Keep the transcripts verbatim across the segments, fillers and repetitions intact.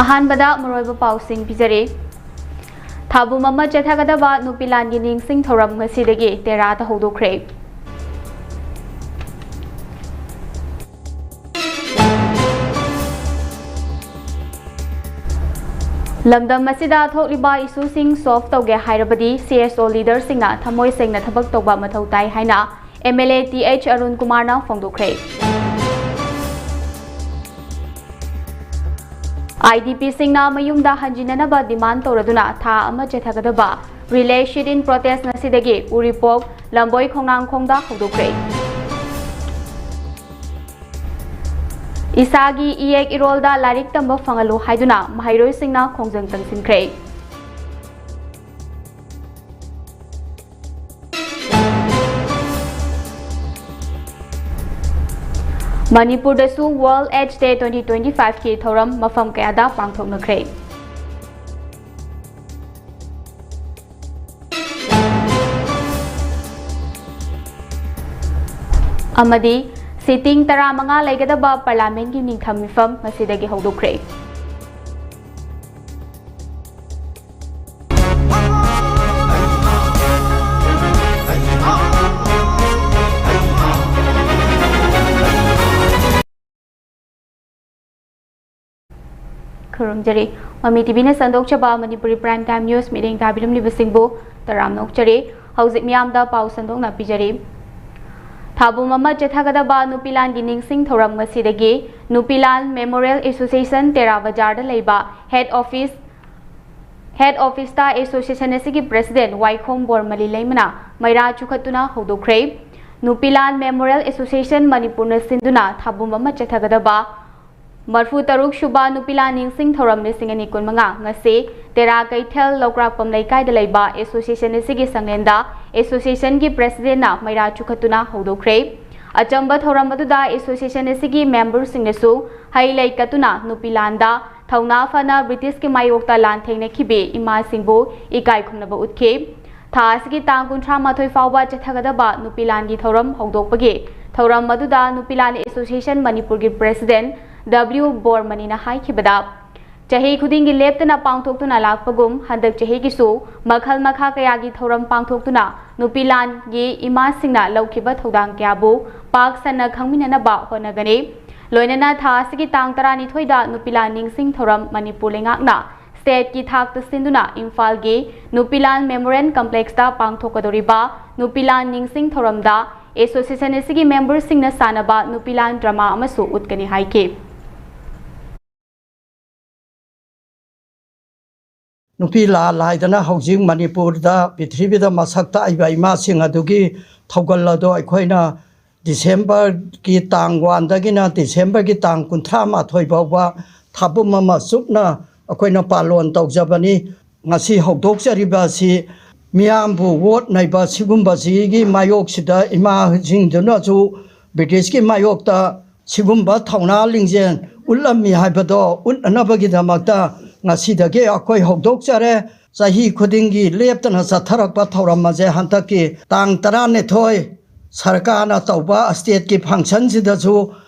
ꯑꯍꯥꯟꯕꯗ ꯃꯔꯨꯑꯣꯏꯕ ꯄꯥꯎꯁꯤꯡ ꯄꯤꯖꯔꯤ꯫ ꯊꯥꯕꯨꯝ ꯑꯃ ꯆꯠꯊꯒꯗꯕ ꯅꯨꯄꯤ ꯂꯥꯟꯒꯤ ꯅꯤꯡꯁꯤꯡ ꯊꯧꯔꯝ ꯉꯁꯤꯗꯒꯤ ꯇꯦꯔꯥꯗ ꯍꯧꯗꯣꯛꯈ꯭ꯔꯦ꯫ ꯂꯝꯗꯝ ꯑꯁꯤꯗ ꯊꯣꯛꯂꯤꯕ ꯏꯁꯨꯁꯤꯡ ꯁꯣꯜꯚ ꯇꯧꯒꯦ ꯍꯥꯏꯔꯕꯗꯤ ꯁꯤ ꯑꯦꯁ ꯑꯣ ꯂꯤꯗꯔꯁꯤꯡꯅ ꯊꯃꯣꯏ ꯁꯦꯡꯅ ꯊꯕꯛ ꯇꯧꯕ ꯃꯊꯧ ꯇꯥꯏ ꯍꯥꯏꯅ M L A T H Arun ꯀꯨꯃꯥꯔꯅ ꯐꯣꯡꯗꯣꯛꯈ꯭ꯔꯦ꯫ ꯑꯥꯏ ꯗꯤ ꯄꯤꯁꯤꯡꯅ ꯃꯌꯨꯝꯗ ꯍꯟꯖꯤꯟꯅꯅꯕ ꯗꯤꯃꯥꯟ ꯇꯧꯔꯗꯨꯅ ꯊꯥ ꯑꯃ ꯆꯠꯊꯒꯗꯕ ꯔꯤꯂꯦ ꯁꯤꯠ ꯏꯟ ꯄ꯭ꯔꯣꯇꯦꯁ ꯉꯁꯤꯗꯒꯤ ꯎꯔꯤꯄꯣꯛ ꯂꯝꯕꯣꯏ ꯈꯣꯡꯅꯥꯡꯈꯣꯡꯗ ꯍꯧꯗꯣꯛꯈ꯭ꯔꯦ꯫ ꯏꯁꯥꯒꯤ ꯏꯌꯦꯛ ꯏꯔꯣꯜꯗ ꯂꯥꯏꯔꯤꯛ ꯇꯝꯕ ꯐꯪꯍꯜꯂꯨ ꯍꯥꯏꯗꯨꯅ ꯃꯍꯩꯔꯣꯏꯁꯤꯡꯅ ꯈꯣꯡꯖꯪ ꯆꯪꯁꯤꯟꯈ꯭ꯔꯦ꯫ ꯃꯅꯤꯄꯨꯔꯗꯁꯨ World AIDS Day twenty twenty five ꯀꯤ ꯊꯧꯔꯝ ꯃꯐꯝ ꯀꯌꯥꯗ ꯄꯥꯡꯊꯣꯛꯅꯈ꯭ꯔꯦ꯫ ꯑꯃꯗꯤ ꯁꯤꯇꯤꯡ ꯇꯔꯥꯃꯉꯥ ꯂꯩꯒꯗꯕ ꯄꯥꯔꯂꯤꯌꯥꯃꯦꯟꯠꯀꯤ ꯅꯤꯡꯊꯝ ꯃꯤꯐꯝ ꯉꯁꯤꯗꯒꯤ ꯍꯧꯗꯣꯛꯈ꯭ꯔꯦ꯫ ꯈꯨꯔꯨꯝꯖꯔꯤ꯫ ꯃꯃꯤ ꯇꯤ ꯚꯤꯅ ꯁꯟꯗꯣꯛꯆꯕ ꯃꯅꯤꯄꯨꯔꯤ Prime Time News ꯃꯤꯠꯌꯦꯡ ꯇꯥꯕꯤꯔꯝꯂꯤꯕꯁꯤꯡꯕꯨ ꯇꯔꯥꯝꯅ ꯑꯣꯛꯆꯔꯤ꯫ ꯍꯧꯖꯤꯛ ꯃꯤꯌꯥꯝꯗ ꯄꯥꯎ ꯁꯟꯗꯣꯛꯅ ꯄꯤꯖꯔꯤ꯫ ꯊꯥꯕꯨꯝ ꯑꯃ ꯆꯠꯊꯒꯗꯕ ꯅꯨꯄꯤ ꯂꯥꯟꯒꯤ ꯅꯤꯡꯁꯤꯡ ꯊꯧꯔꯝ ꯉꯁꯤꯗꯒꯤ ꯅꯨꯄꯤ ꯂꯥꯟ ꯃꯦꯃꯣꯔꯤꯌꯦꯜ ꯑꯦꯁꯣꯁꯤꯌꯦꯁꯟ ꯇꯦꯔꯥ ꯕꯖꯥꯔꯗ ꯂꯩꯕ ꯍꯦꯗ ꯑꯣꯐꯤꯁ, ꯍꯦꯗ ꯑꯣꯐꯤꯁꯇ ꯑꯦꯁꯣꯁꯤꯌꯦꯁꯟ ꯑꯁꯤꯒꯤ ꯄ꯭ꯔꯦꯁꯤꯗꯦꯟꯠ ꯋꯥꯏꯈꯣꯝ ꯕꯣꯔꯃꯂꯤ ꯂꯩꯃꯅ ꯃꯩꯔꯥ ꯆꯨꯈꯠꯇꯨꯅ ꯍꯧꯗꯣꯛꯈ꯭ꯔꯦ꯫ ꯅꯨꯄꯤ ꯂꯥꯟ ꯃꯦꯃꯣꯔꯤꯌꯦꯜ ꯑꯦꯁꯣꯁꯤꯌꯦꯁꯟ ꯃꯅꯤꯄꯨꯔꯅ ꯁꯤꯟꯗꯨꯅ ꯊꯥꯕꯨꯝ ꯑꯃ ꯆꯠꯊꯒꯗꯕ ꯃꯔꯤꯐꯨ ꯇꯔꯨꯛ ꯁꯨꯕ ꯅꯨꯄꯤ ꯂꯥꯟ ꯅꯤꯡꯁꯤꯡ ꯊꯧꯔꯝ ꯂꯤꯁꯤꯡ ꯑꯅꯤ ꯀꯨꯟꯃꯉꯥ ꯉꯁꯤ ꯇꯦꯔꯥ ꯀꯩꯊꯦꯜ ꯂꯧꯀ꯭ꯔꯥꯛꯄꯝ ꯂꯩꯀꯥꯏꯗ ꯂꯩꯕ ꯑꯦꯁꯣꯁꯤꯌꯦꯁꯟ ꯑꯁꯤꯒꯤ ꯁꯪꯂꯦꯟꯗ ꯑꯦꯁꯣꯁꯤꯌꯦꯁꯟꯒꯤ ꯄ꯭ꯔꯦꯁꯤꯗꯦꯟꯠꯅ ꯃꯩꯔꯥ ꯆꯨꯈꯠꯇꯨꯅ ꯍꯧꯗꯣꯛꯈ꯭ꯔꯦ꯫ ꯑꯆꯝꯕ ꯊꯧꯔꯝ ꯑꯗꯨꯗ ꯑꯦꯁꯣꯁꯤꯌꯦꯁꯟ ꯑꯁꯤꯒꯤ ꯃꯦꯝꯕꯔꯁꯤꯡꯅꯁꯨ ꯍꯩ ꯂꯩ ꯀꯠꯇꯨꯅ ꯅꯨꯄꯤ ꯂꯥꯟꯗ ꯊꯧꯅꯥ ꯐꯅ ꯕ꯭ꯔꯤꯇꯤꯁꯀꯤ ꯃꯥꯌꯣꯛꯇ ꯂꯥꯟ ꯊꯦꯡꯅꯈꯤꯕꯤ ꯏꯃꯥꯁꯤꯡꯕꯨ ꯏꯀꯥꯏ ꯈꯨꯝꯅꯕ ꯎꯠꯈꯤ꯫ ꯊꯥ ꯑꯁꯤꯒꯤ ꯇꯥꯡ ꯀꯨꯟꯊ꯭ꯔꯥ ꯃꯥꯊꯣꯏ ꯐꯥꯎꯕ ꯆꯠꯊꯒꯗꯕ ꯅꯨꯄꯤ ꯂꯥꯟꯒꯤ ꯊꯧꯔꯝ ꯍꯧꯗꯣꯛꯄꯒꯤ ꯊꯧꯔꯝ ꯑꯗꯨꯗ ꯅꯨꯄꯤ ꯂꯥꯟ ꯑꯦꯁꯣꯁꯤꯌꯦꯁꯟ ꯃꯅꯤꯄꯨꯔꯒꯤ ꯄ꯭ꯔꯦꯁꯤꯗꯦꯟꯠ ꯗꯕ꯭ꯂꯤꯎ ꯕꯣꯔꯃꯅꯤꯅ ꯍꯥꯏꯈꯤꯕꯗ, ꯆꯍꯤ ꯈꯨꯗꯤꯡꯒꯤ ꯂꯦꯞꯇꯅ ꯄꯥꯡꯊꯣꯛꯇꯨꯅ ꯂꯥꯛꯄꯒꯨꯝ, ꯍꯟꯗꯛ ꯆꯍꯤꯒꯤꯁꯨ ꯃꯈꯜ ꯃꯈꯥ ꯀꯌꯥꯒꯤ ꯊꯧꯔꯝ ꯄꯥꯡꯊꯣꯛꯇꯨꯅ ꯅꯨꯄꯤ ꯂꯥꯟꯒꯤ ꯏꯃꯥꯁꯤꯡꯅ ꯂꯧꯈꯤꯕ ꯊꯧꯗꯥꯡ ꯀꯌꯥꯕꯨ ꯄꯥꯛ ꯁꯟꯅ ꯈꯪꯃꯤꯟꯅꯅꯕ ꯍꯣꯠꯅꯒꯅꯤ꯫ ꯂꯣꯏꯅꯅ ꯊꯥ ꯑꯁꯤꯒꯤ ꯇꯥꯡ ꯇꯔꯥꯅꯤꯊꯣꯏꯗ ꯅꯨꯄꯤ ꯂꯥꯟ ꯅꯤꯡꯁꯤꯡ ꯊꯧꯔꯝ ꯃꯅꯤꯄꯨꯔ ꯂꯩꯉꯥꯛꯅ ꯁ꯭ꯇꯦꯠꯀꯤ ꯊꯥꯛꯇ ꯁꯤꯟꯗꯨꯅ ꯏꯝꯐꯥꯜꯒꯤ ꯅꯨꯄꯤ ꯂꯥꯟ ꯃꯦꯃꯣꯔꯤꯌꯦꯜ ꯀꯝꯄ꯭ꯂꯦꯛꯁꯇ ꯄꯥꯡꯊꯣꯛꯀꯗꯧꯔꯤꯕ ꯅꯨꯄꯤ ꯂꯥꯟ ꯅꯤꯡꯁꯤꯡ ꯊꯧꯔꯝꯗ ꯑꯦꯁꯣꯁꯤꯌꯦꯁꯟ ꯑꯁꯤꯒꯤ ꯃꯦꯝꯕꯔꯁꯤꯡꯅ ꯁꯥꯟꯅꯕ ꯅꯨꯄꯤ ꯂꯥꯟ ꯗ꯭ꯔꯃꯥ ꯑꯃꯁꯨ ꯎꯠꯀꯅꯤ ꯍꯥꯏꯈꯤ꯫ ꯅꯨꯄꯤ ꯂꯥꯜ ꯍꯥꯏꯗꯅ ꯍꯧꯖꯤꯛ ꯃꯅꯤꯄꯨꯔꯗ, ꯄ꯭ꯔꯤꯊꯤꯕꯤꯗ ꯃꯁꯛ ꯇꯥꯛꯏꯕ ꯏꯃꯥꯁꯤꯡ ꯑꯗꯨꯒꯤ ꯊꯧꯒꯜ ꯑꯗꯣ ꯑꯩꯈꯣꯏꯅ ꯗꯤꯁꯦꯝꯕꯔꯒꯤ ꯇꯥꯡ ꯋꯥꯟꯗꯒꯤꯅ ꯗꯤꯁꯦꯝꯕꯔꯒꯤ ꯇꯥꯡ ꯀꯨꯟꯊ꯭ꯔꯥ ꯃꯥꯊꯣꯏ ꯐꯥꯎꯕ ꯊꯥꯄꯨꯝ ꯑꯃ ꯆꯨꯞꯅ ꯑꯩꯈꯣꯏꯅ ꯄꯥꯂꯣꯟ ꯇꯧꯖꯕꯅꯤ꯫ ꯉꯁꯤ ꯍꯧꯗꯣꯛꯆꯔꯤꯕ ꯑꯁꯤ ꯃꯤꯌꯥꯝꯕꯨ ꯋꯣꯠ ꯅꯩꯕ ꯁꯤꯒꯨꯝꯕꯁꯤꯒꯤ ꯃꯥꯌꯣꯛꯁꯤꯗ ꯏꯃꯥꯁꯤꯡꯗꯨꯅꯁꯨ ꯕ꯭ꯔꯤꯇꯤꯁꯀꯤ ꯃꯥꯌꯣꯛꯇ ꯁꯤꯒꯨꯝꯕ ꯊꯧꯅꯥ ꯂꯤꯡꯖꯦꯜ ꯎꯠꯂꯝꯃꯤ ꯍꯥꯏꯕꯗꯣ ꯎꯠꯅꯅꯕꯒꯤꯗꯃꯛꯇ ꯉꯁꯤꯗꯒꯤ ꯑꯩꯈꯣꯏ ꯍꯧꯗꯣꯛꯆꯔꯦ꯫ ꯆꯍꯤ ꯈꯨꯗꯤꯡꯒꯤ ꯂꯦꯞꯇꯅ ꯆꯠꯊꯔꯛꯄ ꯊꯧꯔꯝ ꯑꯁꯦ ꯍꯟꯗꯛꯀꯤ ꯇꯥꯡ ꯇꯔꯥꯅꯤꯊꯣꯏ ꯁꯔꯀꯥꯔꯅ ꯇꯧꯕ ꯁ꯭ꯇꯦꯠꯀꯤ ꯐꯪꯁꯟꯁꯤꯗꯁꯨ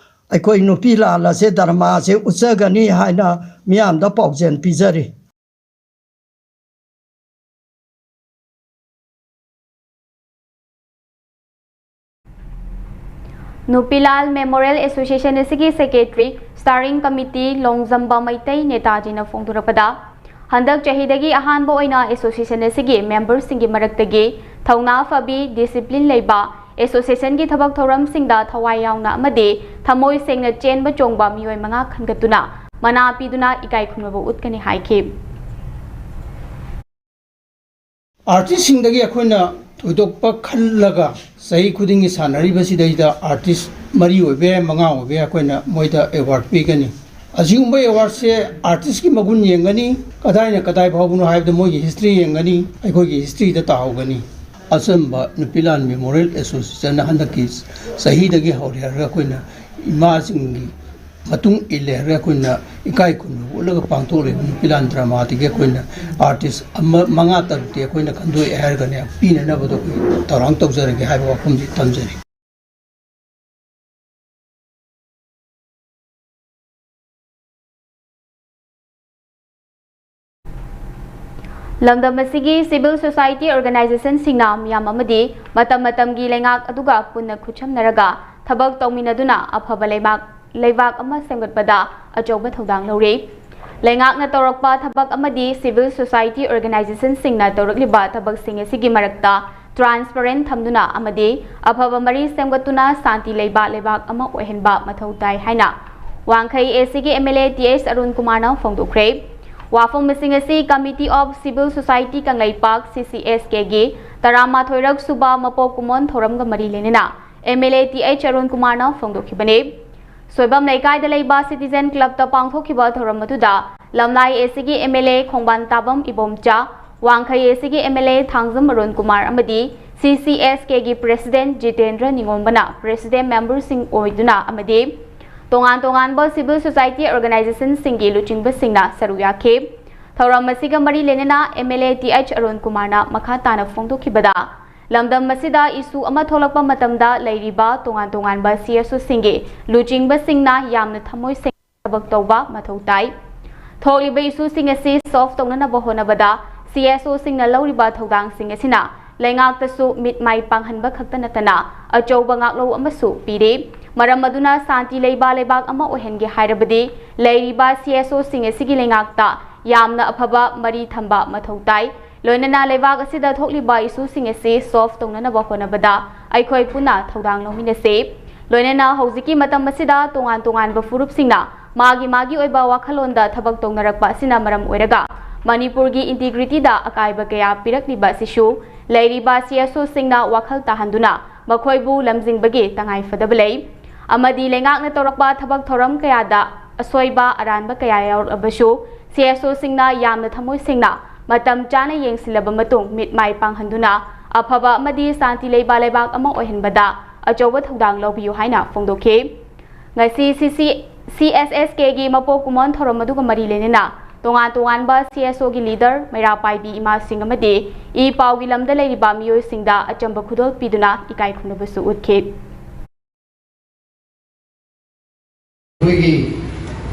ꯑꯩꯈꯣꯏ ꯅꯨꯄꯤ ꯂꯥꯜ ꯑꯁꯦ ꯗ꯭ꯔꯃꯥꯁꯦ ꯎꯠꯆꯒꯅꯤ ꯍꯥꯏꯅ ꯃꯤꯌꯥꯝꯗ ꯄꯥꯎꯖꯦꯜ ꯄꯤꯖꯔꯤ꯫ ꯅꯨꯄꯤꯂꯥꯜ ꯃꯦꯃꯣꯔꯤꯌꯦꯜ ꯑꯦꯁꯣꯁꯤꯌꯦꯁꯟ ꯑꯁꯤꯒꯤ ꯁꯦꯀ꯭ꯔꯦꯇꯔꯤ ꯁ꯭ꯇꯤꯌꯔꯤꯡ ꯀꯃꯤꯇꯤ ꯂꯣꯡꯖꯝꯕ ꯃꯩꯇꯩ ꯅꯦꯇꯥꯖꯤꯅ ꯐꯣꯡꯗꯣꯔꯛꯄꯗ, ꯍꯟꯗꯛ ꯆꯍꯤꯗꯒꯤ ꯑꯍꯥꯟꯕ ꯑꯣꯏꯅ ꯑꯦꯁꯣꯁꯤꯌꯦꯁꯟ ꯑꯁꯤꯒꯤ ꯃꯦꯝꯕꯔꯁꯤꯡꯒꯤ ꯃꯔꯛꯇꯒꯤ ꯊꯧꯅꯥ ꯐꯕꯤ, ꯗꯤꯁꯤꯄ꯭ꯂꯤꯟ ꯂꯩꯕ, ꯑꯦꯁꯣꯁꯤꯌꯦꯁꯟꯒꯤ ꯊꯕꯛ ꯊꯧꯔꯝꯁꯤꯡꯗ ꯊꯋꯥꯏ ꯌꯥꯎꯅ ꯑꯃꯗꯤ ꯊꯃꯣꯏ ꯁꯦꯡꯅ ꯆꯦꯟꯕ ꯆꯣꯡꯕ ꯃꯤꯑꯣꯏ ꯃꯉꯥ ꯈꯟꯒꯠꯇꯨꯅ ꯃꯅꯥ ꯄꯤꯗꯨꯅ ꯏꯀꯥꯏ ꯈꯨꯝꯅꯕ ꯎꯠꯀꯅꯤ ꯍꯥꯏꯈꯤ꯫ ꯑꯥꯔꯇꯤꯁꯁꯤꯡꯗꯒꯤ ꯑꯩꯈꯣꯏꯅ ꯊꯣꯏꯗꯣꯛꯄ ꯈꯜꯂꯒ ꯆꯍꯤ ꯈꯨꯗꯤꯡꯒꯤ ꯁꯥꯟꯅꯔꯤꯕꯁꯤꯗꯩꯗ ꯑꯥꯔꯇꯤꯁ ꯃꯔꯤ ꯑꯣꯏꯕ ꯌꯥꯏ, ꯃꯉꯥ ꯑꯣꯏꯕ ꯌꯥꯏ, ꯑꯩꯈꯣꯏꯅ ꯃꯣꯏꯗ ꯑꯦꯋꯥꯔꯗ ꯄꯤꯒꯅꯤ꯫ ꯑꯁꯤꯒꯨꯝꯕ ꯑꯦꯋꯥꯔꯗꯁꯦ ꯑꯥꯔꯇꯤꯁꯀꯤ ꯃꯒꯨꯟ ꯌꯦꯡꯒꯅꯤ, ꯀꯗꯥꯏꯅ ꯀꯗꯥꯏ ꯐꯥꯎꯕꯅꯣ ꯍꯥꯏꯕꯗ ꯃꯣꯏꯒꯤ ꯍꯤꯁꯇ꯭ꯔꯤ ꯌꯦꯡꯒꯅꯤ, ꯑꯩꯈꯣꯏꯒꯤ ꯍꯤꯁꯇ꯭ꯔꯤꯗ ꯇꯥꯍꯧꯒꯅꯤ꯫ ꯑꯆꯝꯕ ꯅꯨꯄꯤꯂꯥꯟ ꯃꯦꯃꯣꯔꯤꯌꯦꯜ ꯑꯦꯁꯣꯁꯤꯌꯦꯁꯟꯅ ꯍꯟꯗꯛꯀꯤ ꯆꯍꯤꯗꯒꯤ ꯍꯧꯔꯦ ꯍꯥꯏꯔꯒ ꯑꯩꯈꯣꯏꯅ ꯏꯃꯥꯁꯤꯡꯒꯤ ꯃꯇꯨꯡ ꯏꯜꯂꯦ ꯍꯥꯏꯔꯒ ꯑꯩꯈꯣꯏꯅ ꯏꯀꯥꯏ ꯈꯨꯝꯅꯕ ꯎꯠꯂꯒ ꯄꯥꯡꯊꯣꯛꯂꯤꯕ ꯅꯨꯄꯤꯂꯥꯟ ꯗ꯭ꯔꯃꯥꯗꯒꯤ ꯑꯩꯈꯣꯏꯅ ꯑꯥꯔꯇꯤꯁ ꯑꯃ, ꯃꯉꯥ ꯇꯔꯨꯛꯇꯤ ꯑꯩꯈꯣꯏꯅ ꯈꯟꯗꯣꯛꯑꯦ ꯍꯥꯏꯔꯒꯅꯦ, ꯄꯤꯅꯅꯕꯗꯣ ꯑꯩꯈꯣꯏ ꯊꯧꯔꯥꯡ ꯇꯧꯖꯔꯒꯦ ꯍꯥꯏꯕ ꯋꯥꯐꯝꯁꯤ ꯊꯝꯖꯔꯤ꯫ ꯂꯝꯗꯝ ꯑꯁꯤꯒꯤ civil society organizationꯁꯤꯡꯅ ꯃꯤꯌꯥꯝ ꯑꯃꯗꯤ ꯃꯇꯝ ꯃꯇꯝꯒꯤ ꯂꯩꯉꯥꯛ ꯑꯗꯨꯒ ꯄꯨꯟꯅ ꯈꯨꯠꯁꯝꯅꯔꯒ ꯊꯕꯛ ꯇꯧꯃꯤꯟꯅꯗꯨꯅ ꯑꯐꯕ ꯂꯩꯕꯥꯛ, ꯂꯩꯕꯥꯛ ꯑꯃ ꯁꯦꯝꯒꯠꯄꯗ ꯑꯆꯧꯕ ꯊꯧꯗꯥꯡ ꯂꯧꯔꯤ꯫ ꯂꯩꯉꯥꯛꯅ ꯇꯧꯔꯛꯄ ꯊꯕꯛ ꯑꯃꯗꯤ civil society organizationꯁꯤꯡꯅ ꯇꯧꯔꯛꯂꯤꯕ ꯊꯕꯛꯁꯤꯡ ꯑꯁꯤꯒꯤ ꯃꯔꯛꯇ transparent ꯊꯝꯗꯨꯅ ꯑꯃꯗꯤ ꯑꯐꯕ ꯃꯔꯤ ꯁꯦꯝꯒꯠꯇꯨꯅ ꯁꯥꯟꯇꯤ ꯂꯩꯕ ꯂꯩꯕꯥꯛ ꯑꯃ ꯑꯣꯏꯍꯟꯕ ꯃꯊꯧ ꯇꯥꯏ ꯍꯥꯏꯅ ꯋꯥꯡꯈꯩ ACꯒꯤ MLA ꯇꯤ ꯑꯩꯆ ꯑꯔꯨꯟ ꯀꯨꯃꯥꯔꯅ ꯐꯣꯡꯗꯣꯛꯈ꯭ꯔꯦ꯫ ꯋꯥꯐꯝꯁꯤꯡ ꯑꯁꯤ Committee of Civil Society Kangleipak, CCSKꯒꯤ ꯇꯔꯥꯃꯥꯊꯣꯏꯔꯛ ꯁꯨꯕ ꯃꯄꯣꯛ ꯀꯨꯝꯑꯣꯟ ꯊꯧꯔꯝꯒ ꯃꯔꯤ ꯂꯩꯅꯅ MLA ꯇꯤ ꯑꯩꯆ ꯑꯔꯨꯟ ꯀꯨꯃꯥꯔꯅ ꯐꯣꯡꯗꯣꯛꯈꯤꯕꯅꯤ꯫ ꯁꯣꯏꯕꯝ ꯂꯩꯀꯥꯏꯗ ꯂꯩꯕ Citizen Clubꯇ ꯄꯥꯡꯊꯣꯛꯈꯤꯕ ꯊꯧꯔꯝ ꯑꯗꯨꯗ ꯂꯝꯂꯥꯏ ACꯒꯤ MLA ꯈꯣꯡꯕꯥꯟ ꯇꯥꯕꯝ ꯏꯕꯣꯝꯆꯥ, ꯋꯥꯡꯈꯩ ACꯒꯤ MLA ꯊꯥꯡꯖꯝ ꯑꯔꯨꯟ ꯀꯨꯃꯥꯔ ꯑꯃꯗꯤ CCSKꯒꯤ President ꯖꯤꯇꯦꯟꯗ꯭ꯔ ꯅꯤꯉꯣꯝꯕꯅ President memberꯁꯤꯡ ꯑꯣꯏꯗꯨꯅ ꯑꯃꯗꯤ ꯇꯣꯉꯥꯟ ꯇꯣꯉꯥꯟꯕ civil society organizationꯁꯤꯡꯒꯤ ꯂꯨꯆꯤꯡꯕꯁꯤꯡꯅ ꯁꯔꯨꯛ ꯌꯥꯈꯤ꯫ ꯊꯧꯔꯝ ꯑꯁꯤꯒ ꯃꯔꯤ ꯂꯩꯅꯅ MLA ꯇꯤ ꯑꯩꯆ ꯑꯔꯨꯟ ꯀꯨꯃꯥꯔꯅ ꯃꯈꯥ ꯇꯥꯅ ꯐꯣꯡꯗꯣꯛꯈꯤꯕꯗ, ꯂꯝꯗꯝ ꯑꯁꯤꯗ issue ꯑꯃ ꯊꯣꯛꯂꯛꯄ ꯃꯇꯝꯗ ꯂꯩꯔꯤꯕ ꯇꯣꯉꯥꯟ ꯇꯣꯉꯥꯟꯕ CSOꯁꯤꯡꯒꯤ ꯂꯨꯆꯤꯡꯕꯁꯤꯡꯅ ꯌꯥꯝꯅ ꯊꯃꯣꯏ ꯁꯦꯡꯅ ꯊꯕꯛ ꯇꯧꯕ ꯃꯊꯧ ꯇꯥꯏ꯫ ꯊꯣꯛꯂꯤꯕ issueꯁꯤꯡ ꯑꯁꯤ solve ꯇꯧꯅꯅꯕ ꯍꯣꯠꯅꯕꯗ CSOꯁꯤꯡꯅ ꯂꯧꯔꯤꯕ ꯊꯧꯗꯥꯡꯁꯤꯡ ꯑꯁꯤꯅ ꯂꯩꯉꯥꯛꯇꯁꯨ ꯃꯤꯠ ꯃꯥꯏ ꯄꯥꯡꯍꯟꯕ ꯈꯛꯇ ꯅꯠꯇꯅ ꯑꯆꯧꯕ ꯉꯥꯛꯂꯧ ꯑꯃꯁꯨ ꯄꯤꯔꯤ꯫ ꯃꯔꯝ ꯑꯗꯨꯅ ꯁꯥꯟꯇꯤ ꯂꯩꯕ ꯂꯩꯕꯥꯛ ꯑꯃ ꯑꯣꯏꯍꯟꯒꯦ ꯍꯥꯏꯔꯕꯗꯤ ꯂꯩꯔꯤꯕ CSOꯁꯤꯡ ꯑꯁꯤꯒꯤ ꯂꯩꯉꯥꯛꯇ ꯌꯥꯝꯅ ꯑꯐꯕ ꯃꯔꯤ ꯊꯝꯕ ꯃꯊꯧ ꯇꯥꯏ꯫ ꯂꯣꯏꯅꯅ ꯂꯩꯕꯥꯛ ꯑꯁꯤꯗ ꯊꯣꯛꯂꯤꯕ issueꯁꯤꯡ ꯑꯁꯤ solve ꯇꯧꯅꯅꯕ ꯍꯣꯠꯅꯕꯗ ꯑꯩꯈꯣꯏ ꯄꯨꯟꯅ ꯊꯧꯗꯥꯡ ꯂꯧꯃꯤꯟꯅꯁꯤ꯫ ꯂꯣꯏꯅꯅ ꯍꯧꯖꯤꯛꯀꯤ ꯃꯇꯝ ꯑꯁꯤꯗ ꯇꯣꯉꯥꯟ ꯇꯣꯉꯥꯟꯕ ꯐꯨꯔꯨꯞꯁꯤꯡꯅ ꯃꯥꯒꯤ ꯃꯥꯒꯤ ꯑꯣꯏꯕ ꯋꯥꯈꯜꯂꯣꯟꯗ ꯊꯕꯛ ꯇꯧꯅꯔꯛꯄ ꯑꯁꯤꯅ ꯃꯔꯝ ꯑꯣꯏꯔꯒ ꯃꯅꯤꯄꯨꯔꯒꯤ integrityꯗ ꯑꯀꯥꯏꯕ ꯀꯌꯥ ꯄꯤꯔꯛꯂꯤꯕ ꯑꯁꯤꯁꯨ ꯂꯩꯔꯤꯕ CSOꯁꯤꯡꯅ ꯋꯥꯈꯜ ꯇꯥꯍꯟꯗꯨꯅ ꯃꯈꯣꯏꯕꯨ ꯂꯝꯖꯤꯡꯕꯒꯤ ꯇꯉꯥꯏ ꯐꯗꯕ ꯂꯩ꯫ ꯑꯃꯗꯤ ꯂꯩꯉꯥꯛꯅ ꯇꯧꯔꯛꯄ ꯊꯕꯛ ꯊꯧꯔꯝ ꯀꯌꯥꯗ ꯑꯁꯣꯏꯕ ꯑꯔꯥꯟꯕ ꯀꯌꯥ ꯌꯥꯎꯔꯛꯂꯕꯁꯨ CSOꯁꯤꯡꯅ ꯌꯥꯝꯅ ꯊꯃꯣꯏ ꯁꯦꯡꯅ ꯃꯇꯝ ꯆꯥꯅ ꯌꯦꯡꯁꯤꯜꯂꯕ ꯃꯇꯨꯡ ꯃꯤꯠ ꯃꯥꯏ ꯄꯥꯡꯍꯟꯗꯨꯅ ꯑꯐꯕ ꯑꯃꯗꯤ ꯁꯥꯟꯇꯤ ꯂꯩꯕ ꯂꯩꯕꯥꯛ ꯑꯃ ꯑꯣꯏꯍꯟꯕꯗ ꯑꯆꯧꯕ ꯊꯧꯗꯥꯡ ꯂꯧꯕꯤꯌꯨ ꯍꯥꯏꯅ ꯐꯣꯡꯗꯣꯛꯈꯤ꯫ ꯉꯁꯤ CC, CSSKꯒꯤ ꯃꯄꯣꯛ ꯀꯨꯝꯑꯣꯟ ꯊꯧꯔꯝ ꯑꯗꯨꯒ ꯃꯔꯤ ꯂꯩꯅꯅ ꯇꯣꯉꯥꯟ ꯇꯣꯉꯥꯟꯕ CSOꯒꯤ leader, ꯃꯩꯔꯥ ꯄꯥꯏꯕꯤ ꯏꯃꯥꯁꯤꯡ ꯑꯃꯗꯤ ꯏ ꯄꯥꯎꯒꯤ ꯂꯝꯗ ꯂꯩꯔꯤꯕ ꯃꯤꯑꯣꯏꯁꯤꯡꯗ ꯑꯆꯝꯕ ꯈꯨꯗꯣꯜ ꯄꯤꯗꯨꯅ ꯏꯀꯥꯏ ꯈꯨꯝꯅꯕꯁꯨ ꯎꯠꯈꯤ꯫ ꯑꯩꯈꯣꯏꯒꯤ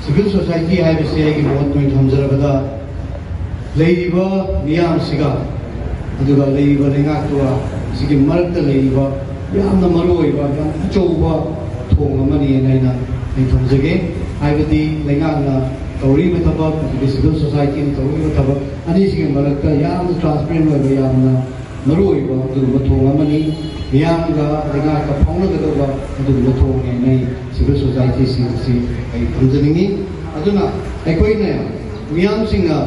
civil society ꯍꯥꯏꯕꯁꯦ ꯑꯩꯒꯤ ꯃꯣꯠ ꯑꯣꯏꯅ ꯊꯝꯖꯔꯕꯗ ꯂꯩꯔꯤꯕ ꯃꯤꯌꯥꯝꯁꯤꯒ ꯑꯗꯨꯒ ꯂꯩꯔꯤꯕ ꯂꯩꯉꯥꯛꯇꯨꯒ ꯁꯤꯒꯤ ꯃꯔꯛꯇ ꯂꯩꯔꯤꯕ ꯌꯥꯝꯅ ꯃꯔꯨ ꯑꯣꯏꯕ, ꯌꯥꯝ ꯑꯆꯧꯕ ꯊꯣꯡ ꯑꯃꯅꯤ ꯍꯥꯏꯅ ꯑꯩꯅ ꯑꯩ ꯊꯝꯖꯒꯦ꯫ ꯍꯥꯏꯕꯗꯤ ꯂꯩꯉꯥꯛꯅ ꯇꯧꯔꯤꯕ ꯊꯕꯛ ꯑꯗꯒꯤ civil society ꯅ ꯇꯧꯔꯤꯕ ꯊꯕꯛ ꯑꯅꯤꯁꯤꯒꯤ ꯃꯔꯛꯇ ꯌꯥꯝꯅ transparent ꯑꯣꯏꯕ, ꯌꯥꯝꯅ ꯃꯔꯨ ꯑꯣꯏꯕ ꯑꯗꯨꯒꯨꯝꯕ ꯊꯣꯡ ꯑꯃꯅꯤ꯫ ꯃꯤꯌꯥꯝꯒ ꯂꯩꯉꯥꯛꯀ ꯐꯥꯎꯅꯒꯗꯧꯕ ꯑꯗꯨꯒꯨꯝꯕ ꯊꯣꯡꯅꯤ ꯍꯥꯏꯅ ꯑꯩ civil society ꯁꯤꯡ ꯑꯁꯤ ꯑꯩ ꯊꯝꯖꯅꯤꯡꯉꯤ꯫ ꯑꯗꯨꯅ ꯑꯩꯈꯣꯏꯅ ꯃꯤꯌꯥꯝꯁꯤꯡꯅ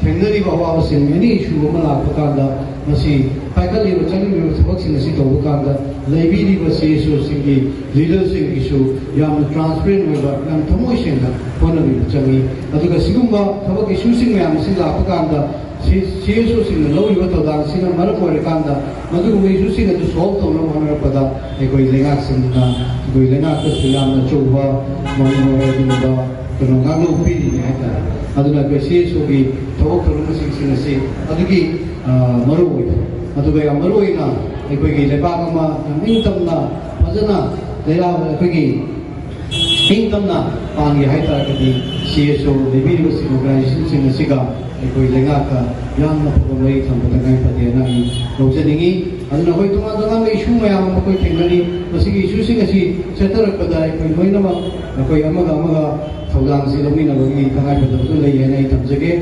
ꯊꯦꯡꯅꯔꯤꯕ ꯑꯋꯥꯕꯁꯤꯡ, any issue ꯑꯃ ꯂꯥꯛꯄ ꯀꯥꯟꯗ ꯃꯁꯤ ꯄꯥꯏꯈꯠꯂꯤꯕ, ꯆꯠꯂꯤꯕ ꯊꯕꯛꯁꯤꯡ ꯑꯁꯤ ꯇꯧꯕ ꯀꯥꯟꯗ ꯂꯩꯕꯤꯔꯤꯕ C S O ꯁꯤꯡꯒꯤ leader ꯁꯤꯡꯒꯤꯁꯨ ꯌꯥꯝꯅ transparent ꯑꯣꯏꯕ, ꯌꯥꯝ ꯊꯃꯣꯏ ꯁꯦꯡꯅ ꯍꯣꯠꯅꯕꯤꯕ ꯆꯪꯉꯤ꯫ ꯑꯗꯨꯒ ꯁꯤꯒꯨꯝꯕ ꯊꯕꯛ issue ꯁꯤꯡ ꯃꯌꯥꯝ ꯑꯁꯤ ꯂꯥꯛꯄ ꯀꯥꯟꯗ C-, C S O ꯁꯤꯡꯅ ꯂꯧꯔꯤꯕ ꯊꯧꯗꯥꯡ ꯑꯁꯤꯅ ꯃꯔꯝ ꯑꯣꯏꯔꯀꯥꯟꯗ ꯃꯗꯨꯒꯨꯝꯕ issue ꯁꯤꯡ ꯑꯗꯨ solve ꯇꯧꯅꯕ ꯍꯣꯠꯅꯔꯛꯄꯗ ꯑꯩꯈꯣꯏ ꯂꯩꯉꯥꯛꯁꯤꯡꯅ, ꯑꯩꯈꯣꯏ ꯂꯩꯉꯥꯛꯇꯁꯨ ꯌꯥꯝꯅ ꯑꯆꯧꯕ ꯃꯑꯣꯡ ꯑꯗꯨꯒꯨꯝꯕ ꯀꯩꯅꯣ ꯉꯥꯛꯂꯧ ꯄꯤꯔꯤꯅꯤ ꯍꯥꯏꯇꯥꯔꯦ꯫ ꯑꯗꯨꯅ ꯑꯩꯈꯣꯏ C S O ꯒꯤ ꯊꯕꯛ ꯊꯧꯔꯝꯁꯤꯡ ꯑꯁꯤ ꯑꯗꯨꯒꯤ, ꯑ, ꯃꯔꯨ ꯑꯣꯏ꯫ ꯑꯗꯨꯒ ꯌꯥꯝ ꯃꯔꯨ ꯑꯣꯏꯅ ꯑꯩꯈꯣꯏꯒꯤ ꯂꯩꯕꯥꯛ ꯑꯃ ꯌꯥꯝ ꯅꯤꯡꯇꯝꯅ ꯐꯖꯅ ꯂꯩꯔꯥꯛ ꯑꯩꯈꯣꯏꯒꯤ ꯅꯤꯡꯇꯝꯅ ꯄꯥꯟꯒꯦ ꯍꯥꯏ ꯇꯥꯔꯒꯗꯤ C S O ꯂꯩꯕꯤꯔꯤꯕꯁꯤꯡ, organization ꯁꯤꯡ ꯑꯁꯤꯒ ꯑꯩꯈꯣꯏ ꯂꯩꯉꯥꯛꯀ ꯌꯥꯝꯅ ꯐꯕ ꯃꯔꯤ ꯊꯝꯕ ꯇꯉꯥꯏ ꯐꯗꯦ ꯍꯥꯏꯅ ꯑꯩ ꯂꯧꯖꯅꯤꯡꯉꯤ꯫ ꯑꯗꯨꯅ ꯑꯩꯈꯣꯏ ꯇꯣꯉꯥꯟ ꯇꯣꯉꯥꯟꯕ issue ꯃꯌꯥꯝ ꯑꯃ ꯑꯩꯈꯣꯏ ꯊꯦꯡꯅꯔꯤ꯫ ꯃꯁꯤꯒꯤ issue ꯁꯤꯡ ꯑꯁꯤ ꯆꯠꯊꯔꯛꯄꯗ ꯑꯩꯈꯣꯏ ꯂꯣꯏꯅꯃꯛ ꯑꯩꯈꯣꯏ ꯑꯃꯒ ꯑꯃꯒ ꯊꯧꯗꯥꯡꯁꯤ ꯂꯧꯃꯤꯟꯅꯕꯒꯤ ꯇꯉꯥꯏꯐꯗꯕꯁꯨ ꯂꯩ ꯍꯥꯏꯅ ꯑꯩ ꯊꯝꯖꯒꯦ꯫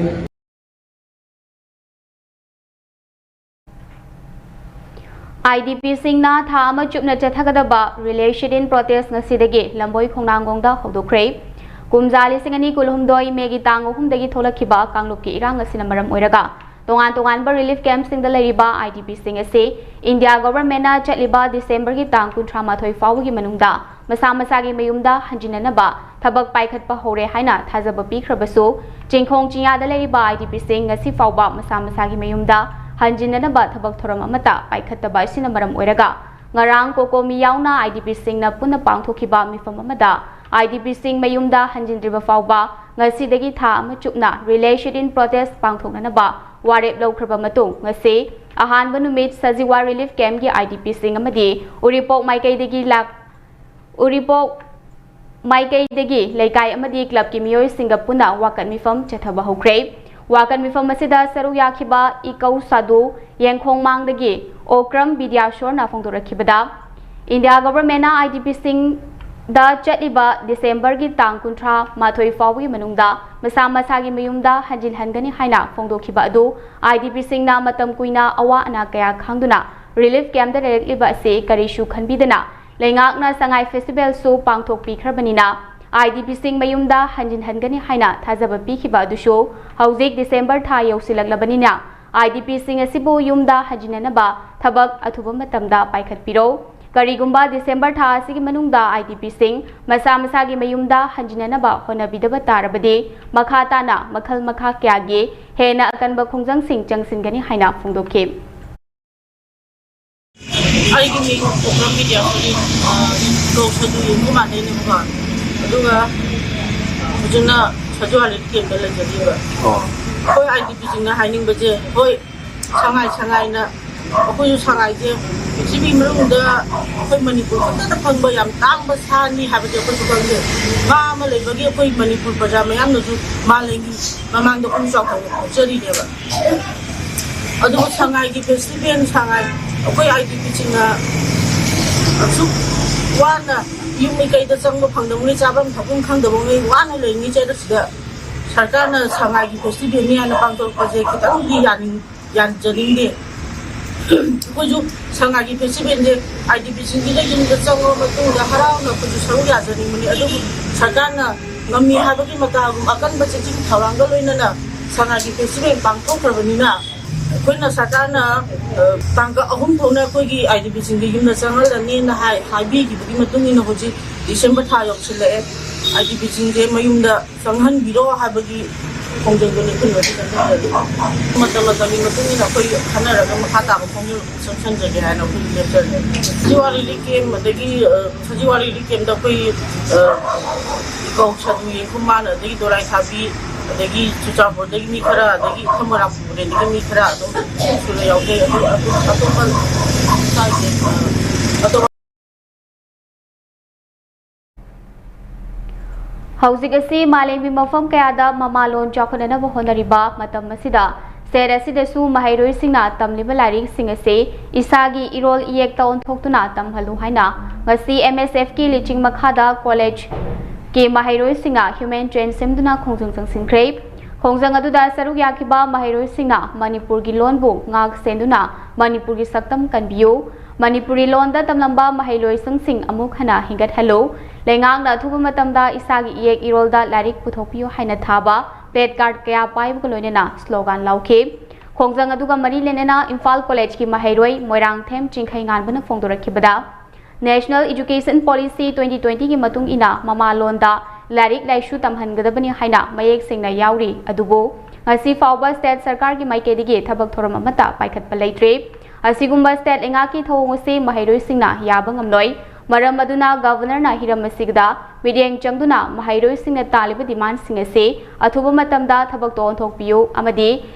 I D P ꯁꯤꯡꯅ ꯊꯥ ꯑꯃ ꯆꯨꯞꯅ ꯆꯠꯊꯒꯗꯕ Relay Sit-in Protest ꯉꯁꯤꯗꯒꯤ ꯂꯝꯕꯣꯏ ꯈꯣꯡꯅꯥꯡꯒꯣꯡꯗ ꯍꯧꯗꯣꯛꯈ꯭ꯔꯦ꯫ ꯀꯨꯝꯖꯥ ꯂꯤꯁꯤꯡ ꯑꯅꯤ ꯀꯨꯟꯍꯨꯝꯗꯣꯏ ꯃꯦꯒꯤ ꯇꯥꯡ ꯑꯍꯨꯝꯗꯒꯤ ꯊꯣꯛꯂꯛꯈꯤꯕ ꯀꯥꯡꯂꯨꯞꯀꯤ ꯏꯔꯥꯡ ꯑꯁꯤꯅ ꯃꯔꯝ ꯑꯣꯏꯔꯒ ꯇꯣꯉꯥꯟ ꯇꯣꯉꯥꯟꯕ relief camp ꯁꯤꯡꯗ ꯂꯩꯔꯤꯕ I D P ꯁꯤꯡ ꯑꯁꯤ India government ꯅ ꯆꯠꯂꯤꯕ December ꯒꯤ ꯇꯥꯡ ꯀꯨꯟꯊ꯭ꯔꯥ ꯃꯥꯊꯣꯏ ꯐꯥꯎꯕꯒꯤ ꯃꯅꯨꯡꯗ ꯃꯁꯥ ꯃꯁꯥꯒꯤ ꯃꯌꯨꯝꯗ ꯍꯟꯖꯤꯟꯅꯅꯕ ꯊꯕꯛ ꯄꯥꯏꯈꯠꯄ ꯍꯧꯔꯦ ꯍꯥꯏꯅ ꯊꯥꯖꯕ ꯄꯤꯈ꯭ꯔꯕꯁꯨ, ꯆꯤꯡꯈꯣꯡ ꯆꯤꯡꯌꯥꯗ ꯂꯩꯔꯤꯕ I D P ꯁꯤꯡ ꯉꯁꯤ ꯐꯥꯎꯕ ꯃꯁꯥ ꯃꯁꯥꯒꯤ ꯃꯌꯨꯝꯗ ꯍꯟꯖꯤꯟꯅꯅꯕ ꯊꯕꯛ ꯊꯧꯔꯝ ꯑꯃꯠꯇ ꯄꯥꯏꯈꯠꯇꯕ ꯑꯁꯤꯅ ꯃꯔꯝ ꯑꯣꯏꯔꯒ, ꯉꯔꯥꯡ COCOMI ꯌꯥꯎꯅ I D P ꯁꯤꯡꯅ ꯄꯨꯟꯅ ꯄꯥꯡꯊꯣꯛꯈꯤꯕ ꯃꯤꯐꯝ ꯑꯃꯗ I D P ꯁꯤꯡ ꯃꯌꯨꯝꯗ ꯍꯟꯖꯤꯟꯗ꯭ꯔꯤꯕ ꯐꯥꯎꯕ ꯉꯁꯤꯗꯒꯤ ꯊꯥ ꯑꯃ ꯆꯨꯞꯅ Relay Sit-in Protest ꯄꯥꯡꯊꯣꯛꯅꯅꯕ ꯋꯥꯔꯦꯞ ꯂꯧꯈ꯭ꯔꯕ ꯃꯇꯨꯡ, ꯉꯁꯤ ꯑꯍꯥꯟꯕ ꯅꯨꯃꯤꯠ ꯁꯖꯤꯋꯥ relief camp ꯀꯤ I D P ꯁꯤꯡ ꯑꯃꯗꯤ ꯎꯔꯤꯄꯣꯛ ꯃꯥꯏꯀꯩꯗꯒꯤ ꯂꯥꯛ-, ꯎꯔꯤꯄꯣꯛ ꯃꯥꯏꯀꯩꯗꯒꯤ ꯂꯩꯀꯥꯏ ꯑꯃꯗꯤ club ꯀꯤ ꯃꯤꯑꯣꯏꯁꯤꯡꯒ ꯄꯨꯟꯅ ꯋꯥꯀꯠ ꯃꯤꯐꯝ ꯆꯠꯊꯕ ꯍꯧꯈ꯭ꯔꯦ꯫ ꯋꯥꯀꯟ ꯃꯤꯐꯝ ꯑꯁꯤꯗ ꯁꯔꯨꯛ ꯌꯥꯈꯤꯕ ꯏꯀꯧ ꯁꯥꯗꯨ ꯌꯦꯡꯈꯣꯡ ꯃꯥꯡꯗꯒꯤ ꯑꯣꯀ꯭ꯔꯝ ꯕꯤꯗ꯭ꯌꯥꯁꯣꯔꯅ ꯐꯣꯡꯗꯣꯔꯛꯈꯤꯕꯗ, ꯏꯟꯗꯤꯌꯥ ꯒꯣꯚꯔꯟꯃꯦꯟꯠꯅ ꯑꯥꯏ ꯗꯤ ꯄꯤꯁꯤꯡꯗ ꯆꯠꯂꯤꯕ ꯗꯤꯁꯦꯝꯕꯔꯒꯤ ꯇꯥꯡ ꯀꯨꯟꯊ꯭ꯔꯥ ꯃꯥꯊꯣꯏ ꯐꯥꯎꯕꯒꯤ ꯃꯅꯨꯡꯗ ꯃꯁꯥ ꯃꯁꯥꯒꯤ ꯃꯌꯨꯝꯗ ꯍꯟꯖꯤꯟꯍꯟꯒꯅꯤ ꯍꯥꯏꯅ ꯐꯣꯡꯗꯣꯛꯈꯤꯕ ꯑꯗꯨ, ꯑꯥꯏ ꯗꯤ ꯄꯤꯁꯤꯡꯅ ꯃꯇꯝ ꯀꯨꯏꯅ ꯑꯋꯥ ꯑꯅꯥ ꯀꯌꯥ ꯈꯥꯡꯗꯨꯅ ꯔꯤꯂꯤꯐ ꯀꯦꯝꯞꯇ ꯂꯩꯔꯛꯂꯤꯕ ꯑꯁꯤ ꯀꯔꯤꯁꯨ ꯈꯟꯕꯤꯗꯅ ꯂꯩꯉꯥꯛꯅ ꯁꯉꯥꯏ ꯐꯦꯁꯇꯤꯚꯦꯜꯁꯨ ꯄꯥꯡꯊꯣꯛꯄꯤꯈ꯭ꯔꯕꯅꯤꯅ, ꯑꯥꯏ ꯗꯤ ꯄꯤꯁꯤꯡ ꯃꯌꯨꯝꯗ ꯍꯟꯖꯤꯟꯍꯟꯒꯅꯤ ꯍꯥꯏꯅ ꯊꯥꯖꯕ ꯄꯤꯈꯤꯕ ꯑꯗꯨꯁꯨ ꯍꯧꯖꯤꯛ ꯗꯤꯁꯦꯝꯕꯔ ꯊꯥ ꯌꯧꯁꯤꯜꯂꯛꯂꯕꯅꯤꯅ, ꯑꯥꯏ ꯗꯤ ꯄꯤꯁꯤꯡ ꯑꯁꯤꯕꯨ ꯌꯨꯝꯗ ꯍꯟꯖꯤꯟꯅꯅꯕ ꯊꯕꯛ ꯑꯊꯨꯕ ꯃꯇꯝꯗ ꯄꯥꯏꯈꯠꯄꯤꯔꯣ꯫ ꯀꯔꯤꯒꯨꯝꯕ ꯗꯤꯁꯦꯝꯕꯔ ꯊꯥ ꯑꯁꯤꯒꯤ ꯃꯅꯨꯡꯗ ꯑꯥꯏ ꯗꯤ ꯄꯤꯁꯤꯡ ꯃꯁꯥ ꯃꯁꯥꯒꯤ ꯃꯌꯨꯝꯗ ꯍꯟꯖꯤꯟꯅꯅꯕ ꯍꯣꯠꯅꯕꯤꯗꯕ ꯇꯥꯔꯕꯗꯤ, ꯃꯈꯥ ꯇꯥꯅ ꯃꯈꯜ ꯃꯈꯥ ꯀꯌꯥꯒꯤ ꯍꯦꯟꯅ ꯑꯀꯟꯕ ꯈꯣꯡꯖꯪꯁꯤꯡ ꯆꯪꯁꯤꯟꯒꯅꯤ ꯍꯥꯏꯅ ꯐꯣꯡꯗꯣꯛꯈꯤ꯫ ꯑꯩꯒꯤ ꯃꯤꯡ ꯄꯣꯛꯅꯝ ꯕꯤꯗ꯭ꯌꯥꯃꯣꯔꯤ, ꯑ, ꯀꯧ ꯁꯗꯨ ꯌꯦꯡꯕ ꯃꯥꯟꯅꯩꯅꯦꯕꯀꯣ꯫ ꯑꯗꯨꯒ ꯍꯧꯖꯤꯛꯅ ꯁꯖꯤꯋꯥ ꯔꯤꯂꯤꯐ ꯀꯦꯝꯞꯇ ꯂꯩꯖꯔꯤꯕ꯫ ꯑꯣ꯫ ꯑꯩꯈꯣꯏ ꯑꯥꯏ ꯗꯤ ꯄꯤꯁꯤꯡꯅ ꯍꯥꯏꯅꯤꯡꯕꯁꯦ, ꯍꯣꯏ, ꯁꯉꯥꯏ, ꯁꯉꯥꯏꯅ, ꯑꯩꯈꯣꯏꯁꯨ ꯁꯉꯥꯏꯁꯦ ꯄ꯭ꯔꯤꯊꯤꯕꯤ ꯃꯅꯨꯡꯗ ꯑꯩꯈꯣꯏ ꯃꯅꯤꯄꯨꯔ ꯈꯛꯇꯗ ꯐꯪꯕ ꯌꯥꯝ ꯇꯥꯡꯕ ꯁꯥꯅꯤ ꯍꯥꯏꯕꯁꯦ ꯑꯩꯈꯣꯏꯁꯨ ꯈꯪꯖꯩ꯫ ꯉꯥ ꯑꯃ ꯂꯩꯕꯒꯤ ꯑꯩꯈꯣꯏ ꯃꯅꯤꯄꯨꯔ ꯄ꯭ꯔꯖꯥ ꯃꯌꯥꯝꯅꯁꯨ ꯃꯥꯂꯦꯝꯒꯤ ꯃꯃꯥꯡꯗ ꯄꯨꯛꯅꯤꯡ ꯆꯥꯎꯊꯣꯛꯅ ꯐꯣꯡꯖꯔꯤꯅꯦꯕ꯫ ꯑꯗꯨꯕꯨ ꯁꯉꯥꯏꯒꯤ ꯐꯦꯁꯇꯤꯚꯦꯜ, ꯁꯉꯥꯏ, ꯑꯩꯈꯣꯏ ꯑꯥꯏ ꯗꯤ ꯄꯤꯁꯤꯡꯅ ꯑꯁꯨꯛ ꯋꯥꯅ ꯌꯨꯝ ꯃꯤꯀꯩꯗ ꯆꯪꯕ ꯐꯪꯗꯕꯉꯩ, ꯆꯥꯐꯝ ꯊꯛꯐꯝ ꯈꯪꯗꯕꯉꯩ ꯋꯥꯅ ꯂꯩꯔꯤꯉꯩ ꯆꯩꯔꯛꯁꯤꯗ ꯁꯔꯀꯥꯔꯅ ꯁꯉꯥꯏꯒꯤ ꯐꯦꯁꯇꯤꯚꯦꯜꯅꯤ ꯍꯥꯏꯅ ꯄꯥꯡꯊꯣꯔꯛꯄꯁꯦ ꯈꯤꯇꯪꯗꯤ ꯌꯥꯅꯤꯡ-, ꯌꯥꯅꯤꯡꯖꯅꯤꯡꯗꯦ꯫ ꯑꯩꯈꯣꯏꯁꯨ ꯁꯉꯥꯏꯒꯤ ꯐꯦꯁꯇꯤꯚꯦꯜꯁꯦ ꯑꯥꯏ ꯗꯤ ꯄꯤꯁꯤꯡꯁꯤꯗ ꯌꯨꯝꯗ ꯆꯪꯉꯕ ꯃꯇꯨꯡꯗ ꯍꯔꯥꯎꯅ ꯑꯩꯈꯣꯏꯁꯨ ꯁꯔꯨꯛ ꯌꯥꯖꯅꯤꯡꯕꯅꯤ꯫ ꯑꯗꯨꯕꯨ ꯁꯔꯀꯥꯔꯅ ꯉꯝꯃꯤ ꯍꯥꯏꯕꯒꯤ ꯃꯇꯥꯒꯨꯝ ꯑꯀꯟꯕ ꯆꯦꯛꯁꯤꯟ ꯊꯧꯔꯥꯡꯒ ꯂꯣꯏꯅꯅ ꯁꯉꯥꯏꯒꯤ ꯐꯦꯁꯇꯤꯚꯦꯜ ꯄꯥꯡꯊꯣꯛꯈ꯭ꯔꯕꯅꯤꯅ, ꯑꯩꯈꯣꯏꯅ ꯁꯔꯀꯥꯔꯅ, ꯑ, ꯇꯥꯡꯀꯛ ꯑꯍꯨꯝ ꯊꯣꯛꯅ ꯑꯩꯈꯣꯏꯒꯤ ꯑꯥꯏ ꯗꯤ ꯄꯤꯁꯤꯡꯒꯤ ꯌꯨꯝꯗ ꯆꯪꯍꯜꯂꯅꯤꯅ ꯍꯥꯏ-, ꯍꯥꯏꯕꯤꯈꯤꯕꯒꯤ ꯃꯇꯨꯡ ꯏꯟꯅ ꯍꯧꯖꯤꯛ ꯗꯤꯁꯦꯝꯕꯔ ꯊꯥ ꯌꯧꯁꯤꯜꯂꯛꯑꯦ꯫ ꯑꯥꯏ ꯗꯤ ꯄꯤꯁꯤꯡꯁꯦ ꯃꯌꯨꯝꯗ ꯆꯪꯍꯟꯕꯤꯔꯣ ꯍꯥꯏꯕꯒꯤ ꯈꯣꯡꯖꯪꯗꯨꯅꯤ ꯑꯩꯈꯣꯏꯅ ꯍꯧꯖꯤꯛ ꯆꯪꯁꯤꯟꯖꯔꯤ꯫ ꯃꯇꯝ ꯃꯇꯝꯒꯤ ꯃꯇꯨꯡ ꯏꯟꯅ ꯑꯩꯈꯣꯏ ꯈꯟꯅꯔꯒ ꯃꯈꯥ ꯇꯥꯕ ꯈꯣꯡꯖꯪ ꯆꯪꯁꯤꯟꯖꯒꯦ ꯍꯥꯏꯅ ꯑꯩꯈꯣꯏ ꯂꯦꯞꯆꯔꯦ꯫ ꯁꯖꯤꯋꯥ ꯔꯤꯂꯤꯐ ꯀꯦꯝꯞ ꯑꯗꯒꯤ, ꯑ, ꯁꯖꯤꯋꯥ ꯔꯤꯂꯤꯐ ꯀꯦꯝꯞꯇ ꯑꯩꯈꯣꯏ, ꯑ, ꯀꯧ ꯁꯥꯗꯨ ꯌꯦꯡꯈꯨꯝ ꯃꯥꯟ ꯑꯗꯒꯤ ꯗꯣꯔꯥꯏ ꯊꯥꯕꯤ ꯑꯗꯒꯤ ꯆꯨꯔꯆꯥꯟꯄꯨꯔꯗꯒꯤ ꯃꯤ ꯈꯔ ꯑꯗꯒꯤ ꯈꯝꯕꯔꯥꯝ ꯄꯨꯔꯦꯟꯗꯒꯤ ꯃꯤ ꯈꯔ ꯑꯗꯨꯝ ꯁꯨꯅ ꯌꯥꯎꯖꯩ꯫ ꯑꯗꯨ ꯑꯇꯣꯞ-, ꯑꯇꯣꯞꯄ ꯂꯩꯀꯥꯏꯒꯤ, ꯑ, ꯑꯇꯣꯞꯄ ꯍꯧꯖꯤꯛ ꯑꯁꯤ ꯃꯥꯂꯦꯝꯒꯤ ꯃꯐꯝ ꯀꯌꯥꯗ ꯃꯃꯥꯂꯣꯟ ꯆꯥꯎꯈꯠꯅꯅꯕ ꯍꯣꯠꯅꯔꯤꯕ ꯃꯇꯝ ꯑꯁꯤꯗ, ꯁꯦꯠ ꯑꯁꯤꯗꯁꯨ ꯃꯍꯩꯔꯣꯏꯁꯤꯡꯅ ꯇꯝꯂꯤꯕ ꯂꯥꯏꯔꯤꯛꯁꯤꯡ ꯑꯁꯤ ꯏꯁꯥꯒꯤ ꯏꯔꯣꯜ ꯏꯌꯦꯛꯇ ꯑꯣꯟꯊꯣꯛꯇꯨꯅ ꯇꯝꯍꯜꯂꯨ ꯍꯥꯏꯅ ꯉꯁꯤ M S F ꯀꯤ ꯂꯤꯆꯤꯡ ꯃꯈꯥꯗ ꯀꯣꯂꯦꯖꯀꯤ ꯃꯍꯩꯔꯣꯏꯁꯤꯡꯅ human chain ꯁꯦꯝꯗꯨꯅ ꯈꯣꯡꯖꯪ ꯆꯪꯁꯤꯟꯈ꯭ꯔꯦ꯫ ꯈꯣꯡꯖꯪ ꯑꯗꯨꯗ ꯁꯔꯨꯛ ꯌꯥꯈꯤꯕ ꯃꯍꯩꯔꯣꯏꯁꯤꯡꯅ ꯃꯅꯤꯄꯨꯔꯒꯤ ꯂꯣꯟꯕꯨ ꯉꯥꯛ ꯁꯦꯟꯗꯨꯅ ꯃꯅꯤꯄꯨꯔꯒꯤ ꯁꯛꯇꯝ ꯀꯟꯕꯤꯌꯨ, ꯃꯅꯤꯄꯨꯔꯤ ꯂꯣꯟꯗ ꯇꯝꯂꯝꯕ ꯃꯍꯩꯂꯣꯏꯁꯪꯁꯤꯡ ꯑꯃꯨꯛ ꯍꯟꯅ ꯍꯤꯡꯒꯠꯍꯜꯂꯨ, ꯂꯩꯉꯥꯛꯅ ꯑꯊꯨꯕ ꯃꯇꯝꯗ ꯏꯁꯥꯒꯤ ꯏꯌꯦꯛ ꯏꯔꯣꯜꯗ ꯂꯥꯏꯔꯤꯛ ꯄꯨꯊꯣꯛꯄꯤꯌꯨ ꯍꯥꯏꯅ ꯊꯥꯕ placard ꯀꯌꯥ ꯄꯥꯏꯕꯒ ꯂꯣꯏꯅꯅ slogan ꯂꯥꯎꯈꯤ꯫ ꯈꯣꯡꯖꯪ ꯑꯗꯨꯒ ꯃꯔꯤ ꯂꯩꯅꯅ ꯏꯝꯐꯥꯜ ꯀꯣꯂꯦꯖꯀꯤ ꯃꯍꯩꯔꯣꯏ Moirangthem ꯆꯤꯡꯈꯩꯉꯥꯟꯕꯅ ꯐꯣꯡꯗꯣꯔꯛꯈꯤꯕꯗ, National Education Policy twenty twenty ꯒꯤ ꯃꯇꯨꯡ ꯏꯟꯅ ꯃꯃꯥꯂꯣꯟꯗ ꯂꯥꯏꯔꯤꯛ ꯂꯥꯏꯁꯨ ꯇꯝꯍꯟꯒꯗꯕꯅꯤ ꯍꯥꯏꯅ ꯃꯌꯦꯛ ꯁꯦꯡꯅ ꯌꯥꯎꯔꯤ, ꯑꯗꯨꯕꯨ ꯉꯁꯤ ꯐꯥꯎꯕ state ꯁꯔꯀꯥꯔꯒꯤ ꯃꯥꯏꯀꯩꯗꯒꯤ ꯊꯕꯛ ꯊꯧꯔꯝ ꯑꯃꯠꯇ ꯄꯥꯏꯈꯠꯄ ꯂꯩꯇ꯭ꯔꯤ꯫ ꯑꯁꯤꯒꯨꯝꯕ state ꯂꯩꯉꯥꯛꯀꯤ ꯊꯧꯑꯣꯡ ꯑꯁꯤ ꯃꯍꯩꯔꯣꯏꯁꯤꯡꯅ ꯌꯥꯕ ꯉꯝꯂꯣꯏ꯫ ꯃꯔꯝ ꯑꯗꯨꯅ Governorꯅ ꯍꯤꯔꯝ ꯑꯁꯤꯗ ꯃꯤꯠꯌꯦꯡ ꯆꯪꯗꯨꯅ ꯃꯍꯩꯔꯣꯏꯁꯤꯡꯅ ꯇꯥꯜꯂꯤꯕ demandꯁꯤꯡ ꯑꯁꯤ ꯑꯊꯨꯕ ꯃꯇꯝꯗ ꯊꯕꯛꯇ ꯑꯣꯟꯊꯣꯛꯄꯤꯌꯨ ꯑꯃꯗꯤ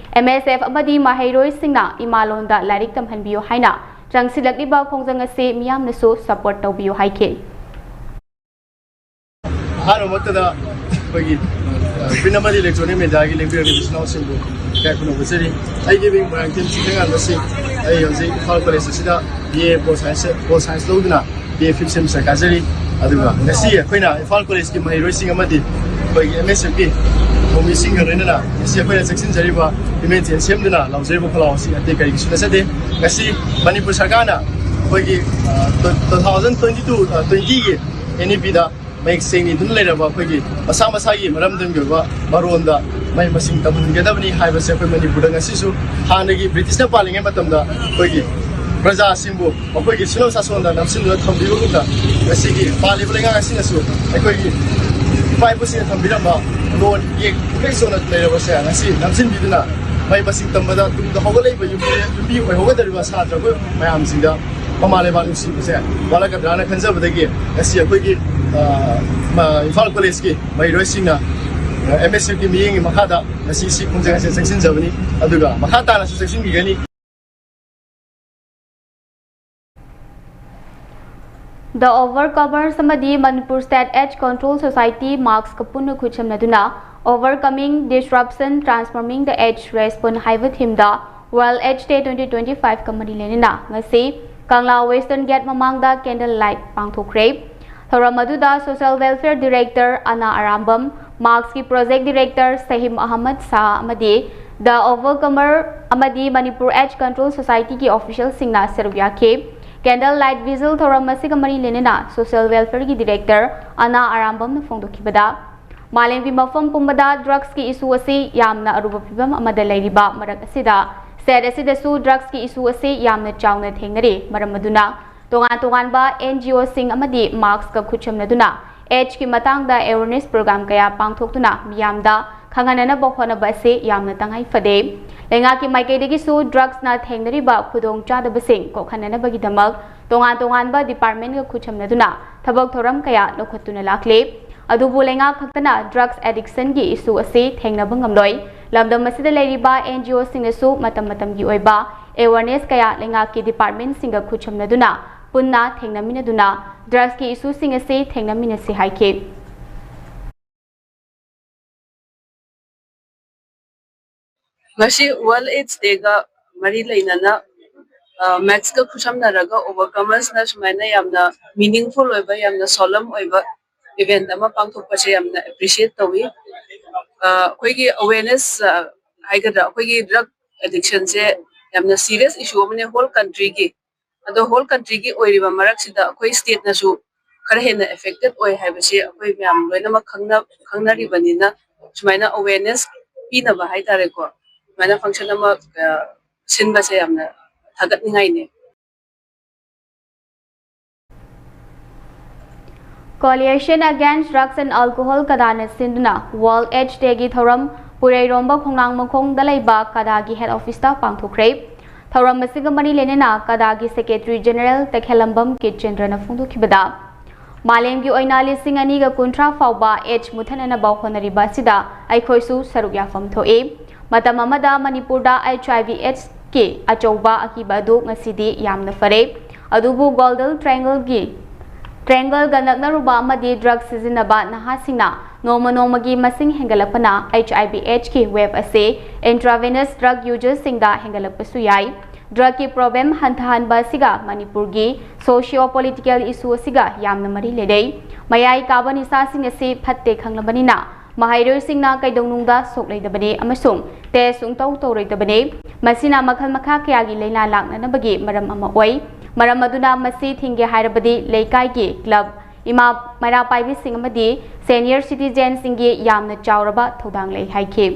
M S F ꯑꯃꯗꯤ ꯃꯍꯩꯔꯣꯏꯁꯤꯡꯅ ꯏꯃꯥꯂꯣꯟꯗ ꯂꯥꯏꯔꯤꯛ ꯇꯝꯍꯟꯕꯤꯌꯨ ꯍꯥꯏꯅ ꯆꯪꯁꯤꯜꯂꯛꯂꯤꯕ ꯈꯣꯡꯖꯪ ꯑꯁꯤ ꯃꯤꯌꯥꯝꯅꯁꯨ support ꯇꯧꯕꯤꯌꯨ ꯍꯥꯏꯈꯤ꯫ ꯑꯍꯥꯟꯕꯃꯛꯇꯗ ꯑꯩꯈꯣꯏꯒꯤ, ꯑ, print ꯑꯃꯗꯤ electronic mediaꯒꯤ ꯂꯦꯡꯕꯤꯔꯛꯂꯤꯕ ꯏꯆꯤꯟ ꯏꯅꯥꯎꯁꯤꯡꯕꯨ ꯏꯀꯥꯏ ꯈꯨꯝꯅꯕ ꯎꯠꯆꯔꯤ꯫ ꯑꯩꯒꯤ ꯃꯤꯡ ꯃꯣꯏꯔꯥꯡꯊꯦꯝ ꯆꯤꯡꯈꯩꯉꯥꯟꯕ ꯁꯤꯡ꯫ ꯑꯩ ꯍꯧꯖꯤꯛ ꯏꯝꯐꯥꯜ ꯀꯣꯂꯦꯖ ꯑꯁꯤꯗ B A Pol Science, Pol Science ꯂꯧꯗꯨꯅ B A fifth semester ꯀꯥꯖꯔꯤ꯫ ꯑꯗꯨꯒ ꯉꯁꯤ ꯑꯩꯈꯣꯏꯅ ꯏꯝꯐꯥꯜ ꯀꯣꯂꯦꯖꯀꯤ ꯃꯍꯩꯔꯣꯏꯁꯤꯡ ꯑꯃꯗꯤ ꯑꯩꯈꯣꯏꯒꯤ M S Fꯀꯤ ꯊꯧꯃꯤꯁꯤꯡꯒ ꯂꯣꯏꯅꯅ ꯉꯁꯤ ꯑꯩꯈꯣꯏꯅ ꯆꯪꯁꯤꯟꯖꯔꯤꯕ ꯏꯃꯦꯟꯁꯦꯟ ꯁꯦꯝꯗꯨꯅ ꯂꯥꯎꯖꯔꯤꯕ ꯈꯣꯜꯂꯥꯎ ꯑꯁꯤ ꯑꯇꯩ ꯀꯔꯤꯒꯤꯁꯨ ꯅꯠꯆꯗꯦ꯫ ꯉꯁꯤ ꯃꯅꯤꯄꯨꯔ ꯁꯔꯀꯥꯔꯅ ꯑꯩꯈꯣꯏꯒꯤ, ꯑ, two thousand twenty-two, ꯑ, twentyꯒꯤ N E Pꯗ ꯃꯌꯦꯛ ꯁꯦꯡꯅ ꯏꯗꯨꯅ ꯂꯩꯔꯕ ꯑꯩꯈꯣꯏꯒꯤ ꯃꯁꯥ ꯃꯁꯥꯒꯤ ꯃꯔꯝꯗꯝꯒꯤ ꯑꯣꯏꯕ ꯃꯔꯣꯟꯗ ꯃꯍꯩ ꯃꯁꯤꯡ ꯇꯝꯍꯟꯒꯗꯕꯅꯤ ꯍꯥꯏꯕꯁꯦ ꯑꯩꯈꯣꯏ ꯃꯅꯤꯄꯨꯔꯗ ꯉꯁꯤꯁꯨ ꯍꯥꯟꯅꯒꯤ ꯕ꯭ꯔꯤꯇꯤꯁꯅ ꯄꯥꯜꯂꯤꯉꯩ ꯃꯇꯝꯗ ꯑꯩꯈꯣꯏꯒꯤ ꯄ꯭ꯔꯖꯥꯁꯤꯡꯕꯨ ꯃꯈꯣꯏꯒꯤ ꯁꯨꯅꯧ ꯁꯥꯁꯣꯟꯗ ꯅꯝꯁꯤꯟꯗꯨꯅ ꯊꯝꯕꯤꯕꯒꯨꯝꯅ ꯉꯁꯤꯒꯤ ꯄꯥꯜꯂꯤꯕ ꯂꯩꯉꯥꯛ ꯑꯁꯤꯅꯁꯨ ꯑꯩꯈꯣꯏꯒꯤ ꯏꯄꯥ ꯏꯄꯨꯁꯤꯡꯅ ꯊꯝꯕꯤꯔꯝꯕ ꯂꯣꯟ ꯏꯌꯦꯛ ꯏꯀꯩ ꯆꯣꯟꯅ ꯂꯩꯔꯕꯁꯦ ꯉꯁꯤ ꯅꯝꯁꯤꯟꯕꯤꯗꯨꯅ ꯃꯍꯩ ꯃꯁꯤꯡ ꯇꯝꯕꯗ ꯇꯨꯡꯗ ꯍꯧꯒꯠꯂꯛꯏꯕ ꯌꯨꯝꯕꯤ, ꯌꯨꯝꯕꯤ ꯑꯣꯏꯍꯧꯒꯗꯧꯔꯤꯕ ꯁꯥꯇ꯭ꯔ ꯑꯩꯈꯣꯏ ꯃꯌꯥꯝꯁꯤꯡꯗ ꯃꯃꯥ ꯂꯩꯕꯥꯛ ꯅꯨꯡꯁꯤꯕꯁꯦ ꯋꯥꯠꯂꯛꯀꯗ꯭ꯔꯥꯅ ꯈꯟꯖꯕꯗꯒꯤ ꯉꯁꯤ ꯑꯩꯈꯣꯏꯒꯤ, ꯑ, ꯃ-, ꯏꯝꯐꯥꯜ ꯀꯣꯂꯦꯖꯀꯤ ꯃꯍꯩꯔꯣꯏꯁꯤꯡꯅ, ꯑ, M S Fꯀꯤ ꯃꯤꯠꯌꯦꯡꯒꯤ ꯃꯈꯥꯗ ꯉꯁꯤ ꯁꯤ ꯈꯣꯡꯖꯪ ꯑꯁꯤ ꯆꯪꯁꯤꯟꯖꯕꯅꯤ꯫ ꯑꯗꯨꯒ ꯃꯈꯥ ꯇꯥꯅꯁꯨ ꯆꯪꯁꯤꯟꯈꯤꯒꯅꯤ꯫ The Overcomers ꯑꯃꯗꯤ Manipur State AIDS Control Society, ꯃꯥꯛꯁꯀ ꯄꯨꯟꯅ ꯈꯨꯠꯁꯝꯅꯗꯨꯅ Overcoming Disruption, Transforming the AIDS Response ꯍꯥꯏꯕ ꯊꯤꯝꯗ World AIDS Day twenty twenty-five ꯀ ꯃꯔꯤ ꯂꯩꯅꯅ ꯉꯁꯤ ꯀꯪꯂꯥ Western Gate ꯃꯃꯥꯡꯗ candle light ꯄꯥꯡꯊꯣꯛꯈ꯭ꯔꯦ꯫ ꯊꯧꯔꯝ ꯑꯗꯨꯗ Social Welfare Director ꯑꯅꯥ ꯑꯔꯥꯝꯕꯝ, ꯃꯥꯛꯁꯀꯤ Project Director ꯁꯍꯤꯝ ꯑꯍꯃꯗ ꯁꯥꯍ ꯑꯃꯗꯤ The Overcomer ꯑꯃꯗꯤ Manipur AIDS Control Society ꯒꯤ official ꯁꯤꯡꯅ ꯁꯔꯨꯛ ꯌꯥꯈꯤ꯫ Candle light vigil ꯊꯧꯔꯝ ꯑꯁꯤꯒ ꯃꯔꯤ ꯂꯩꯅꯅ Social Welfare ꯒꯤ Director ꯑꯅꯥ ꯑꯔꯥꯝꯕꯝꯅ ꯐꯣꯡꯗꯣꯛꯈꯤꯕꯗ, ꯃꯥꯂꯦꯝꯒꯤ ꯃꯐꯝ ꯄꯨꯝꯕꯗ drugs ꯀꯤ issue ꯑꯁꯤ ꯌꯥꯝꯅ ꯑꯔꯨꯕ ꯐꯤꯚꯝ ꯑꯃꯗ ꯂꯩꯔꯤꯕ ꯃꯔꯛ ꯑꯁꯤꯗ, state ꯑꯁꯤꯗꯁꯨ drugs ꯀꯤ issue ꯑꯁꯤ ꯌꯥꯝꯅ ꯆꯥꯎꯅ ꯊꯦꯡꯅꯔꯤ꯫ ꯃꯔꯝ ꯑꯗꯨꯅ ꯇꯣꯉꯥꯟ ꯇꯣꯉꯥꯟꯕ N G O ꯁꯤꯡ ꯑꯃꯗꯤ ꯃꯥꯛꯁꯀ ꯈꯨꯠꯁꯝꯅꯗꯨꯅ AIDS ꯀꯤ ꯃꯇꯥꯡꯗ awareness program ꯀꯌꯥ ꯄꯥꯡꯊꯣꯛꯇꯨꯅ ꯃꯤꯌꯥꯝꯗ ꯈꯪꯍꯟꯅꯅꯕ ꯍꯣꯠꯅꯕ ꯑꯁꯤ ꯌꯥꯝꯅ ꯇꯉꯥꯏ ꯐꯗꯦ꯫ ꯂꯩꯉꯥꯛꯀꯤ ꯃꯥꯏꯀꯩꯗꯒꯤꯁꯨ drugs ꯅ ꯊꯦꯡꯅꯔꯤꯕ ꯈꯨꯗꯣꯡꯆꯥꯗꯕꯁꯤꯡ ꯀꯣꯛꯍꯟꯅꯅꯕꯒꯤꯗꯃꯛ ꯇꯣꯉꯥꯟ ꯇꯣꯉꯥꯟꯕ department ꯀ ꯈꯨꯠꯁꯝꯅꯗꯨꯅ ꯊꯕꯛ ꯊꯧꯔꯝ ꯀꯌꯥ ꯂꯧꯈꯠꯇꯨꯅ ꯂꯥꯛꯂꯤ꯫ ꯑꯗꯨꯕꯨ ꯂꯩꯉꯥꯛ ꯈꯛꯇꯅ drugs addiction ꯒꯤ issue ꯑꯁꯤ ꯊꯦꯡꯅꯕ ꯉꯝꯂꯣꯏ꯫ ꯂꯝꯗꯝ ꯑꯁꯤꯗ ꯂꯩꯔꯤꯕ N G O ꯁꯤꯡꯅꯁꯨ ꯃꯇꯝ ꯃꯇꯝꯒꯤ ꯑꯣꯏꯕ awareness ꯀꯌꯥ ꯂꯩꯉꯥꯛꯀꯤ department ꯁꯤꯡꯒ ꯈꯨꯠꯁꯝꯅꯗꯨꯅ ꯄꯨꯟꯅ ꯊꯦꯡꯅꯃꯤꯟꯅꯗꯨꯅ drugs ꯀꯤ issue ꯁꯤꯡ ꯑꯁꯤ ꯊꯦꯡꯅꯃꯤꯟꯅꯁꯤ ꯍꯥꯏꯈꯤ꯫ ꯉꯁꯤ World AIDS Day ꯒ ꯃꯔꯤ ꯂꯩꯅꯅ, ꯑ, ꯃꯥꯛꯁꯀ ꯈꯨꯠꯁꯝꯅꯔꯒ Overcomers ꯅ ꯁꯨꯃꯥꯏꯅ ꯌꯥꯝꯅ meaningful ꯑꯣꯏꯕ, ꯌꯥꯝꯅ solemn ꯑꯣꯏꯕ event ꯑꯃ ꯄꯥꯡꯊꯣꯛꯄꯁꯦ ꯌꯥꯝꯅ appreciate ꯇꯧꯏ꯫ ꯑ, ꯑꯩꯈꯣꯏꯒꯤ awareness, ꯑ, ꯍꯥꯏꯒꯗ꯭ꯔꯥ, ꯑꯩꯈꯣꯏꯒꯤ drug addiction ꯁꯦ ꯌꯥꯝꯅ serious issue ꯑꯃꯅꯦ whole country ꯒꯤ꯫ ꯑꯗꯣ whole country ꯒꯤ ꯑꯣꯏꯔꯤꯕ ꯃꯔꯛꯁꯤꯗ ꯑꯩꯈꯣꯏ state ꯅꯁꯨ ꯈꯔ ꯍꯦꯟꯅ affected ꯑꯣꯏ ꯍꯥꯏꯕꯁꯤ ꯑꯩꯈꯣꯏ ꯃꯌꯥꯝ ꯂꯣꯏꯅꯃꯛ ꯈꯪꯅ-, ꯈꯪꯅꯔꯤꯕꯅꯤꯅ, ꯁꯨꯃꯥꯏꯅ awareness ꯄꯤꯅꯕ ꯍꯥꯏꯇꯥꯔꯦꯀꯣ, ꯁꯨꯃꯥꯏꯅ function ꯑꯃ, ꯑ, ꯁꯤꯟꯕꯁꯦ ꯌꯥꯝꯅ ꯊꯥꯒꯠꯅꯤꯡꯉꯥꯏꯅꯦ꯫ Coalition Against Drugs and Alcohol, ꯀꯗꯥꯅ ꯁꯤꯟꯗꯨꯅ World AIDS Day ꯒꯤ ꯊꯧꯔꯝ ꯄꯨꯔꯩꯔꯣꯝꯕ ꯈꯣꯡꯅꯥꯡ ꯃꯈꯣꯡꯗ ꯂꯩꯕ ꯀꯗꯥꯒꯤ head office ꯇ ꯄꯥꯡꯊꯣꯛꯈ꯭ꯔꯦ꯫ ꯊꯧꯔꯝ ꯑꯁꯤꯒ ꯃꯔꯤ ꯂꯩꯅꯅ ꯀꯗꯥꯒꯤ Secretary General ꯇꯈꯦꯂꯝꯕꯝ ꯀꯤꯔꯆꯟꯗ꯭ꯔꯅ ꯐꯣꯡꯗꯣꯛꯈꯤꯕꯗ, ꯃꯥꯂꯦꯝꯒꯤ ꯑꯣꯏꯅ ꯂꯤꯁꯤꯡ ꯑꯅꯤꯒ ꯀꯨꯟꯊ꯭ꯔꯥ ꯐꯥꯎꯕ AIDS ꯃꯨꯊꯠꯅꯅꯕ ꯍꯣꯠꯅꯔꯤꯕ ꯑꯁꯤꯗ ꯑꯩꯈꯣꯏꯁꯨ ꯁꯔꯨꯛ ꯌꯥꯐꯝ ꯊꯣꯛꯏ꯫ ꯃꯇꯝ ꯑꯃꯗ ꯃꯅꯤꯄꯨꯔꯗ H I V AIDS ꯀꯤ ꯑꯆꯧꯕ ꯑꯀꯤꯕ ꯑꯗꯨ ꯉꯁꯤꯗꯤ ꯌꯥꯝꯅ ꯐꯔꯦ꯫ ꯑꯗꯨꯕꯨ Golden Triangle ꯒꯤ ꯇ꯭ꯔꯦꯡꯒꯜꯒ ꯅꯛꯅꯔꯨꯕ ꯑꯃꯗꯤ ꯗ꯭ꯔꯒ ꯁꯤꯖꯤꯟꯅꯕ ꯅꯍꯥꯁꯤꯡꯅ ꯅꯣꯡꯃ ꯅꯣꯡꯃꯒꯤ ꯃꯁꯤꯡ ꯍꯦꯟꯒꯠꯂꯛꯄꯅ H I V H ꯀꯤ ꯋꯦꯕ ꯑꯁꯤ intravenous drug usersꯁꯤꯡꯗ ꯍꯦꯟꯒꯠꯂꯛꯄꯁꯨ ꯌꯥꯏ꯫ ꯗ꯭ꯔꯒꯀꯤ ꯄ꯭ꯔꯣꯕ꯭ꯂꯦꯝ ꯍꯟꯊꯍꯟꯕ ꯑꯁꯤꯒ ꯃꯅꯤꯄꯨꯔꯒꯤ socio political issue ꯑꯁꯤꯒ ꯌꯥꯝꯅ ꯃꯔꯤ ꯂꯩꯅꯩ꯫ ꯃꯌꯥꯏ ꯀꯥꯕ ꯅꯤꯁꯥꯁꯤꯡ ꯑꯁꯤ ꯐꯠꯇꯦ ꯈꯪꯂꯕꯅꯤꯅ, ꯃꯍꯩꯔꯣꯏꯁꯤꯡꯅ ꯀꯩꯗꯧꯅꯨꯡꯗ ꯁꯣꯛꯂꯣꯏꯗꯕꯅꯤ ꯑꯃꯁꯨꯡ test ꯁꯨꯡꯇꯧ ꯇꯧꯔꯣꯏꯗꯕꯅꯤ꯫ ꯃꯁꯤꯅ ꯃꯈꯜ ꯃꯈꯥ ꯀꯌꯥꯒꯤ ꯂꯥꯏꯅꯥ ꯂꯥꯛꯅꯅꯕꯒꯤ ꯃꯔꯝ ꯑꯃ ꯑꯣꯏ꯫ ꯃꯔꯝ ꯑꯗꯨꯅ ꯃꯁꯤ ꯊꯤꯡꯒꯦ ꯍꯥꯏꯔꯕꯗꯤ ꯂꯩꯀꯥꯏꯒꯤ club, ꯏꯃꯥ ꯃꯩꯔꯥ ꯄꯥꯏꯕꯤꯁꯤꯡ ꯑꯃꯗꯤ senior citizenꯁꯤꯡꯒꯤ ꯌꯥꯝꯅ ꯆꯥꯎꯔꯕ ꯊꯧꯗꯥꯡ ꯂꯩ ꯍꯥꯏꯈꯤ꯫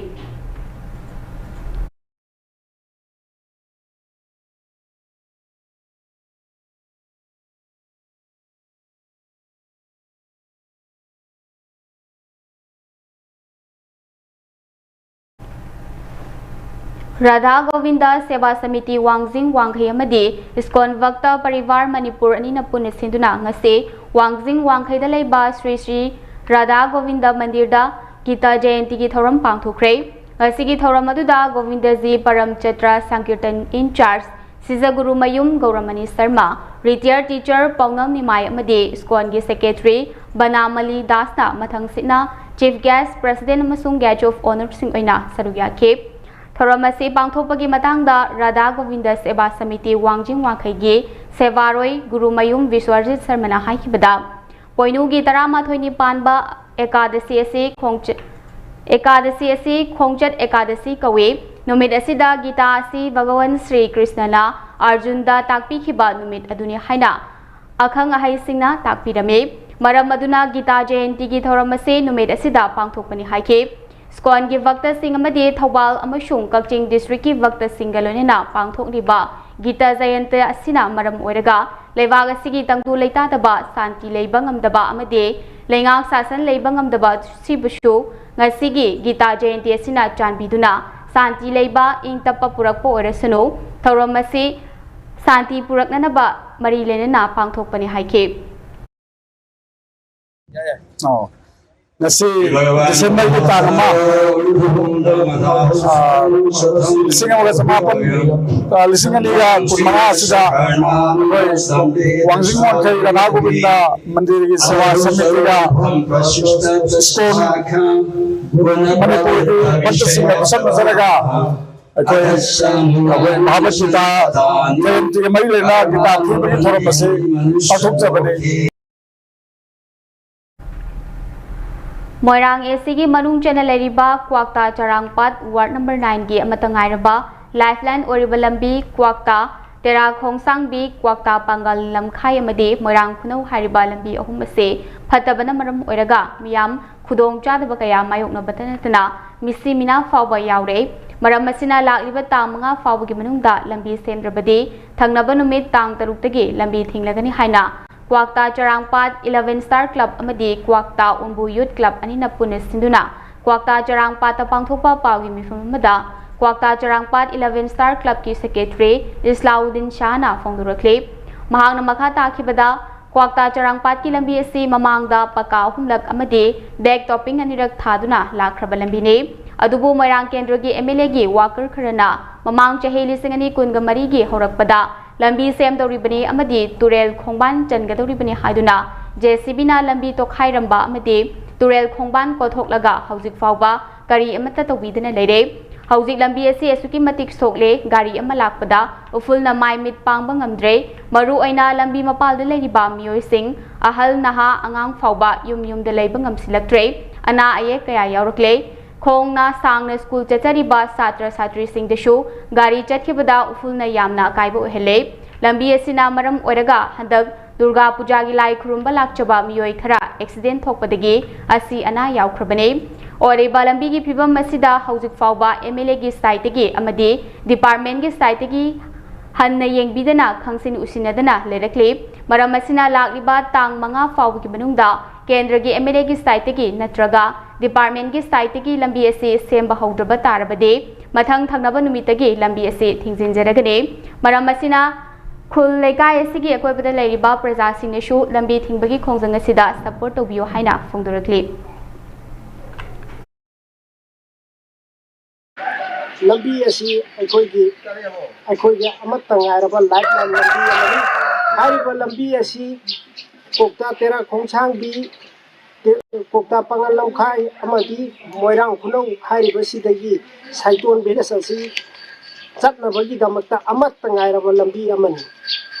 ꯔꯥꯙꯥ ꯒꯣꯕꯤꯟꯗ ꯁꯦꯕꯥ ꯁꯃꯤꯇꯤ ꯋꯥꯡꯖꯤꯡ ꯋꯥꯡꯈꯩ ꯑꯃꯗꯤ ꯏꯁꯀꯣꯟ ꯚꯛꯇ ꯄꯔꯤꯕꯥꯔ ꯃꯅꯤꯄꯨꯔ ꯑꯅꯤꯅ ꯄꯨꯟꯅ ꯁꯤꯟꯗꯨꯅ ꯉꯁꯤ ꯋꯥꯡꯖꯤꯡ ꯋꯥꯡꯈꯩꯗ ꯂꯩꯕ ꯁ꯭ꯔꯤ ꯁ꯭ꯔꯤ ꯔꯥꯙꯥ ꯒꯣꯕꯤꯟꯗ ꯃꯟꯗꯤꯔꯗ ꯒꯤꯇꯥ ꯖꯌꯟꯇꯤꯒꯤ ꯊꯧꯔꯝ ꯄꯥꯡꯊꯣꯛꯈ꯭ꯔꯦ꯫ ꯉꯁꯤꯒꯤ ꯊꯧꯔꯝ ꯑꯗꯨꯗ Govindaji ꯄꯔꯝ ꯆꯇ꯭ꯔ ꯁꯪꯀꯤꯔꯇꯟ in charge ꯁꯤꯖꯒꯨꯔꯨꯃꯌꯨꯝ ꯒꯧꯔꯃꯅꯤ Sharma, retired teacher ꯄꯥꯎꯅꯝ ꯅꯤꯃꯥꯏ ꯑꯃꯗꯤ ꯏꯁꯀꯣꯟꯒꯤ secretary ꯕꯅꯥꯃꯂꯤ ꯗꯥꯁꯅ ꯃꯊꯪꯁꯤꯠꯅ chief guest, president ꯑꯃꯁꯨꯡ guest of honourꯁꯤꯡ ꯑꯣꯏꯅ ꯁꯔꯨꯛ ꯌꯥꯈꯤ꯫ ꯊꯧꯔꯝ ꯑꯁꯤ ꯄꯥꯡꯊꯣꯛꯄꯒꯤ ꯃꯇꯥꯡꯗ ꯔꯥꯙꯥ ꯒꯣꯕꯤꯟꯗ ꯁꯦꯕꯥ ꯁꯃꯤꯇꯤ ꯋꯥꯡꯖꯤꯡ ꯋꯥꯡꯈꯩꯒꯤ ꯁꯦꯕꯥꯔꯣꯏ ꯒꯨꯔꯨꯃꯌꯨꯝ ꯕꯤꯁ꯭ꯋꯔꯖꯤꯠ ꯁꯔꯃꯅ ꯍꯥꯏꯈꯤꯕꯗ, ꯄꯣꯏꯅꯨꯒꯤ ꯇꯔꯥꯃꯥꯊꯣꯏꯅꯤ ꯄꯥꯟꯕ ꯑꯦꯀꯥꯗꯁꯤ ꯑꯁꯤ ꯈꯣꯡꯆ-, ꯑꯦꯀꯥꯗꯁꯤ ꯑꯁꯤ ꯈꯣꯡꯆꯠ ꯑꯦꯀꯥꯗꯁꯤ ꯀꯧꯏ꯫ ꯅꯨꯃꯤꯠ ꯑꯁꯤꯗ ꯒꯤꯇꯥ ꯑꯁꯤ ꯚꯒꯋꯟ ꯁ꯭ꯔꯤ ꯀ꯭ꯔꯤꯁꯅꯅ ꯑꯔꯖꯨꯟꯗ ꯇꯥꯛꯄꯤꯈꯤꯕ ꯅꯨꯃꯤꯠ ꯑꯗꯨꯅꯤ ꯍꯥꯏꯅ ꯑꯈꯪ ꯑꯍꯩꯁꯤꯡꯅ ꯇꯥꯛꯄꯤꯔꯝꯃꯤ꯫ ꯃꯔꯝ ꯑꯗꯨꯅ ꯒꯤꯇꯥ ꯖꯌꯟꯇꯤꯒꯤ ꯊꯧꯔꯝ ꯑꯁꯤ ꯅꯨꯃꯤꯠ ꯑꯁꯤꯗ ꯄꯥꯡꯊꯣꯛꯄꯅꯤ ꯍꯥꯏꯈꯤ꯫ ꯁ꯭ꯀꯣꯟꯒꯤ ꯚꯛꯇꯁꯤꯡ ꯑꯃꯗꯤ ꯊꯧꯕꯥꯜ ꯑꯃꯁꯨꯡ ꯀꯛꯆꯤꯡ districtꯀꯤ ꯚꯛꯇꯁꯤꯡꯒ ꯂꯣꯏꯅꯅ ꯄꯥꯡꯊꯣꯛꯂꯤꯕ ꯒꯤꯇꯥ ꯖꯌꯟꯇꯤ ꯑꯁꯤꯅ ꯃꯔꯝ ꯑꯣꯏꯔꯒ ꯂꯩꯕꯥꯛ ꯑꯁꯤꯒꯤ ꯇꯪꯗꯨ ꯂꯩꯇꯥꯗꯕ, ꯁꯥꯟꯇꯤ ꯂꯩꯕ ꯉꯝꯗꯕ ꯑꯃꯗꯤ ꯂꯩꯉꯥꯛ ꯁꯥꯁꯟ ꯂꯩꯕ ꯉꯝꯗꯕ ꯁꯤꯕꯨꯁꯨ ꯉꯁꯤꯒꯤ ꯒꯤꯇꯥ ꯖꯌꯟꯇꯤ ꯑꯁꯤꯅ ꯆꯥꯟꯕꯤꯗꯨꯅ ꯁꯥꯟꯇꯤ ꯂꯩꯕ, ꯏꯪ ꯇꯞꯄ ꯄꯨꯔꯛꯄ ꯑꯣꯏꯔꯁꯅꯨ꯫ ꯊꯧꯔꯝ ꯑꯁꯤ ꯁꯥꯟꯇꯤ ꯄꯨꯔꯛꯅꯅꯕ ꯃꯔꯤ ꯂꯩꯅꯅ ꯄꯥꯡꯊꯣꯛꯄꯅꯤ ꯍꯥꯏꯈꯤ꯫ ꯑꯣ꯫ ꯉꯁꯤ ꯗꯤꯁꯦꯝꯕꯔꯒꯤ ꯇꯥꯡ ꯑꯃ, ꯂꯤꯁꯤꯡ ꯑꯃꯒ ꯆꯃꯥꯄꯟ, ꯂꯤꯁꯤꯡ ꯑꯅꯤꯒ ꯀꯨꯟꯃꯉꯥ ꯑꯁꯤꯗ ꯑꯩꯈꯣꯏ ꯋꯥꯡꯖꯤꯡ ꯋꯥꯡꯈꯩ ꯔꯥꯙꯥ ꯒꯣꯕꯤꯟꯗ ꯃꯟꯗꯤꯔꯒꯤ ꯁꯦꯋꯥ ꯁꯃꯤꯇꯤꯒ ꯏꯁꯀꯣꯟ ꯃꯅꯤꯄꯨꯔꯒꯤ ꯚꯛꯇꯁꯤꯡꯒ ꯈꯨꯠꯁꯝꯅꯖꯔꯒ ꯑꯩꯈꯣꯏ, ꯑꯩꯈꯣꯏ ꯚꯥꯒꯕꯠ ꯒꯤꯇꯥ ꯖꯌꯟꯇꯤꯒ ꯃꯔꯤ ꯂꯩꯅꯅ ꯒꯤꯇꯥ ꯊꯤꯕꯒꯤ ꯊꯧꯔꯝ ꯑꯁꯤ ꯄꯥꯡꯊꯣꯛꯆꯕꯅꯤ꯫ ꯃꯣꯏꯔꯥꯡ ꯑꯦ ꯁꯤꯒꯤ ꯃꯅꯨꯡ ꯆꯟꯅ ꯂꯩꯔꯤꯕ ꯀ꯭ꯋꯥꯛꯇꯥ ꯆꯔꯥꯡꯄꯥꯠ ꯋꯥꯔꯗ ꯅꯝꯕꯔ ꯅꯥꯏꯟꯒꯤ ꯑꯃꯠꯇ ꯉꯥꯏꯔꯕ ꯂꯥꯏꯐꯂꯥꯏꯟ ꯑꯣꯏꯔꯤꯕ ꯂꯝꯕꯤ ꯀ꯭ꯋꯥꯛꯇꯥ ꯇꯦꯔꯥ ꯈꯣꯡꯁꯥꯡꯕꯤ ꯀ꯭ꯋꯥꯛꯇꯥ ꯄꯥꯡꯒꯜ ꯂꯝꯈꯥꯏ ꯑꯃꯗꯤ ꯃꯣꯏꯔꯥꯡ ꯈꯨꯅꯧ ꯍꯥꯏꯔꯤꯕ ꯂꯝꯕꯤ ꯑꯍꯨꯝ ꯑꯁꯤ ꯐꯠꯇꯕꯅ ꯃꯔꯝ ꯑꯣꯏꯔꯒ ꯃꯤꯌꯥꯝ ꯈꯨꯗꯣꯡ ꯆꯥꯗꯕ ꯀꯌꯥ ꯃꯥꯌꯣꯛꯅꯕꯇ ꯅꯠꯇꯅ ꯃꯤꯁꯤ ꯃꯤꯅꯥ ꯐꯥꯎꯕ ꯌꯥꯎꯔꯦ꯫ ꯃꯔꯝ ꯑꯁꯤꯅ ꯂꯥꯛꯂꯤꯕ ꯇꯥꯡ ꯃꯉꯥ ꯐꯥꯎꯕꯒꯤ ꯃꯅꯨꯡꯗ ꯂꯝꯕꯤ ꯁꯦꯝꯗ꯭ꯔꯕꯗꯤ ꯊꯪꯅꯕ ꯅꯨꯃꯤꯠ ꯇꯥꯡ ꯇꯔꯨꯛꯇꯒꯤ ꯂꯝꯕꯤ ꯊꯤꯡꯂꯒꯅꯤ ꯍꯥꯏꯅ ꯀ꯭ꯋꯥꯛꯇꯥ ꯆꯔꯥꯡꯄꯥꯠ ꯏꯂꯚꯦꯟ ꯁ꯭ꯇꯥꯔ ꯀ꯭ꯂꯕ ꯑꯃꯗꯤ ꯀ꯭ꯋꯥꯛꯇꯥ ꯎꯝꯕꯨ ꯌꯨꯠ ꯀ꯭ꯂꯕ ꯑꯅꯤꯅ ꯄꯨꯟꯅ ꯁꯤꯟꯗꯨꯅ ꯀ꯭ꯋꯥꯛꯇꯥ ꯆꯔꯥꯡꯄꯥꯠꯇ ꯄꯥꯡꯊꯣꯛꯄ ꯄꯥꯎꯒꯤ ꯃꯤꯐꯝ ꯑꯃꯗ ꯀ꯭ꯋꯥꯛꯇꯥ ꯆꯔꯥꯡꯄꯥꯠ ꯏꯂꯚꯦꯟ ꯁ꯭ꯇꯥꯔ ꯀ꯭ꯂꯕꯀꯤ ꯁꯦꯀ꯭ꯔꯦꯇꯔꯤ ꯏꯁꯂꯥꯎꯗꯤꯟ ꯁꯥꯍꯅ ꯐꯣꯡꯗꯣꯔꯛꯂꯤ꯫ ꯃꯍꯥꯛꯅ ꯃꯈꯥ ꯇꯥꯈꯤꯕꯗ, ꯀ꯭ꯋꯥꯛꯇꯥ ꯆꯔꯥꯡꯄꯥꯠꯀꯤ ꯂꯝꯕꯤ ꯑꯁꯤ ꯃꯃꯥꯡꯗ ꯄꯀꯥ ꯑꯍꯨꯝꯂꯛ ꯑꯃꯗꯤ ꯕꯦꯛ ꯇꯣꯞꯄꯤꯡ ꯑꯅꯤꯔꯛ ꯊꯥꯗꯨꯅ ꯂꯥꯛꯈ꯭ꯔꯕ ꯂꯝꯕꯤꯅꯤ꯫ ꯑꯗꯨꯕꯨ ꯃꯣꯏꯔꯥꯡ ꯀꯦꯟꯗ꯭ꯔꯒꯤ ꯑꯦꯝ ꯑꯦꯜ ꯑꯦꯒꯤ ꯋꯥꯀꯔ ꯈꯔꯅ ꯃꯃꯥꯡ ꯆꯍꯤ ꯂꯤꯁꯤꯡ ꯑꯅꯤ ꯀꯨꯟꯒ ꯃꯔꯤꯒꯤ ꯍꯧꯔꯛꯄꯗ ꯂꯝꯕꯤ ꯁꯦꯝꯗꯧꯔꯤꯕꯅꯤ ꯑꯃꯗꯤ ꯇꯨꯔꯦꯜ ꯈꯣꯡꯕꯥꯟ ꯆꯟꯒꯗꯧꯔꯤꯕꯅꯤ ꯍꯥꯏꯗꯨꯅ ꯖꯦ ꯁꯤ ꯕꯤꯅ ꯂꯝꯕꯤ ꯇꯣꯈꯥꯏꯔꯝꯕ ꯑꯃꯗꯤ ꯇꯨꯔꯦꯜ ꯈꯣꯡꯕꯥꯟ ꯀꯣꯊꯣꯛꯂꯒ ꯍꯧꯖꯤꯛ ꯐꯥꯎꯕ ꯀꯔꯤ ꯑꯃꯠꯇ ꯇꯧꯕꯤꯗꯅ ꯂꯩꯔꯦ꯫ ꯍꯧꯖꯤꯛ ꯂꯝꯕꯤ ꯑꯁꯤ ꯑꯁꯨꯛꯀꯤ ꯃꯇꯤꯛ ꯁꯣꯛꯂꯦ, ꯒꯥꯔꯤ ꯑꯃ ꯂꯥꯛꯄꯗ ꯎꯐꯨꯜꯅ ꯃꯥꯏ ꯃꯤꯠ ꯄꯥꯡꯕ ꯉꯝꯗ꯭ꯔꯦ꯫ ꯃꯔꯨꯑꯣꯏꯅ ꯂꯝꯕꯤ ꯃꯄꯥꯜꯗ ꯂꯩꯔꯤꯕ ꯃꯤꯑꯣꯏꯁꯤꯡ, ꯑꯍꯜ, ꯅꯍꯥ, ꯑꯉꯥꯡ ꯐꯥꯎꯕ ꯌꯨꯝ ꯌꯨꯝꯗ ꯂꯩꯕ ꯉꯝꯁꯤꯜꯂꯛꯇ꯭ꯔꯦ꯫ ꯑꯅꯥ ꯑꯌꯦꯛ ꯀꯌꯥ ꯌꯥꯎꯔꯛꯂꯦ꯫ ꯈꯣꯡꯅ ꯁꯥꯡꯅ ꯁ꯭ꯀꯨꯜ ꯆꯠꯆꯔꯤꯕ ꯁꯥꯇ꯭ꯔ ꯁꯥꯇ꯭ꯔꯤꯁꯤꯡꯗꯁꯨ ꯒꯥꯔꯤ ꯆꯠꯈꯤꯕꯗ ꯎꯐꯨꯜꯅ ꯌꯥꯝꯅ ꯑꯀꯥꯏꯕ ꯑꯣꯏꯍꯜꯂꯦ꯫ ꯂꯝꯕꯤ ꯑꯁꯤꯅ ꯃꯔꯝ ꯑꯣꯏꯔꯒ ꯍꯟꯗꯛ ꯗꯨꯔꯒꯥ ꯄꯨꯖꯥꯒꯤ ꯂꯥꯏ ꯈꯨꯔꯨꯝꯕ ꯂꯥꯛꯆꯕ ꯃꯤꯑꯣꯏ ꯈꯔ ꯑꯦꯛꯁꯤꯗꯦꯟ ꯊꯣꯛꯄꯗꯒꯤ ꯑꯁꯤ ꯑꯅꯥ ꯌꯥꯎꯈ꯭ꯔꯕꯅꯤ꯫ ꯑꯣꯏꯔꯤꯕ ꯂꯝꯕꯤꯒꯤ ꯐꯤꯕꯝ ꯑꯁꯤꯗ ꯍꯧꯖꯤꯛ ꯐꯥꯎꯕ ꯑꯦꯝ ꯑꯦꯜ ꯑꯦꯒꯤ ꯁꯥꯏꯠꯇꯒꯤ ꯑꯃꯗꯤ ꯗꯤꯄꯥꯔꯠꯃꯦꯟꯒꯤ ꯁꯥꯏꯠꯇꯒꯤ ꯍꯟꯅ ꯌꯦꯡꯕꯤꯗꯅ ꯈꯪꯁꯤꯟ ꯎꯁꯤꯟꯅꯗꯅ ꯂꯩꯔꯛꯂꯤ꯫ ꯃꯔꯝ ꯑꯁꯤꯅ ꯂꯥꯛꯂꯤꯕ ꯇꯥꯡ ꯃꯉꯥ ꯐꯥꯎꯕꯒꯤ ꯃꯅꯨꯡꯗ ꯀꯦꯟꯗ꯭ꯔꯒꯤ ꯑꯦꯝ ꯑꯦꯜ ꯑꯦꯒꯤ ꯁꯥꯏꯠꯇꯒꯤ ꯅꯠꯇ꯭ꯔꯒ ꯗꯤꯄꯥꯔꯠꯃꯦꯟꯒꯤ ꯁꯥꯏꯠꯇꯒꯤ ꯂꯝꯕꯤ ꯑꯁꯤ ꯁꯦꯝꯕ ꯍꯧꯗ꯭ꯔꯕ ꯇꯥꯔꯕꯗꯤ ꯃꯊꯪ ꯊꯪꯅꯕ ꯅꯨꯃꯤꯠꯇꯒꯤ ꯂꯝꯕꯤ ꯑꯁꯤ ꯊꯤꯡꯖꯤꯟꯖꯔꯒꯅꯤ꯫ ꯃꯔꯝ ꯑꯁꯤꯅ ꯈꯨꯜ ꯂꯩꯀꯥꯏ ꯑꯁꯤꯒꯤ ꯑꯀꯣꯏꯕꯗ ꯂꯩꯔꯤꯕ ꯄ꯭ꯔꯖꯥꯁꯤꯡꯅꯁꯨ ꯂꯝꯕꯤ ꯊꯤꯡꯕꯒꯤ ꯈꯣꯡꯖꯪ ꯑꯁꯤꯗ ꯁꯄꯣꯔꯠ ꯇꯧꯕꯤꯌꯨ ꯍꯥꯏꯅ ꯐꯣꯡꯗꯣꯔꯛꯂꯤ꯫ ꯂꯝꯕꯤ ꯑꯁꯤ ꯑꯩꯈꯣꯏꯒꯤ ꯑꯩꯈꯣꯏꯒꯤ ꯑꯃꯠꯇ ꯉꯥꯏꯔꯕ ꯂꯥꯏꯐ ꯂꯥꯏꯟ ꯂꯝꯕꯤ ꯑꯃꯅꯤ꯫ ꯍꯥꯏꯔꯤꯕ ꯂꯝꯕꯤ ꯑꯁꯤ ꯀꯣꯛꯇꯥ ꯇꯦꯔꯥ ꯈꯣꯡꯁꯥꯡꯕꯤ, ꯀꯣꯛꯇꯥ ꯄꯥꯉꯜ ꯂꯝꯈꯥꯏ ꯑꯃꯗꯤ ꯃꯣꯏꯔꯥꯡ ꯈꯨꯅꯧ ꯍꯥꯏꯔꯤꯕꯁꯤꯗꯒꯤ ꯁꯥꯏꯇꯣꯟ ꯚꯤꯂꯦꯖ ꯑꯁꯤ ꯆꯠꯅꯕꯒꯤꯗꯃꯛꯇ ꯑꯃꯠꯇ ꯉꯥꯏꯔꯕ ꯂꯝꯕꯤ ꯑꯃꯅꯤ꯫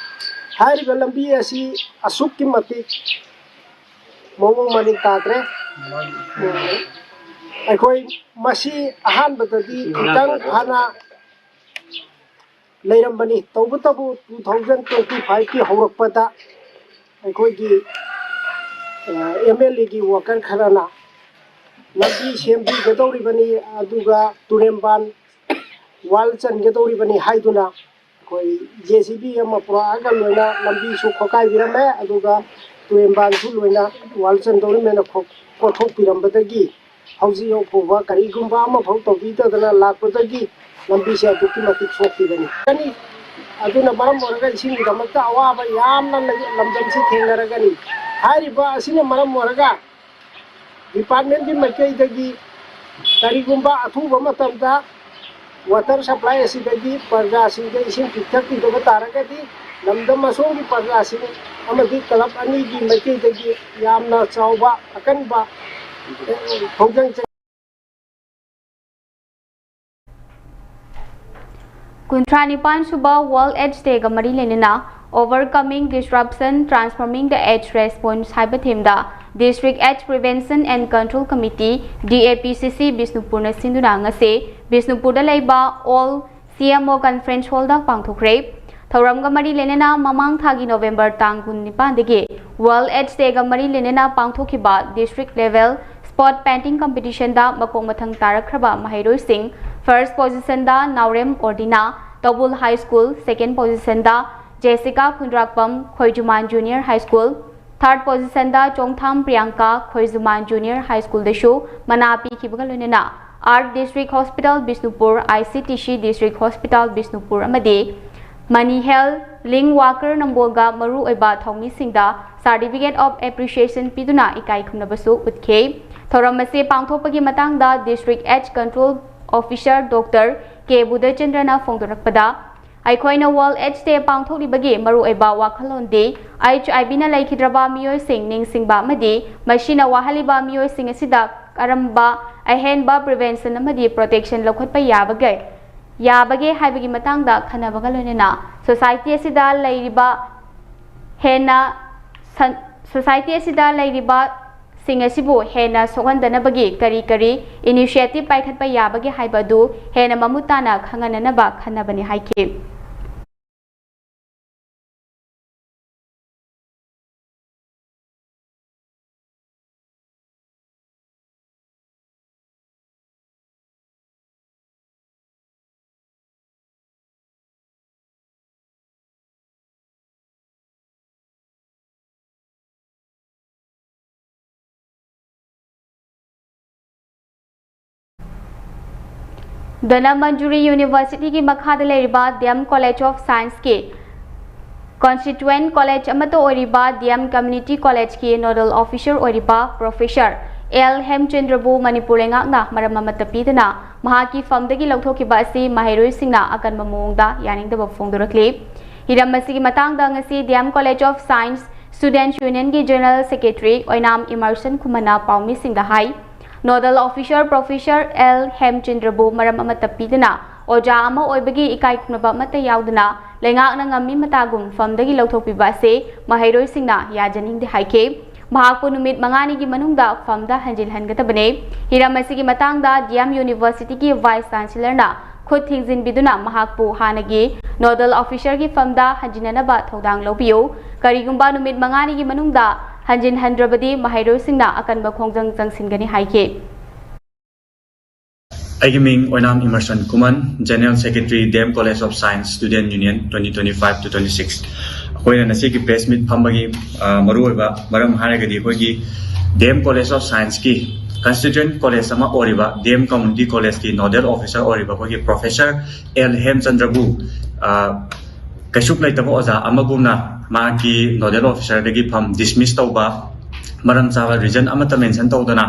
ꯍꯥꯏꯔꯤꯕ ꯂꯝꯕꯤ ꯑꯁꯤ ꯑꯁꯨꯛꯀꯤ ꯃꯇꯤꯛ ꯃꯑꯣꯡ ꯃꯔꯤꯟ ꯇꯥꯗ꯭ꯔꯦ꯫ ꯑꯩꯈꯣꯏ ꯃꯁꯤ ꯑꯍꯥꯟꯕꯗꯗꯤ ꯈꯤꯇꯪ ꯐꯅ ꯂꯩꯔꯝꯕꯅꯤ꯫ ꯇꯧꯕꯇꯕꯨ two thousand twenty five ꯀꯤ ꯍꯧꯔꯛꯄꯗ ꯑꯩꯈꯣꯏꯒꯤ ꯑꯦꯝ ꯑꯦꯜ ꯑꯦꯒꯤ ꯋꯥꯀꯔ ꯈꯔꯅ ꯂꯝꯕꯤ ꯁꯦꯝꯕꯤꯒꯗꯧꯔꯤꯕꯅꯤ, ꯑꯗꯨꯒ ꯇꯨꯔꯦꯟꯕꯥꯟ ꯋꯥꯜ ꯆꯟꯒꯗꯧꯔꯤꯕꯅꯤ ꯍꯥꯏꯗꯨꯅ ꯑꯩꯈꯣꯏ ꯖꯦ ꯁꯤ ꯕꯤ ꯑꯃ ꯄꯨꯔꯛꯑꯒ ꯂꯣꯏꯅ ꯂꯝꯕꯤꯁꯨ ꯈꯣꯀꯥꯏꯕꯤꯔꯝꯃꯦ, ꯑꯗꯨꯒ ꯇꯨꯔꯦꯟꯕꯥꯟꯁꯨ ꯂꯣꯏꯅ ꯋꯥꯜ ꯆꯟꯗꯧꯔꯤꯕꯅꯤꯅ ꯀꯣ-, ꯀꯣꯊꯣꯛꯄꯤꯔꯝꯕꯗꯒꯤ ꯍꯧꯖꯤꯛ ꯐꯥꯎꯕ ꯀꯔꯤꯒꯨꯝꯕ ꯑꯃꯐꯥꯎ ꯇꯧꯕꯤꯗꯗꯅ ꯂꯥꯛꯄꯗꯒꯤ ꯂꯝꯕꯤꯁꯦ ꯑꯗꯨꯛꯀꯤ ꯃꯇꯤꯛ ꯁꯣꯛꯈꯤꯕꯅꯤ꯫ ꯑꯗꯨꯅ ꯃꯔꯝ ꯑꯣꯏꯔꯒ ꯏꯁꯤꯡꯒꯤꯗꯃꯛꯇ ꯑꯋꯥꯕ ꯌꯥꯝꯅ ꯂꯩ, ꯂꯝꯗꯝꯁꯤ ꯊꯦꯡꯅꯔꯒꯅꯤ꯫ ꯍꯥꯏꯔꯤꯕ ꯑꯁꯤꯅ ꯃꯔꯝ ꯑꯣꯏꯔꯒ ꯗꯤꯄꯥꯔꯠꯃꯦꯟꯒꯤ ꯃꯥꯏꯀꯩꯗꯒꯤ ꯀꯔꯤꯒꯨꯝꯕ ꯑꯊꯨꯕ ꯃꯇꯝꯗ ꯋꯥꯇꯔ ꯁꯄ꯭ꯂꯥꯏ ꯑꯁꯤꯗꯒꯤ ꯄ꯭ꯔꯖꯥꯁꯤꯡꯗ ꯏꯁꯤꯡ ꯄꯤꯊꯛꯄꯤꯗꯕ ꯇꯥꯔꯒꯗꯤ ꯂꯝꯗꯝ ꯑꯁꯣꯝꯒꯤ ꯄ꯭ꯔꯖꯥꯁꯤꯡ ꯑꯃꯗꯤ ꯀ꯭ꯂꯕ ꯑꯅꯤꯒꯤ ꯃꯥꯏꯀꯩꯗꯒꯤ ꯌꯥꯝꯅ ꯆꯥꯎꯕ ꯑꯀꯟꯕ ꯈꯣꯡꯖꯪ ꯀꯨꯟꯊ꯭ꯔꯥ ꯅꯤꯄꯥꯟ ꯁꯨꯕ World AIDS Day ꯒ ꯃꯔꯤ ꯂꯩꯅꯅ Overcoming Disruption, Transforming the AIDS Response ꯍꯥꯏꯕ theme the District AIDS Prevention and Control Committee, D A P C C, ꯕꯤꯁꯅꯨꯄꯨꯔꯅ ꯁꯤꯟꯗꯨꯅ ꯉꯁꯤ ꯕꯤꯁꯅꯨꯄꯨꯔꯗ ꯂꯩꯕ All C M O Conference Hall ꯗ ꯄꯥꯡꯊꯣꯛꯈ꯭ꯔꯦ꯫ ꯊꯧꯔꯝꯒ ꯃꯔꯤ ꯂꯩꯅꯅ ꯃꯃꯥꯡ ꯊꯥꯒꯤ ꯅꯣꯕꯦꯝꯕꯔ ꯇꯥꯡ ꯀꯨꯟꯅꯤꯄꯥꯟꯗꯒꯤ World AIDS Day ꯒ ꯃꯔꯤ ꯂꯩꯅꯅ ꯄꯥꯡꯊꯣꯛꯈꯤꯕ District Level Spot Painting Competition ꯗ ꯃꯀꯣꯛ ꯃꯊꯪ ꯇꯥꯔꯛꯈ꯭ꯔꯕ ꯃꯍꯩꯔꯣꯏꯁꯤꯡ first position ꯗ Naorem Ordina, Toubul High School, second position ꯗ Jessica Khundrakpam, Khoijuman Junior High School, third position ꯗ Chongtham Priyanka, Khoijuman Junior High School ꯗꯁꯨ ꯃꯅꯥ ꯄꯤꯈꯤꯕꯒ ꯂꯣꯏꯅꯅ Art District Hospital Bishnupur, I C T C District Hospital Bishnupur ꯑꯃꯗꯤ ꯃꯅꯤ ꯍꯦꯜ ꯂꯤꯡ ꯋꯥꯀꯔ ꯅꯝꯕꯣꯜꯒ ꯃꯔꯨꯑꯣꯏꯕ ꯊꯧꯃꯤꯁꯤꯡꯗ Certificate of Appreciation ꯄꯤꯗꯨꯅ ꯏꯀꯥꯏ ꯈꯨꯝꯅꯕꯁꯨ ꯎꯠꯈꯤ꯫ ꯊꯧꯔꯝ ꯑꯁꯤ ꯄꯥꯡꯊꯣꯛꯄꯒꯤ ꯃꯇꯥꯡꯗ District AIDS Control Officer Doctor K ꯕꯨꯙꯆꯟꯗ꯭ꯔꯅ ꯐꯣꯡꯗꯣꯔꯛꯄꯗ, ꯑꯩꯈꯣꯏꯅ World AIDS Day ꯄꯥꯡꯊꯣꯛꯂꯤꯕꯒꯤ ꯃꯔꯨꯑꯣꯏꯕ ꯋꯥꯈꯜꯂꯣꯟꯗꯤ HIV ꯅ ꯂꯩꯈꯤꯗ꯭ꯔꯕ ꯃꯤꯑꯣꯏꯁꯤꯡ ꯅꯤꯡꯁꯤꯡꯕ ꯑꯃꯗꯤ ꯃꯁꯤꯅ ꯋꯥꯍꯜꯂꯤꯕ ꯃꯤꯑꯣꯏꯁꯤꯡ ꯑꯁꯤꯗ ꯀꯔꯝꯕ ꯑꯍꯦꯟꯕ prevention ꯑꯃꯗꯤ protection ꯂꯧꯈꯠꯄ ꯌꯥꯕꯒꯦ, ꯌꯥꯕꯒꯦ ꯍꯥꯏꯕꯒꯤ ꯃꯇꯥꯡꯗ ꯈꯟꯅꯕꯒ ꯂꯣꯏꯅꯅ society ꯑꯁꯤꯗ ꯂꯩꯔꯤꯕ ꯍꯦꯟꯅ ꯁꯟ-, society ꯑꯁꯤꯗ ꯂꯩꯔꯤꯕꯁꯤꯡ ꯑꯁꯤꯕꯨ ꯍꯦꯟꯅ ꯁꯣꯛꯍꯟꯗꯅꯕꯒꯤ ꯀꯔꯤ ꯀꯔꯤ initiative ꯄꯥꯏꯈꯠꯄ ꯌꯥꯕꯒꯦ ꯍꯥꯏꯕ ꯑꯗꯨ ꯍꯦꯟꯅ ꯃꯃꯨꯠ ꯇꯥꯅ ꯈꯪꯍꯟꯅꯅꯕ ꯈꯟꯅꯕꯅꯤ ꯍꯥꯏꯈꯤ꯫ ꯙꯅꯃꯟꯖꯨꯔꯤ University ꯒꯤ ꯃꯈꯥꯗ ꯂꯩꯔꯤꯕ D M College of Science ꯀꯤ constituent college ꯑꯃꯠꯇ ꯑꯣꯏꯔꯤꯕ D M Community College ꯀꯤ nodal officer ꯑꯣꯏꯔꯤꯕ Professor L ꯍꯦꯝꯆꯟꯗ꯭ꯔꯕꯨ ꯃꯅꯤꯄꯨꯔ ꯂꯩꯉꯥꯛꯅ ꯃꯔꯝ ꯑꯃꯠꯇ ꯄꯤꯗꯅ ꯃꯍꯥꯛꯀꯤ ꯐꯝꯗꯒꯤ ꯂꯧꯊꯣꯛꯈꯤꯕ ꯑꯁꯤ ꯃꯍꯩꯔꯣꯏꯁꯤꯡꯅ ꯑꯀꯟꯕ ꯃꯑꯣꯡꯗ ꯌꯥꯅꯤꯡꯗꯕ ꯐꯣꯡꯗꯣꯔꯛꯂꯤ꯫ ꯍꯤꯔꯝ ꯑꯁꯤꯒꯤ ꯃꯇꯥꯡꯗ ꯉꯁꯤ D M College of Science Students Union ꯒꯤ General Secretary ꯑꯣꯏꯅꯥꯝ ꯏꯃꯔꯁꯟ ꯈꯨꯃꯟꯅ ꯄꯥꯎꯃꯤꯁꯤꯡꯗ ꯍꯥꯏ꯫ Nodal Officer Professor L ꯍꯦꯝꯆꯟꯗ꯭ꯔꯕꯨ ꯃꯔꯝ ꯑꯃꯠꯇ ꯄꯤꯗꯅ ꯑꯣꯖꯥ ꯑꯃ ꯑꯣꯏꯕꯒꯤ ꯏꯀꯥꯏ ꯈꯨꯝꯅꯕ ꯑꯃꯠꯇ ꯌꯥꯎꯗꯅ ꯂꯩꯉꯥꯛꯅ ꯉꯝꯃꯤ ꯃꯇꯥꯒꯨꯝ ꯐꯝꯗꯒꯤ ꯂꯧꯊꯣꯛꯄꯤꯕ ꯑꯁꯤ ꯃꯍꯩꯔꯣꯏꯁꯤꯡꯅ ꯌꯥꯖꯅꯤꯡꯗꯦ ꯍꯥꯏꯈꯤ꯫ ꯃꯍꯥꯛꯄꯨ ꯅꯨꯃꯤꯠ ꯃꯉꯥꯅꯤꯒꯤ ꯃꯅꯨꯡꯗ ꯐꯝꯗ ꯍꯟꯖꯤꯜꯍꯟꯒꯗꯕꯅꯤ꯫ ꯍꯤꯔꯝ ꯑꯁꯤꯒꯤ ꯃꯇꯥꯡꯗ D M University ꯒꯤ Vice Chancellor ꯅ ꯈꯨꯠ ꯊꯤꯡꯖꯤꯟꯕꯤꯗꯨꯅ ꯃꯍꯥꯛꯄꯨ ꯍꯥꯟꯅꯒꯤ nodal officer ꯒꯤ ꯐꯝꯗ ꯍꯟꯖꯤꯟꯅꯅꯕ ꯊꯧꯗꯥꯡ ꯂꯧꯕꯤꯌꯨ꯫ ꯀꯔꯤꯒꯨꯝꯕ ꯅꯨꯃꯤꯠ ꯃꯉꯥꯅꯤꯒꯤ ꯃꯅꯨꯡꯗ ꯍꯟꯖꯤꯟꯍꯟꯗ꯭ꯔꯕꯗꯤ ꯃꯍꯩꯔꯣꯏꯁꯤꯡꯅ ꯑꯀꯟꯕ ꯈꯣꯡꯖꯪ ꯆꯪꯁꯤꯟꯒꯅꯤ ꯍꯥꯏꯈꯤ꯫ ꯑꯩꯒꯤ ꯃꯤꯡ ꯑꯣꯏꯅꯥꯝ ꯏꯃꯔꯁꯟ ꯈꯨꯃꯟ, General Secretary, D M College of Science Student Union twenty twenty-five to twenty-six꯫ ꯑꯩꯈꯣꯏꯅ ꯉꯁꯤꯒꯤ press meet ꯐꯝꯕꯒꯤ, ꯑ, ꯃꯔꯨꯑꯣꯏꯕ ꯃꯔꯝ ꯍꯥꯏꯔꯒꯗꯤ ꯑꯩꯈꯣꯏꯒꯤ D M College of Science ꯀꯤ constituent college ꯑꯃ ꯑꯣꯏꯔꯤꯕ D M Community College ꯀꯤ nodal officer ꯑꯣꯏꯔꯤꯕ ꯑꯩꯈꯣꯏꯒꯤ Professor L ꯍꯦꯝꯆꯟꯗ꯭ꯔꯕꯨ, ꯑ, ꯀꯩꯁꯨ ꯂꯩꯇꯕ ꯑꯣꯖꯥ ꯑꯃꯒꯨꯝꯅ ꯃꯍꯥꯛꯀꯤ nodal officer ꯗꯒꯤ ꯐꯝ dismiss ꯇꯧꯕ, ꯃꯔꯝ ꯆꯥꯕ ꯔꯤꯖꯟ ꯑꯃꯠꯇ ꯃꯦꯟꯁꯟ ꯇꯧꯗꯅ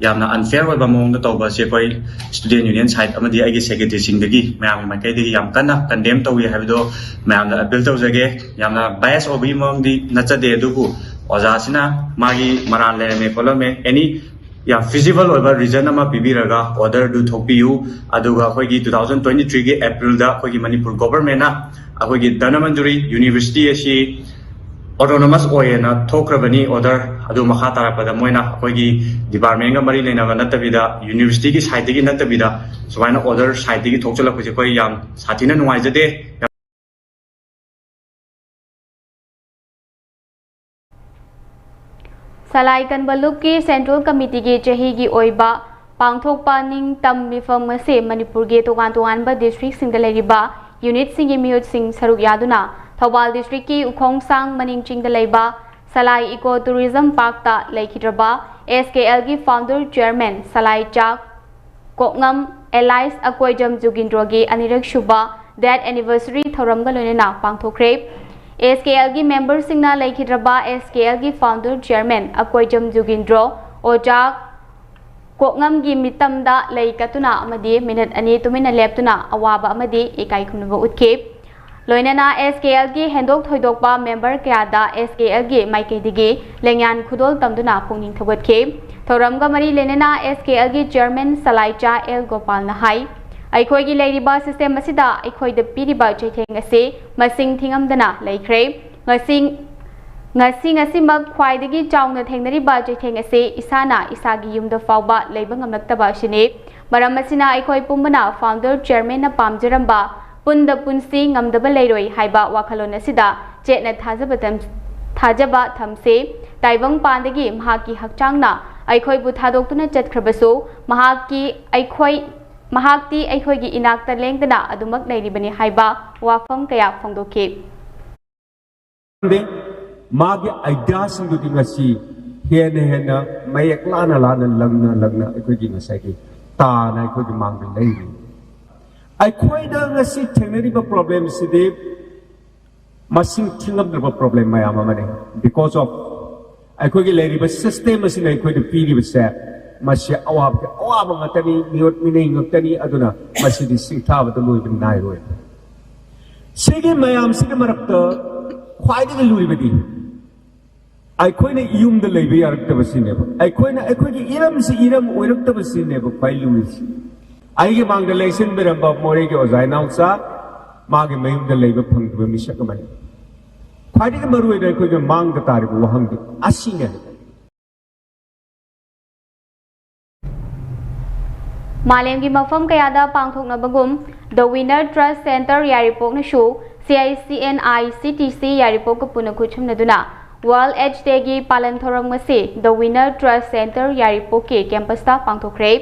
ꯌꯥꯝꯅ ꯑꯟꯐꯤꯌꯔ ꯑꯣꯏꯕ ꯃꯑꯣꯡꯗ ꯇꯧꯕ ꯑꯁꯤ ꯑꯩꯈꯣꯏ ꯁ꯭ꯇꯨꯗꯦꯟ ꯌꯨꯅꯤꯌꯟ ꯁꯥꯏꯠ ꯑꯃꯗꯤ ꯑꯩꯒꯤ ꯁꯦꯀ꯭ꯔꯦꯇꯔꯤꯁꯤꯡꯗꯒꯤ ꯃꯌꯥꯝꯒꯤ ꯃꯥꯏꯀꯩꯗꯒꯤ ꯌꯥꯝ ꯀꯟꯅ ꯀꯟꯗꯦꯝ ꯇꯧꯏ ꯍꯥꯏꯕꯗꯣ ꯃꯌꯥꯝꯗ ꯑꯄꯤꯜ ꯇꯧꯖꯒꯦ꯫ ꯌꯥꯝꯅ ꯕꯥꯏꯁ ꯑꯣꯏꯕꯒꯤ ꯃꯑꯣꯡꯗꯤ ꯅꯠꯆꯗꯦ, ꯑꯗꯨꯕꯨ ꯑꯣꯖꯥꯁꯤꯅ ꯃꯥꯒꯤ ꯃꯔꯥꯜ ꯂꯩꯔꯝꯃꯦ ꯈꯣꯠꯂꯝꯃꯦ, ꯑꯦꯅꯤ ꯌꯥꯝ ꯐꯤꯖꯤꯕꯜ ꯑꯣꯏꯕ ꯔꯤꯖꯟ ꯑꯃ ꯄꯤꯕꯤꯔꯒ ꯑꯣꯔꯗꯔꯗꯨ ꯊꯣꯛꯄꯤꯌꯨ꯫ ꯑꯗꯨꯒ ꯑꯩꯈꯣꯏꯒꯤ ꯇꯨ ꯊꯥꯎꯖꯟ ꯇ꯭ꯋꯦꯟꯇꯤ ꯊ꯭ꯔꯤꯒꯤ ꯑꯦꯄ꯭ꯔꯤꯜꯗ ꯑꯩꯈꯣꯏꯒꯤ ꯃꯅꯤꯄꯨꯔ ꯒꯣꯚꯔꯟꯃꯦꯟꯅ ꯑꯩꯈꯣꯏꯒꯤ ꯙꯅꯃꯟꯖꯨꯔꯤ ꯌꯨꯅꯤꯚꯔꯁꯤꯇꯤ ꯑꯁꯤ ꯑꯣꯇꯣꯅꯣꯃꯁ ꯑꯣꯏꯌꯦꯅ ꯊꯣꯛꯈ꯭ꯔꯕꯅꯤ ꯑꯣꯔꯗꯔ꯫ ꯑꯗꯨ ꯃꯈꯥ ꯇꯥꯔꯛꯄꯗ ꯃꯣꯏꯅ ꯑꯩꯈꯣꯏꯒꯤ ꯗꯤꯄꯥꯔꯠꯃꯦꯟꯒ ꯃꯔꯤ ꯂꯩꯅꯕ ꯅꯠꯇꯕꯤꯗ, ꯌꯨꯅꯤꯚꯔꯁꯤꯇꯤꯒꯤ ꯁꯥꯏꯠꯇꯒꯤ ꯅꯠꯇꯕꯤꯗ ꯁꯨꯃꯥꯏꯅ ꯑꯣꯔꯗꯔ ꯁꯥꯏꯠꯇꯒꯤ ꯊꯣꯛꯆꯜꯂꯛꯄꯁꯦ ꯑꯩꯈꯣꯏ ꯌꯥꯝ ꯁꯥꯊꯤꯅ ꯅꯨꯡꯉꯥꯏꯖꯗꯦ꯫ ꯁꯂꯥꯏ ꯀꯟꯕ ꯂꯨꯞꯀꯤ ꯁꯦꯟꯇ꯭ꯔꯦꯜ ꯀꯃꯤꯇꯤꯒꯤ ꯆꯍꯤꯒꯤ ꯑꯣꯏꯕ ꯄꯥꯡꯊꯣꯛꯄ ꯅꯤꯡꯇꯝ ꯃꯤꯐꯝ ꯑꯁꯤ ꯃꯅꯤꯄꯨꯔꯒꯤ ꯇꯣꯉꯥꯟ ꯇꯣꯉꯥꯟꯕ ꯗꯤꯁꯇ꯭ꯔꯤꯛꯁꯤꯡꯗ ꯂꯩꯔꯤꯕ ꯌꯨꯅꯤꯠꯁꯤꯡꯒꯤ ꯃꯤꯍꯨꯠꯁꯤꯡ ꯁꯔꯨꯛ ꯌꯥꯗꯨꯅ ꯊꯧꯕꯥꯜ ꯗꯤꯁꯇ꯭ꯔꯤꯛꯀꯤ ꯎꯈꯣꯡꯁꯥꯡ ꯃꯅꯤꯡ ꯆꯤꯡꯗ ꯂꯩꯕ ꯁꯂꯥꯏ ꯏꯀꯣ ꯇꯨꯔꯤꯖꯝ ꯄꯥꯔꯛꯇ ꯂꯩꯈꯤꯗ꯭ꯔꯕ ꯑꯦꯁ ꯀꯦ ꯑꯦꯜꯒꯤ ꯐꯥꯎꯟꯗꯔ ꯆꯤꯌꯔꯃꯦꯟ ꯁꯂꯥꯏ ꯆꯥꯛ ꯀꯣꯛꯉꯝ ꯑꯦꯂꯥꯏꯁ ꯑꯀꯣꯏꯖꯝ ꯖꯨꯒꯤꯟꯗ꯭ꯔꯣꯒꯤ ꯑꯅꯤꯔꯛ ꯁꯨꯕ ꯗꯦꯠ ꯑꯦꯅꯤꯚꯔꯁꯔꯤ ꯊꯧꯔꯝꯒ ꯂꯣꯏꯅꯅ ꯄꯥꯡꯊꯣꯛꯈ꯭ꯔꯦ꯫ ꯑꯦꯁ ꯀꯦ ꯑꯦꯜꯒꯤ ꯃꯦꯝꯕꯔꯁꯤꯡꯅ ꯂꯩꯈꯤꯗ꯭ꯔꯕ ꯑꯦꯁ ꯀꯦ ꯑꯦꯜꯒꯤ ꯐꯥꯎꯟꯗꯔ ꯆꯤꯌꯔꯃꯦꯟ ꯑꯀꯣꯏꯖꯝ ꯖꯨꯒꯤꯟꯗ꯭ꯔꯣ, ꯑꯣꯖꯥ ꯀꯣꯛꯉꯝꯒꯤ ꯃꯤꯇꯝꯗ ꯂꯩ ꯀꯠꯇꯨꯅ ꯑꯃꯗꯤ ꯃꯤꯅꯤꯠ ꯑꯅꯤ ꯇꯨꯃꯤꯟꯅ ꯂꯦꯞꯇꯨꯅ ꯑꯋꯥꯕ ꯑꯃꯗꯤ ꯏꯀꯥꯏ ꯈꯨꯝꯅꯕ ꯎꯠꯈꯤ꯫ ꯂꯣꯏꯅꯅ ꯑꯦꯁ ꯀꯦ ꯑꯦꯜꯒꯤ ꯍꯦꯟꯗꯣꯛ ꯊꯣꯏꯗꯣꯛꯄ ꯃꯦꯝꯕꯔ ꯀꯌꯥꯗ ꯑꯦꯁ ꯀꯦ ꯑꯦꯜꯒꯤ ꯃꯥꯏꯀꯩꯗꯒꯤ ꯂꯦꯡꯌꯥꯟ ꯈꯨꯗꯣꯜ ꯇꯝꯗꯨꯅ ꯄꯨꯛꯅꯤꯡ ꯊꯧꯒꯠꯈꯤ꯫ ꯊꯧꯔꯝꯒ ꯃꯔꯤ ꯂꯩꯅꯅ ꯑꯦꯁ ꯀꯦ ꯑꯦꯜꯒꯤ ꯆꯤꯌꯔꯃꯦꯟ ꯁꯂꯥꯏꯆꯥ ꯑꯦꯜ ꯒꯣꯄꯥꯜꯅ ꯍꯥꯏ, ꯑꯩꯈꯣꯏꯒꯤ ꯂꯩꯔꯤꯕ ꯁꯤꯁꯇꯦꯝ ꯑꯁꯤꯗ ꯑꯩꯈꯣꯏꯗ ꯄꯤꯔꯤꯕ ꯆꯩꯊꯦꯡ ꯑꯁꯤ ꯃꯁꯤꯡ ꯊꯤꯉꯝꯗꯅ ꯂꯩꯈ꯭ꯔꯦ꯫ ꯉꯁꯤ, ꯉꯁꯤ ꯉꯁꯤꯃꯛ ꯈ꯭ꯋꯥꯏꯗꯒꯤ ꯆꯥꯎꯅ ꯊꯦꯡꯅꯔꯤꯕ ꯆꯩꯊꯦꯡ ꯑꯁꯤ ꯏꯁꯥꯅ ꯏꯁꯥꯒꯤ ꯌꯨꯝꯗ ꯐꯥꯎꯕ ꯂꯩꯕ ꯉꯝꯂꯛꯇꯕ ꯑꯁꯤꯅꯤ꯫ ꯃꯔꯝ ꯑꯁꯤꯅ ꯑꯩꯈꯣꯏ ꯄꯨꯝꯕꯅ ꯐꯥꯎꯟꯗꯔ ꯆꯤꯌꯔꯃꯦꯟꯅ ꯄꯥꯝꯖꯔꯝꯕ ꯄꯨꯟꯗ ꯄꯨꯟꯁꯤ ꯉꯝꯗꯕ ꯂꯩꯔꯣꯏ ꯍꯥꯏꯕ ꯋꯥꯈꯜꯂꯣꯟ ꯑꯁꯤꯗ ꯆꯦꯠꯅ ꯊꯥꯖꯕ ꯊꯝ-, ꯊꯥꯖꯕ ꯊꯝꯁꯤ꯫ ꯇꯥꯏꯕꯪꯄꯥꯟꯗꯒꯤ ꯃꯍꯥꯛꯀꯤ ꯍꯛꯆꯥꯡꯅ ꯑꯩꯈꯣꯏꯕꯨ ꯊꯥꯗꯣꯛꯇꯨꯅ ꯆꯠꯈ꯭ꯔꯕꯁꯨ, ꯃꯍꯥꯛꯀꯤ ꯑꯩꯈꯣꯏ, ꯃꯍꯥꯛꯇꯤ ꯑꯩꯈꯣꯏꯒꯤ ꯏꯅꯥꯛꯇ ꯂꯦꯡꯗꯅ ꯑꯗꯨꯃꯛ ꯂꯩꯔꯤꯕꯅꯤ ꯍꯥꯏꯕ ꯋꯥꯐꯝ ꯀꯌꯥ ꯐꯣꯡꯗꯣꯛꯈꯤ꯫ ꯈꯪꯗꯦ꯫ ꯃꯥꯒꯤ ꯑꯥꯏꯗꯤꯌꯥꯁꯤꯡꯗꯨꯗꯤ ꯉꯁꯤ ꯍꯦꯟꯅ ꯍꯦꯟꯅ ꯃꯌꯦꯛ ꯂꯥꯅ ꯂꯥꯅ ꯂꯪꯅ ꯂꯪꯅ ꯑꯩꯈꯣꯏꯒꯤ ꯉꯁꯥꯏꯒꯤ ꯇꯥꯅ ꯑꯩꯈꯣꯏꯒꯤ ꯃꯥꯡꯗ ꯂꯩꯔꯤ꯫ ꯑꯩꯈꯣꯏꯗ ꯉꯁꯤ ꯊꯦꯡꯅꯔꯤꯕ ꯄ꯭ꯔꯣꯕ꯭ꯂꯦꯝꯁꯤꯗꯤ ꯃꯁꯤꯡ ꯊꯤꯉꯝꯗ꯭ꯔꯕ ꯄ꯭ꯔꯣꯕ꯭ꯂꯦꯝ ꯃꯌꯥꯝ ꯑꯃꯅꯤ꯫ Because of ꯑꯩꯈꯣꯏꯒꯤ ꯂꯩꯔꯤꯕ system ꯑꯁꯤꯅ ꯑꯩꯈꯣꯏꯗ ꯄꯤꯔꯤꯕꯁꯦ, ꯃꯁꯤ ꯑꯋꯥꯕꯒꯤ ꯑꯋꯥꯕ ꯉꯥꯛꯇꯅꯤ, ꯃꯤꯑꯣꯠ ꯃꯤꯅꯩ ꯉꯥꯛꯇꯅꯤ꯫ ꯑꯗꯨꯅ ꯃꯁꯤꯗꯤ ꯁꯤꯡꯊꯥꯕꯗ ꯂꯣꯏꯕ ꯅꯥꯏꯔꯣꯏ꯫ ꯁꯤꯒꯤ ꯃꯌꯥꯝꯁꯤꯒꯤ ꯃꯔꯛꯇ ꯈ꯭ꯋꯥꯏꯗꯒꯤ ꯂꯨꯔꯤꯕꯗꯤ ꯑꯩꯈꯣꯏꯅ ꯌꯨꯝꯗ ꯂꯩꯕ ꯌꯥꯔꯛꯇꯕꯁꯤꯅꯦꯕ꯫ ꯑꯩꯈꯣꯏꯅ ꯑꯩꯈꯣꯏꯒꯤ ꯏꯔꯝꯁꯤ ꯏꯔꯝ ꯑꯣꯏꯔꯛꯇꯕꯁꯤꯅꯦꯕ ꯈ꯭ꯋꯥꯏ ꯂꯨꯔꯤꯁꯤ꯫ ꯑꯩꯒꯤ ꯃꯥꯡꯗ ꯂꯦꯡꯁꯤꯟꯕꯤꯔꯝꯕ ꯃꯣꯔꯦꯒꯤ ꯑꯣꯖꯥ ꯏꯅꯥꯎꯆꯥ, ꯃꯥꯒꯤ ꯃꯌꯨꯝꯗ ꯂꯩꯕ ꯐꯪꯗꯕ ꯃꯤꯁꯛ ꯑꯃꯅꯤ꯫ ꯈ꯭ꯋꯥꯏꯗꯒꯤ ꯃꯔꯨꯑꯣꯏꯅ ꯑꯩꯈꯣꯏꯒꯤ ꯃꯥꯡꯗ ꯇꯥꯔꯤꯕ ꯋꯥꯍꯪꯗꯤ ꯑꯁꯤꯅꯦ꯫ ꯃꯥꯂꯦꯝꯒꯤ ꯃꯐꯝ ꯀꯌꯥꯗ ꯄꯥꯡꯊꯣꯛꯅꯕꯒꯨꯝ, The Winner Trust Center ꯌꯥꯏꯔꯤꯄꯣꯛꯅꯁꯨ C I C N I C T C ꯌꯥꯏꯔꯤꯄꯣꯛꯀ ꯄꯨꯟꯅ ꯈꯨꯠꯁꯝꯅꯗꯨꯅ World AIDS Dayꯒꯤ ꯄꯥꯂꯟ ꯊꯧꯔꯝ ꯉꯁꯤ The Winner Trust Center ꯌꯥꯏꯔꯤꯄꯣꯛꯀꯤ campusꯇ ꯄꯥꯡꯊꯣꯛꯈ꯭ꯔꯦ꯫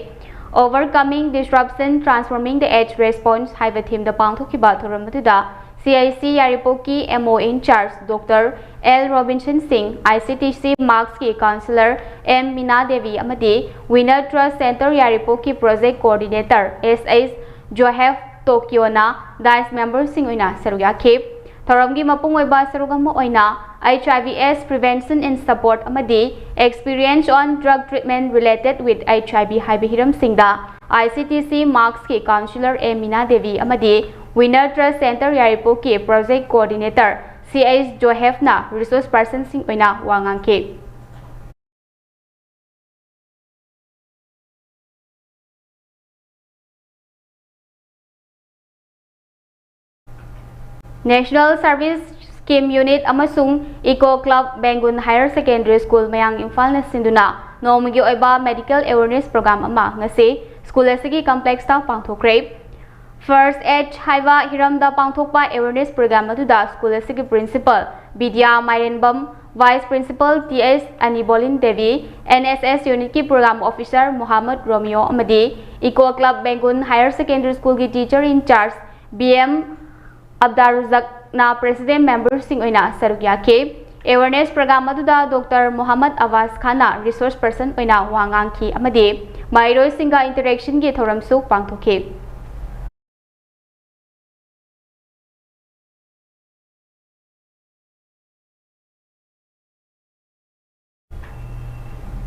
Overcoming Disruption, Transforming the AIDS Response ꯍꯥꯏꯕ themeꯗ ꯄꯥꯡꯊꯣꯛꯈꯤꯕ ꯊꯧꯔꯝ ꯑꯗꯨꯗ C I C ꯌꯥꯏꯔꯤꯄꯣꯛꯀꯤ M O in charge Doctor L Robinson Singh, I C T C Maskꯀꯤ councillor M Mina Devi ꯑꯃꯗꯤ Winner Trust Center ꯌꯥꯏꯔꯤꯄꯣꯛꯀꯤ project coordinator S H Johef Tokyoꯅ dais memberꯁꯤꯡ ꯑꯣꯏꯅ ꯁꯔꯨꯛ ꯌꯥꯈꯤ꯫ ꯊꯧꯔꯝꯒꯤ ꯃꯄꯨꯡ ꯑꯣꯏꯕ ꯁꯔꯨꯛ ꯑꯃ ꯑꯣꯏꯅ H I V S prevention and support ꯑꯃꯗꯤ experience on drug treatment related with H I V ꯍꯥꯏꯕ ꯍꯤꯔꯝꯁꯤꯡꯗ I C T C Maskꯀꯤ councillor M Mina Devi ꯑꯃꯗꯤ Winner Trust Center ꯌꯥꯏꯔꯤꯄꯣꯛꯀꯤ project coordinator C H Johefꯅ resource personꯁꯤꯡ ꯑꯣꯏꯅ ꯋꯥ ꯉꯥꯡꯈꯤ꯫ National Service Scheme Unit ꯑꯃꯁꯨꯡ Eco Club ꯕꯦꯡꯒꯨꯟ Higher Secondary School ꯃꯌꯥꯡ ꯏꯝꯐꯥꯜꯅ ꯁꯤꯟꯗꯨꯅ ꯅꯣꯡꯃꯒꯤ ꯑꯣꯏꯕ medical awareness program ꯑꯃ ꯉꯁꯤ school ꯑꯁꯤꯒꯤ complexꯇ ꯄꯥꯡꯊꯣꯛꯈ꯭ꯔꯦ꯫ First Aid ꯍꯥꯏꯕ ꯍꯤꯔꯝꯗ ꯄꯥꯡꯊꯣꯛꯄ awareness program ꯑꯗꯨꯗ school ꯑꯁꯤꯒꯤ principal ꯕꯤꯗ꯭ꯌꯥ ꯃꯥꯏꯔꯦꯟꯕꯝ, vice principal T S ꯑꯅꯤꯕꯣꯂꯤꯟ Devi, N S S unitꯀꯤ program officer ꯃꯣꯍꯥꯃꯗ ꯔꯣꯃꯤꯌꯣ ꯑꯃꯗꯤ Eco Club ꯕꯦꯡꯒꯨꯟ Higher Secondary Schoolꯒꯤ teacher in charge B M ꯑꯕꯗꯥꯔꯨꯖꯛꯅ president memberꯁꯤꯡ ꯑꯣꯏꯅ ꯁꯔꯨꯛ ꯌꯥꯈꯤ꯫ Awareness program ꯑꯗꯨꯗ Doctor ꯃꯣꯍꯥꯃꯗ ꯑꯋꯥꯁ ꯈꯥꯟꯅ resource person ꯑꯣꯏꯅ ꯋꯥ ꯉꯥꯡꯈꯤ ꯑꯃꯗꯤ ꯃꯍꯩꯔꯣꯏꯁꯤꯡꯒ interactionꯒꯤ ꯊꯧꯔꯝꯁꯨ ꯄꯥꯡꯊꯣꯛꯈꯤ꯫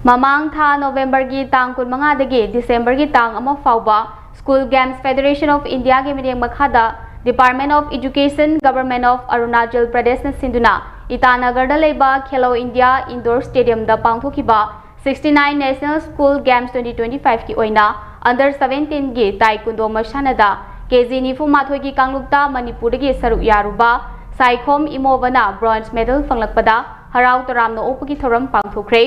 ꯃꯃꯥꯡ ꯊꯥ ꯅꯣꯕꯦꯝꯕꯔꯒꯤ ꯇꯥꯡ ꯀꯨꯟꯃꯉꯥꯗꯒꯤ ꯗꯤꯁꯦꯝꯕꯔꯒꯤ ꯇꯥꯡ ꯑꯃ ꯐꯥꯎꯕ School Games Federation of Indiaꯒꯤ ꯃꯤꯠꯌꯦꯡ ꯃꯈꯥꯗ Department of Education, Government of Arunachal Pradeshꯅ ꯁꯤꯟꯗꯨꯅ ꯏꯇꯥꯅꯒꯔꯗ ꯂꯩꯕ Khelo India Indoor Stadiumꯗ ꯄꯥꯡꯊꯣꯛꯈꯤꯕ sixty-nine National School Games twenty twenty-fiveꯀꯤ ꯑꯣꯏꯅ Under seventeenꯒꯤ ꯇꯥꯏꯀꯨꯟꯗꯣ ꯃꯁꯥꯟꯅꯗ ꯀꯦ ꯖꯤ ꯅꯤꯐꯨ ꯃꯥꯊꯣꯏꯒꯤ ꯀꯥꯡꯂꯨꯞꯇ ꯃꯅꯤꯄꯨꯔꯗꯒꯤ ꯁꯔꯨꯛ ꯌꯥꯔꯨꯕ ꯁꯥꯏꯈꯣꯝ ꯏꯃꯣꯕꯅ bronze medal ꯐꯪꯂꯛꯄꯗ ꯍꯔꯥꯎ ꯇꯔꯥꯝꯅ ꯑꯣꯛꯄꯒꯤ ꯊꯧꯔꯝ ꯄꯥꯡꯊꯣꯛꯈ꯭ꯔꯦ꯫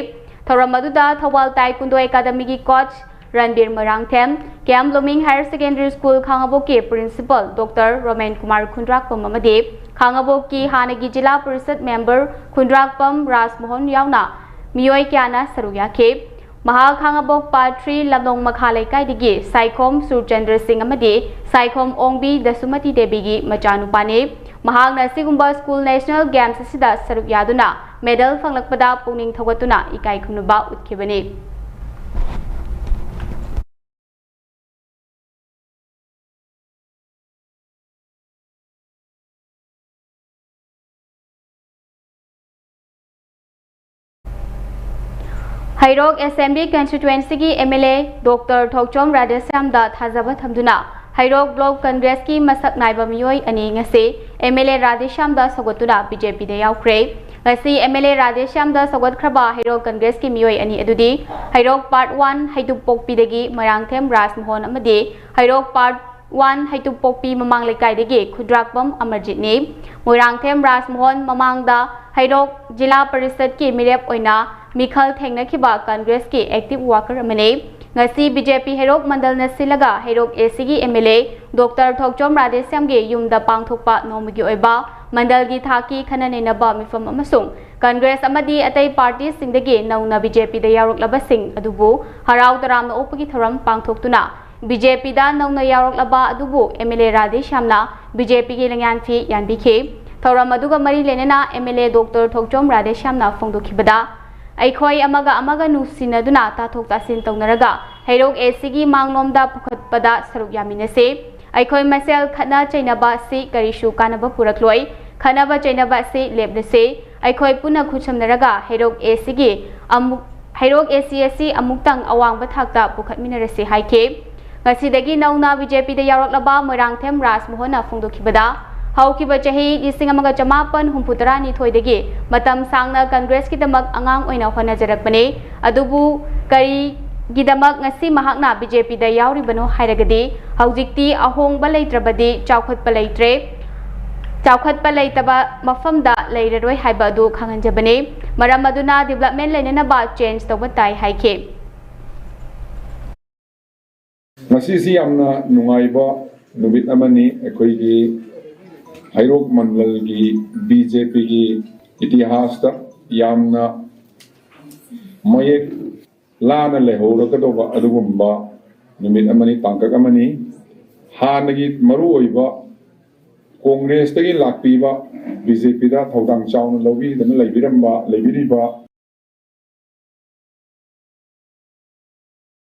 ꯊꯧꯔꯝ ꯑꯗꯨꯗ ꯊꯧꯕꯥꯜ ꯇꯥꯏꯀꯨꯟꯗꯣ ꯑꯦꯀꯥꯗꯃꯤꯒꯤ coach Ranbir Moirangthem, K M Blooming Higher Secondary School ꯈꯥꯉꯕꯣꯛꯀꯤ ꯄ꯭ꯔꯤꯟꯁꯤꯄꯜ ꯗꯣꯛꯇꯔ ꯔꯣꯃꯦꯟ ꯀꯨꯃꯥꯔ ꯈꯨꯟꯗ꯭ꯔꯥꯛꯄꯝ ꯑꯃꯗꯤ ꯈꯥꯉꯕꯣꯛꯀꯤ ꯍꯥꯟꯅꯒꯤ ꯖꯤꯂꯥ ꯄꯔꯤꯁꯗ ꯃꯦꯝꯕꯔ ꯈꯨꯟꯗ꯭ꯔꯥꯛꯄꯝ ꯔꯥꯖꯃꯣꯍꯟ ꯌꯥꯎꯅ ꯃꯤꯑꯣꯏ ꯀꯌꯥꯅ ꯁꯔꯨꯛ ꯌꯥꯈꯤ꯫ ꯃꯍꯥꯛ ꯈꯥꯉꯕꯣꯛ ꯄꯥꯔꯠ ꯊ꯭ꯔꯤ ꯂꯝꯂꯣꯡ ꯃꯈꯥ ꯂꯩꯀꯥꯏꯗꯒꯤ ꯁꯥꯏꯈꯣꯝ ꯁꯨꯔꯆꯟꯗ꯭ꯔ ꯁꯤꯡ ꯑꯃꯗꯤ ꯁꯥꯏꯈꯣꯝ ꯑꯣꯡꯕꯤ ꯗꯁꯨꯃꯇꯤ ꯗꯦꯕꯤꯒꯤ ꯃꯆꯥꯅꯨꯄꯥꯅꯤ꯫ ꯃꯍꯥꯛꯅ ꯑꯁꯤꯒꯨꯝꯕ ꯁ꯭ꯀꯨꯜ ꯅꯦꯁꯅꯦꯜ ꯒꯦꯝꯁ ꯑꯁꯤꯗ ꯁꯔꯨꯛ ꯌꯥꯗꯨꯅ ꯃꯦꯗꯜ ꯐꯪꯂꯛꯄꯗ ꯄꯨꯛꯅꯤꯡ ꯊꯧꯒꯠꯇꯨꯅ ꯏꯀꯥꯏ ꯈꯨꯝꯅꯕ ꯎꯠꯈꯤꯕꯅꯤ꯫ ꯍꯩꯔꯣꯛ ꯑꯦꯁꯦꯝꯕ꯭ꯂꯤ ꯀꯟꯁꯇꯤꯇ꯭ꯋꯦꯟꯁꯤꯒꯤ M L A doctor Thokchom ꯔꯥꯙꯦꯁ꯭ꯌꯥꯝꯗ ꯊꯥꯖꯕ ꯊꯝꯗꯨꯅ ꯍꯩꯔꯣꯛ ꯕ꯭ꯂꯣꯛ ꯀꯪꯒ꯭ꯔꯦꯁꯀꯤ ꯃꯁꯛ ꯅꯥꯏꯕ ꯃꯤꯑꯣꯏ ꯑꯅꯤ ꯉꯁꯤ ꯑꯦꯝ ꯑꯦꯜ ꯑꯦ ꯔꯥꯙꯦꯁ꯭ꯌꯥꯝꯗ ꯁꯧꯒꯠꯇꯨꯅ ꯕꯤ ꯖꯦ ꯄꯤꯗ ꯌꯥꯎꯈ꯭ꯔꯦ꯫ ꯉꯁꯤ ꯑꯦꯝ ꯑꯦꯜ ꯑꯦ ꯔꯥꯙꯦꯁ꯭ꯌꯥꯝꯗ ꯁꯧꯒꯠꯈ꯭ꯔꯕ ꯍꯩꯔꯣꯛ ꯀꯪꯒ꯭ꯔꯦꯁꯀꯤ ꯃꯤꯑꯣꯏ ꯑꯅꯤ ꯑꯗꯨꯗꯤ ꯍꯩꯔꯣꯛ ꯄꯥꯔꯠ ꯋꯥꯟ ꯍꯩꯇꯨꯞꯄꯣꯛꯄꯤꯗꯒꯤ ꯃꯣꯏꯔꯥꯡꯊꯦꯝ ꯔꯥꯖꯃꯣꯍꯟ ꯑꯃꯗꯤ ꯍꯩꯔꯣꯛ ꯄꯥꯔꯠ ꯋꯥꯟ ꯍꯩꯇꯨꯞꯄꯣꯛꯄꯤ ꯃꯃꯥꯡ ꯂꯩꯀꯥꯏꯗꯒꯤ ꯈꯨꯟꯗ꯭ꯔꯥꯛꯄꯝ ꯑꯃꯔꯖꯤꯠꯅꯤ꯫ ꯃꯣꯏꯔꯥꯡꯊꯦꯝ ꯔꯥꯖꯃꯣꯍꯟ ꯃꯃꯥꯡꯗ ꯍꯩꯔꯣꯛ ꯖꯤꯂꯥ ꯄꯔꯤꯁꯗꯀꯤ ꯃꯤꯔꯦꯞ ꯑꯣꯏꯅ ꯃꯤꯈꯜ ꯊꯦꯡꯅꯈꯤꯕ ꯀꯪꯒ꯭ꯔꯦꯁꯀꯤ ꯑꯦꯛꯇꯤꯚ ꯋꯥꯀꯔ ꯑꯃꯅꯤ꯫ ꯉꯁꯤ ꯕꯤ ꯖꯦ ꯄꯤ ꯍꯩꯔꯣꯛ ꯃꯟꯗꯜꯅ ꯁꯤꯜꯂꯒ ꯍꯩꯔꯣꯛ ꯑꯦ ꯁꯤꯒꯤ ꯑꯦꯝ ꯑꯦꯜ ꯑꯦ ꯗꯣꯛꯇꯔ ꯊꯣꯛꯆꯣꯝ ꯔꯥꯙꯦꯁ꯭ꯌꯥꯝꯒꯤ ꯌꯨꯝꯗ ꯄꯥꯡꯊꯣꯛꯄ ꯅꯣꯡꯃꯒꯤ ꯑꯣꯏꯕ ꯃꯟꯗꯜꯒꯤ ꯊꯥꯛꯀꯤ ꯈꯟꯅ ꯅꯩꯅꯕ ꯃꯤꯐꯝ ꯑꯃꯁꯨꯡ ꯀꯪꯒ꯭ꯔꯦꯁ ꯑꯃꯗꯤ ꯑꯇꯩ ꯄꯥꯔꯇꯤꯁꯤꯡꯗꯒꯤ ꯅꯧꯅ ꯕꯤ ꯖꯦ ꯄꯤꯗ ꯌꯥꯎꯔꯛꯂꯕꯁꯤꯡ ꯑꯗꯨꯕꯨ ꯍꯔꯥꯎ ꯇꯔꯥꯝꯅ ꯑꯣꯛꯄꯒꯤ ꯊꯧꯔꯝ ꯄꯥꯡꯊꯣꯛꯇꯨꯅ ꯕꯤ ꯖꯦ ꯄꯤꯗ ꯅꯧꯅ ꯌꯥꯎꯔꯛꯂꯕ ꯑꯗꯨꯕꯨ ꯑꯦꯝ ꯑꯦꯜ ꯑꯦ ꯔꯥꯙꯦꯁ꯭ꯌꯥꯝꯅ ꯕꯤ ꯖꯦ ꯄꯤꯒꯤ ꯂꯪꯌꯥꯟ ꯐꯤ ꯌꯥꯟꯕꯤꯈꯤ꯫ ꯊꯧꯔꯝ ꯑꯗꯨꯒ ꯃꯔꯤ ꯂꯩꯅꯅ M L A doctor Thokchom ꯔꯥꯙꯦꯁ꯭ꯌꯥꯝꯅ ꯐꯣꯡꯗꯣꯛꯈꯤꯕꯗ, ꯑꯩꯈꯣꯏ ꯑꯃꯒ ꯑꯃꯒ ꯅꯨꯡꯁꯤꯅꯗꯨꯅ ꯇꯥꯊꯣꯛ ꯇꯥꯁꯤꯟ ꯇꯧꯅꯔꯒ ꯍꯩꯔꯣꯛ ꯑꯦ ꯁꯤꯒꯤ ꯃꯥꯡꯂꯣꯝꯗ ꯄꯨꯈꯠꯄꯗ ꯁꯔꯨꯛ ꯌꯥꯃꯤꯟꯅꯁꯤ꯫ ꯑꯩꯈꯣꯏ ꯃꯁꯦꯜ ꯈꯠꯅ ꯆꯩꯅꯕ ꯑꯁꯤ ꯀꯔꯤꯁꯨ ꯀꯥꯟꯅꯕ ꯄꯨꯔꯛꯂꯣꯏ꯫ ꯈꯠꯅꯕ ꯆꯩꯅꯕ ꯑꯁꯤ ꯂꯦꯞꯂꯁꯤ꯫ ꯑꯩꯈꯣꯏ ꯄꯨꯟꯅ ꯈꯨꯠꯁꯝꯅꯔꯒ ꯍꯩꯔꯣꯛ ꯑꯦ ꯁꯤꯒꯤ ꯑꯃꯨꯛ ꯍꯩꯔꯣꯛ ꯑꯦ ꯁꯤ ꯑꯁꯤ ꯑꯃꯨꯛꯇꯪ ꯑꯋꯥꯡꯕ ꯊꯥꯛꯇ ꯄꯨꯈꯠꯃꯤꯟꯅꯔꯁꯤ ꯍꯥꯏꯈꯤ꯫ ꯉꯁꯤꯗꯒꯤ ꯅꯧꯅ ꯕꯤ ꯖꯦ ꯄꯤꯗ ꯌꯥꯎꯔꯛꯂꯕ ꯃꯣꯏꯔꯥꯡꯊꯦꯝ ꯔꯥꯖ ꯃꯣꯍꯟꯅ ꯐꯣꯡꯗꯣꯛꯈꯤꯕꯗ, ꯍꯧꯈꯤꯕ ꯆꯍꯤ ꯂꯤꯁꯤꯡ ꯑꯃꯒ ꯆꯃꯥꯄꯟ ꯍꯨꯝꯐꯨ ꯇꯔꯥꯅꯤꯊꯣꯏꯗꯒꯤ ꯃꯇꯝ ꯁꯥꯡꯅ ꯀꯪꯒ꯭ꯔꯦꯁꯀꯤꯗꯃꯛ ꯑꯉꯥꯡ ꯑꯣꯏꯅ ꯍꯣꯠꯅꯖꯔꯛꯄꯅꯤ꯫ ꯑꯗꯨꯕꯨ ꯀꯔꯤꯒꯤꯗꯃꯛ ꯉꯁꯤ ꯃꯍꯥꯛꯅ ꯕꯤ ꯖꯦ ꯄꯤꯗ ꯌꯥꯎꯔꯤꯕꯅꯣ ꯍꯥꯏꯔꯒꯗꯤ, ꯍꯧꯖꯤꯛꯇꯤ ꯑꯍꯣꯡꯕ ꯂꯩꯇ꯭ꯔꯕꯗꯤ ꯆꯥꯎꯈꯠꯄ ꯂꯩꯇ꯭ꯔꯦ꯫ ꯆꯥꯎꯈꯠꯄ ꯂꯩꯇꯕ ꯃꯐꯝꯗ ꯂꯩꯔꯔꯣꯏ ꯍꯥꯏꯕ ꯑꯗꯨ ꯈꯪꯍꯟꯖꯕꯅꯤ꯫ ꯃꯔꯝ ꯑꯗꯨꯅ development ꯂꯩꯅꯅꯕ change ꯇꯧꯕ ꯇꯥꯏ ꯍꯥꯏꯈꯤ꯫ ꯉꯁꯤꯁꯤ ꯌꯥꯝꯅ ꯅꯨꯡꯉꯥꯏꯕ ꯅꯨꯃꯤꯠ ꯑꯃꯅꯤ꯫ ꯑꯩꯈꯣꯏꯒꯤ ꯍꯩꯔꯣꯛ ꯃꯟꯗꯜꯒꯤ ꯕꯤ ꯖꯦ ꯄꯤꯒꯤ ꯏꯇꯤꯍꯥꯁꯇ ꯌꯥꯝꯅ ꯃꯌꯦꯛ ꯂꯥꯅ ꯂꯩꯍꯧꯔꯒꯗꯧꯕ ꯑꯗꯨꯒꯨꯝꯕ ꯅꯨꯃꯤꯠ ꯑꯃꯅꯤ, ꯇꯥꯡꯀꯛ ꯑꯃꯅꯤ꯫ ꯍꯥꯟꯅꯒꯤ ꯃꯔꯨꯑꯣꯏꯕ ꯀꯣꯡꯒ꯭ꯔꯦꯁꯇꯒꯤ ꯂꯥꯛꯄꯤꯕ, ꯕꯤ ꯖꯦ ꯄꯤꯗ ꯊꯧꯗꯥꯡ ꯆꯥꯎꯅ ꯂꯧꯕꯤꯗꯅ ꯂꯩꯕꯤꯔꯝꯕ, ꯂꯩꯕꯤꯔꯤꯕ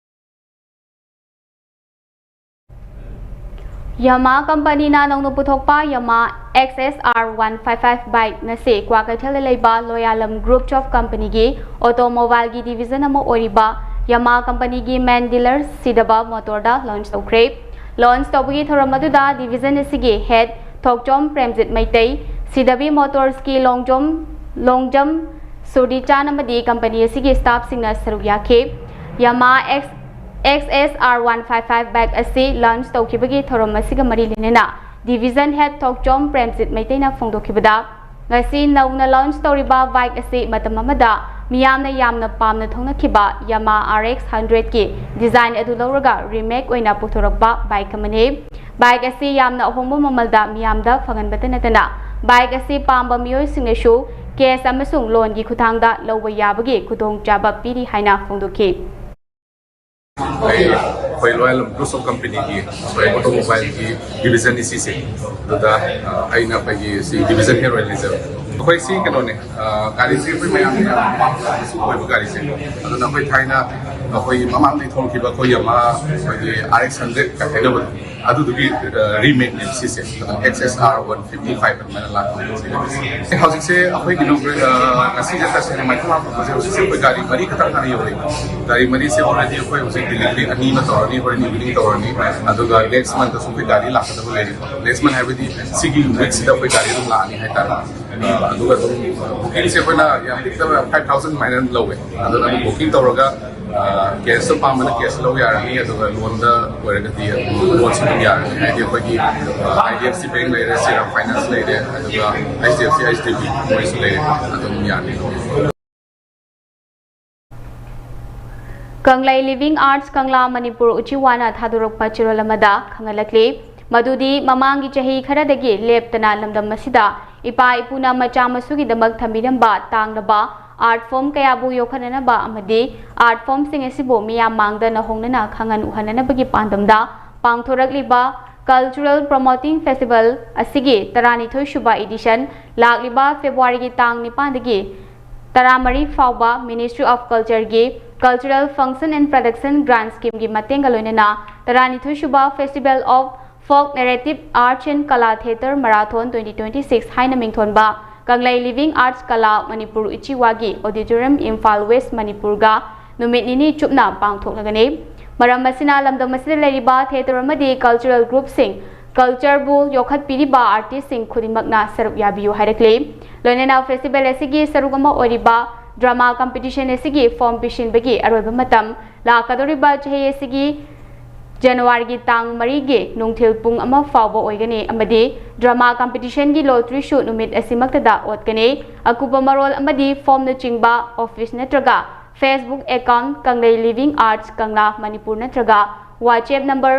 ꯌꯥꯃꯥ ꯀꯝꯄꯅꯤꯅ ꯅꯧꯅ ꯄꯨꯊꯣꯛꯄ ꯌꯥꯃꯥ X S R one five five bike ꯉꯁꯤ ꯀ꯭ꯋꯥꯀꯩꯊꯦꯜꯗ ꯂꯩꯕ ꯂꯣꯌꯥꯂꯝ Groups of Companyꯒꯤ automobileꯒꯤ division ꯑꯃ ꯑꯣꯏꯔꯤꯕ ꯌꯥꯃꯥ ꯀꯝꯄꯅꯤꯒꯤ main dealer ꯁꯤꯗꯕ ꯃꯣꯇꯣꯔꯗ launch ꯇꯧꯈ꯭ꯔꯦ꯫ Launch ꯇꯧꯕꯒꯤ ꯊꯧꯔꯝ ꯑꯗꯨꯗ division ꯑꯁꯤꯒꯤ head ꯊꯣꯛꯆꯣꯝ ꯄ꯭ꯔꯦꯝꯖꯤꯠ ꯃꯩꯇꯩ, ꯁꯤꯗꯕꯤ ꯃꯣꯇꯣꯔꯁꯀꯤ ꯂꯣꯡꯖꯣꯝ ꯂꯣꯡꯖꯝ ꯁꯨꯔꯗꯤꯆꯥꯟ ꯑꯃꯗꯤ ꯀꯝꯄꯅꯤ ꯑꯁꯤꯒꯤ staffꯁꯤꯡꯅ ꯁꯔꯨꯛ ꯌꯥꯈꯤ꯫ ꯌꯥꯃꯥ X X S R one five five bike ꯑꯁꯤ launch ꯇꯧꯈꯤꯕꯒꯤ ꯊꯧꯔꯝ ꯑꯁꯤꯒ ꯃꯔꯤ ꯂꯩꯅꯅ division head ꯊꯣꯛꯆꯣꯝ ꯄ꯭ꯔꯦꯝꯖꯤꯠ ꯃꯩꯇꯩꯅ ꯐꯣꯡꯗꯣꯛꯈꯤꯕꯗ, ꯉꯁꯤ ꯅꯧꯅ launch ꯇꯧꯔꯤꯕ bike ꯑꯁꯤ ꯃꯇꯝ ꯑꯃꯗ ꯃꯤꯌꯥꯝꯅ ꯌꯥꯝꯅ ꯄꯥꯝꯅ ꯊꯧꯅꯈꯤꯕ ꯌꯥꯃꯥ R X hundredꯀꯤ design ꯑꯗꯨ ꯂꯧꯔꯒ remake ꯑꯣꯏꯅ ꯄꯨꯊꯣꯔꯛꯄ bike ꯑꯃꯅꯤ꯫ Bike ꯑꯁꯤ ꯌꯥꯝꯅ ꯑꯍꯣꯡꯕ ꯃꯃꯜꯗ ꯃꯤꯌꯥꯝꯗ ꯐꯪꯍꯟꯕꯇ ꯅꯠꯇꯅ, bike ꯑꯁꯤ ꯄꯥꯝꯕ ꯃꯤꯑꯣꯏꯁꯤꯡꯅꯁꯨ cash ꯑꯃꯁꯨꯡ loanꯒꯤ ꯈꯨꯠꯊꯥꯡꯗ ꯂꯧꯕ ꯌꯥꯕꯒꯤ ꯈꯨꯗꯣꯡꯆꯥꯕ ꯄꯤꯔꯤ ꯍꯥꯏꯅ ꯐꯣꯡꯗꯣꯛꯈꯤ꯫ ꯑꯩ ꯑꯩꯈꯣꯏ ꯂꯣꯌꯥꯂꯝ Groups of Companyꯒꯤ ꯑꯩꯈꯣꯏ automobileꯒꯤ division ꯅꯤ ꯁꯤꯁꯦ꯫ ꯑꯗꯨꯗ ꯑ, ꯑꯩꯅ ꯑꯩꯈꯣꯏꯒꯤ ꯁꯤ division head ꯑꯣꯏꯅ ꯂꯩꯖꯕ꯫ ꯑꯩꯈꯣꯏ ꯁꯤ ꯀꯩꯅꯣꯅꯦ, ꯑ, ꯒꯥꯔꯤꯁꯤ ꯑꯩꯈꯣꯏ ꯃꯌꯥꯝꯅ ꯌꯥꯝ ꯄꯥꯝꯅꯁꯨ ꯑꯣꯏꯕ ꯒꯥꯔꯤꯁꯦ꯫ ꯑꯗꯨꯅ ꯑꯩꯈꯣꯏ ꯊꯥꯏꯅ ꯑꯩꯈꯣꯏ ꯃꯃꯥꯡꯗꯒꯤ ꯊꯣꯛꯈꯤꯕ ꯑꯩꯈꯣꯏ ꯌꯥꯃꯥ ꯑꯩꯈꯣꯏꯒꯤ R X hundred ꯀ ꯍꯥꯏꯅꯕꯗꯣ, ꯑꯗꯨꯗꯨꯒꯤ ꯔꯤꯃꯦꯛꯅꯦ ꯁꯤꯁꯦ꯫ ꯑꯗꯨꯝ X S R one fifty five ꯑꯗꯨꯃꯥꯏꯅ ꯂꯥꯛꯄꯅꯦ ꯁꯤꯗ꯫ ꯍꯧꯖꯤꯛꯁꯦ ꯑꯩꯈꯣꯏ ꯏꯅꯣꯒ꯭ꯔꯦ ꯉꯁꯤꯁꯦ ꯇꯁꯦꯡꯅ ꯃꯥꯏꯀꯣꯟ ꯍꯥꯞꯄꯁꯦ ꯍꯧꯖꯤꯛꯁꯦ ꯑꯩꯈꯣꯏ ꯒꯥꯔꯤ ꯃꯔꯤ ꯈꯛꯇꯪ ꯉꯥꯏꯍꯧꯔꯦ꯫ ꯒꯥꯔꯤ ꯃꯔꯤꯁꯦ already ꯑꯩꯈꯣꯏ ꯍꯧꯖꯤꯛ delivery ꯑꯅꯤ ꯑꯃ ꯇꯧꯔꯅꯤ, ꯍꯣꯔꯦꯟ evening ꯇꯧꯔꯅꯤ꯫ ꯑꯗꯨꯒ next month ꯇꯁꯨ ꯑꯩꯈꯣꯏ ꯒꯥꯔꯤ ꯂꯥꯛꯀꯗꯕ ꯂꯩꯔꯦꯀꯣ꯫ Next month ꯍꯥꯏꯕꯗꯤ ꯁꯤꯒꯤ week ꯁꯤꯗ ꯑꯩꯈꯣꯏ ꯒꯥꯔꯤ ꯑꯗꯨꯝ ꯂꯥꯛꯑꯅꯤ ꯍꯥꯏꯇꯥꯔꯦ꯫ ꯑꯗꯨꯒ ꯑꯗꯨꯝ bookingꯁꯦ ꯑꯩꯈꯣꯏꯅ ꯌꯥꯝ ꯄꯤꯛꯇꯕ five thousand ꯑꯗꯨꯃꯥꯏꯅ ꯂꯧꯋꯦ꯫ ꯑꯗꯨꯅ ꯑꯗꯨꯝ booking ꯇꯧꯔꯒ cash ꯑꯄꯥꯝꯕꯅ cash ꯂꯧ ꯌꯥꯔꯅꯤ, ꯑꯗꯨꯒ loanꯗ ꯑꯣꯏꯔꯒꯗꯤ ꯑꯗꯨꯝ loanꯁꯨ ꯑꯗꯨꯝ ꯌꯥꯔꯅꯤ꯫ ꯍꯥꯏꯗꯤ ꯑꯩꯈꯣꯏꯒꯤ IDFC Bank ꯂꯩꯔꯦ, Shriram Finance ꯂꯩꯔꯦ, ꯑꯗꯨꯒ HDFC, HDB ꯃꯣꯏꯁꯨ ꯂꯩꯔꯦ, ꯑꯗꯨꯝ ꯌꯥꯅꯤ꯫ ꯀꯪꯂꯩ Living Arts ꯀꯪꯂꯥ ꯃꯅꯤꯄꯨꯔ ꯎꯆꯤꯋꯥꯅ ꯊꯥꯗꯣꯔꯛꯄ ꯆꯦꯔꯣꯜ ꯑꯃꯗ ꯈꯪꯍꯜꯂꯛꯂꯤ ꯃꯗꯨꯗꯤ ꯃꯃꯥꯡꯒꯤ ꯆꯍꯤ ꯈꯔꯗꯒꯤ ꯂꯦꯞꯇꯅ ꯂꯝꯗꯝ ꯑꯁꯤꯗ ꯏꯄꯥ ꯏꯄꯨꯅ ꯃꯆꯥ ꯃꯁꯨꯒꯤꯗꯃꯛ ꯊꯝꯕꯤꯔꯝꯕ ꯇꯥꯡꯂꯕ art form ꯀꯌꯥꯕꯨ ꯌꯣꯛꯈꯠꯅꯅꯕ ꯑꯃꯗꯤ art formꯁꯤꯡ ꯑꯁꯤꯕꯨ ꯃꯤꯌꯥꯝ ꯃꯥꯡꯗ ꯅꯧꯍꯧꯅꯅ ꯈꯪꯍꯟ ꯎꯍꯟꯅꯅꯕꯒꯤ ꯄꯥꯟꯗꯝꯗ ꯄꯥꯡꯊꯣꯔꯛꯂꯤꯕ Cultural Promoting Festival ꯑꯁꯤꯒꯤ ꯇꯔꯥꯅꯤꯊꯣꯏ ꯁꯨꯕ edition ꯂꯥꯛꯂꯤꯕ Februaryꯒꯤ ꯇꯥꯡ ꯅꯤꯄꯥꯟꯗꯒꯤ ꯇꯔꯥꯃꯔꯤ ꯐꯥꯎꯕ Ministry of Cultureꯒꯤ Cultural Function and Production Grant Schemeꯒꯤ ꯃꯇꯦꯡꯒ ꯂꯣꯏꯅꯅ ꯇꯔꯥꯅꯤꯊꯣꯏ ꯁꯨꯕ Festival of Folk Narrative Arts and Kala Theatre Marathon twenty twenty six ꯍꯥꯏꯅ ꯃꯤꯡꯊꯣꯟꯕ ꯀꯪꯂꯩ Living Arts ꯀꯂꯥ ꯃꯅꯤꯄꯨꯔ ꯎꯆꯤꯋꯥꯒꯤ Auditorium, ꯏꯝꯐꯥꯜ West, ꯃꯅꯤꯄꯨꯔꯒ ꯅꯨꯃꯤꯠ ꯅꯤꯅꯤ ꯆꯨꯞꯅ ꯄꯥꯡꯊꯣꯛꯂꯒꯅꯤ꯫ ꯃꯔꯝ ꯑꯁꯤꯅ ꯂꯝꯗꯝ ꯑꯁꯤꯗ ꯂꯩꯔꯤꯕ theatre ꯑꯃꯗꯤ cultural groupꯁꯤꯡ, cultureꯕꯨ ꯌꯣꯛꯈꯠꯄꯤꯔꯤꯕ artistꯁꯤꯡ ꯈꯨꯗꯤꯡꯃꯛꯅ ꯁꯔꯨꯛ ꯌꯥꯕꯤꯌꯨ ꯍꯥꯏꯔꯛꯂꯤ꯫ ꯂꯣꯏꯅꯅ festival ꯑꯁꯤꯒꯤ ꯁꯔꯨꯛ ꯑꯃ ꯑꯣꯏꯔꯤꯕ drama competition ꯑꯁꯤꯒꯤ form ꯄꯤꯁꯤꯟꯕꯒꯤ ꯑꯔꯣꯏꯕ ꯃꯇꯝ ꯂꯥꯛꯀꯗꯧꯔꯤꯕ ꯆꯍꯤ ꯑꯁꯤꯒꯤ ꯖꯅꯋꯥꯔꯤꯒꯤ ꯇꯥꯡ ꯃꯔꯤꯒꯤ ꯅꯨꯡꯊꯤꯜ ꯄꯨꯡ ꯑꯃ ꯐꯥꯎꯕ ꯑꯣꯏꯒꯅꯤ ꯑꯃꯗꯤ drama competitionꯒꯤ lotteryꯁꯨ ꯅꯨꯃꯤꯠ ꯑꯁꯤꯃꯛꯇꯗ ꯑꯣꯠꯀꯅꯤ꯫ ꯑꯀꯨꯞꯄ ꯃꯔꯣꯜ ꯑꯃꯗꯤ formꯅꯆꯤꯡꯕ office ꯅꯠꯇ꯭ꯔꯒ Facebook account ꯀꯪꯂꯩ Living Arts ꯀꯪꯂꯥ ꯃꯅꯤꯄꯨꯔ ꯅꯠꯇ꯭ꯔꯒ WhatsApp number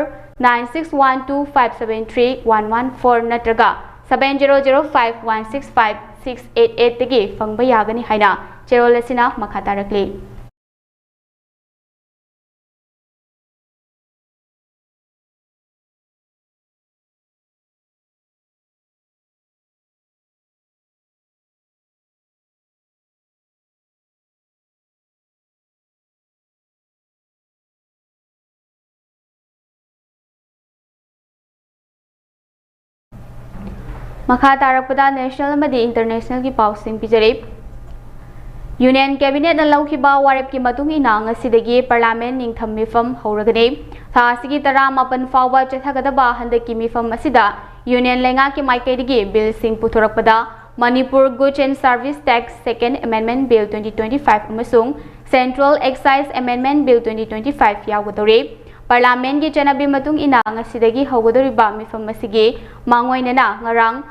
nine six one two five seven three one one four ꯅꯠꯇ꯭ꯔꯒ seven zero zero five one six five six eight eight ꯇꯒꯤ ꯐꯪꯕ ꯌꯥꯒꯅꯤ ꯍꯥꯏꯅ ꯆꯦꯔꯣꯜ ꯑꯁꯤꯅ ꯃꯈꯥ ꯇꯥꯔꯛꯂꯤ꯫ ꯃꯈꯥ ꯇꯥꯔꯛꯄꯗ national ꯑꯃꯗꯤ internationalꯒꯤ ꯄꯥꯎꯁꯤꯡ ꯄꯤꯖꯔꯤ꯫ Union Cabinetꯅ ꯂꯧꯈꯤꯕ ꯋꯥꯔꯦꯞꯀꯤ ꯃꯇꯨꯡ ꯏꯟꯅ ꯉꯁꯤꯗꯒꯤ Parliament ꯅꯤꯡꯊꯝ ꯃꯤꯐꯝ ꯍꯧꯔꯒꯅꯤ꯫ ꯊꯥ ꯑꯁꯤꯒꯤ ꯇꯔꯥꯃꯥꯄꯟ ꯐꯥꯎꯕ ꯆꯠꯊꯒꯗꯕ ꯍꯟꯗꯛꯀꯤ ꯃꯤꯐꯝ ꯑꯁꯤꯗ Union ꯂꯩꯉꯥꯛꯀꯤ ꯃꯥꯏꯀꯩꯗꯒꯤ billꯁꯤꯡ ꯄꯨꯊꯣꯔꯛꯄꯗ Manipur Goods and Service Tax Second Amendment Bill twenty twenty-five ꯑꯃꯁꯨꯡ Central Excise Amendment Bill twenty twenty-five ꯌꯥꯎꯒꯗꯧꯔꯤ꯫ Parliamentꯀꯤ ꯆꯠꯅꯕꯤ ꯃꯇꯨꯡ ꯏꯟꯅ ꯉꯁꯤꯗꯒꯤ ꯍꯧꯒꯗꯧꯔꯤꯕ ꯃꯤꯐꯝ ꯑꯁꯤꯒꯤ ꯃꯥꯡꯑꯣꯏꯅꯅ ꯉꯔꯥꯡ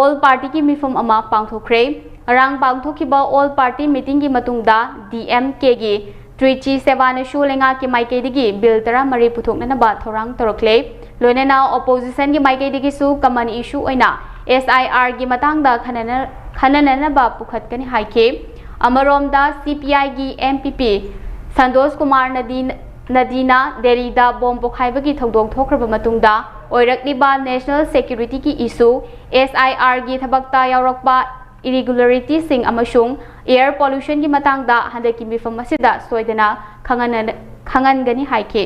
All Partyꯒꯤ ꯃꯤꯐꯝ ꯑꯃ ꯄꯥꯡꯊꯣꯛꯈ꯭ꯔꯦ꯫ ꯉꯔꯥꯡ ꯄꯥꯡꯊꯣꯛꯈꯤꯕ All Party meetingꯒꯤ ꯃꯇꯨꯡꯗ DMKꯒꯤ Trichy Seibanasu ꯂꯩꯉꯥꯛꯀꯤ ꯃꯥꯏꯀꯩꯗꯒꯤ bill ꯇꯔꯥꯃꯔꯤ ꯄꯨꯊꯣꯛꯅꯅꯕ ꯊꯧꯔꯥꯡ ꯇꯧꯔꯛꯂꯦ꯫ ꯂꯣꯏꯅꯅ oppositionꯒꯤ ꯃꯥꯏꯀꯩꯗꯒꯤꯁꯨ common issue ꯑꯣꯏꯅ SIRꯒꯤ ꯃꯇꯥꯡꯗ ꯈꯟꯅꯅ-, ꯈꯟꯅꯅꯅꯕ ꯄꯨꯈꯠꯀꯅꯤ ꯍꯥꯏꯈꯤ꯫ ꯑꯃꯔꯣꯝꯗ CPIꯒꯤ MPP ꯁꯟꯇꯣꯁ ꯀꯨꯃꯥꯔ ꯅꯗꯤ-, ꯅꯗꯤꯅ ꯗꯦꯜꯂꯤꯗ bomb ꯄꯣꯈꯥꯏꯕꯒꯤ ꯊꯧꯗꯣꯛ ꯊꯣꯛꯈ꯭ꯔꯕ ꯃꯇꯨꯡꯗ ꯑꯣꯏꯔꯛꯂꯤꯕ national securityꯒꯤ issue, SIRꯒꯤ ꯊꯕꯛꯇ ꯌꯥꯎꯔꯛꯄ irregularityꯁꯤꯡ ꯑꯃꯁꯨꯡ air pollutionꯒꯤ ꯃꯇꯥꯡꯗ ꯍꯟꯗꯛꯀꯤ ꯃꯤꯐꯝ ꯑꯁꯤꯗ ꯁꯣꯏꯗꯅ ꯈꯪꯍꯟꯅ-, ꯈꯪꯍꯟꯒꯅꯤ ꯍꯥꯏꯈꯤ꯫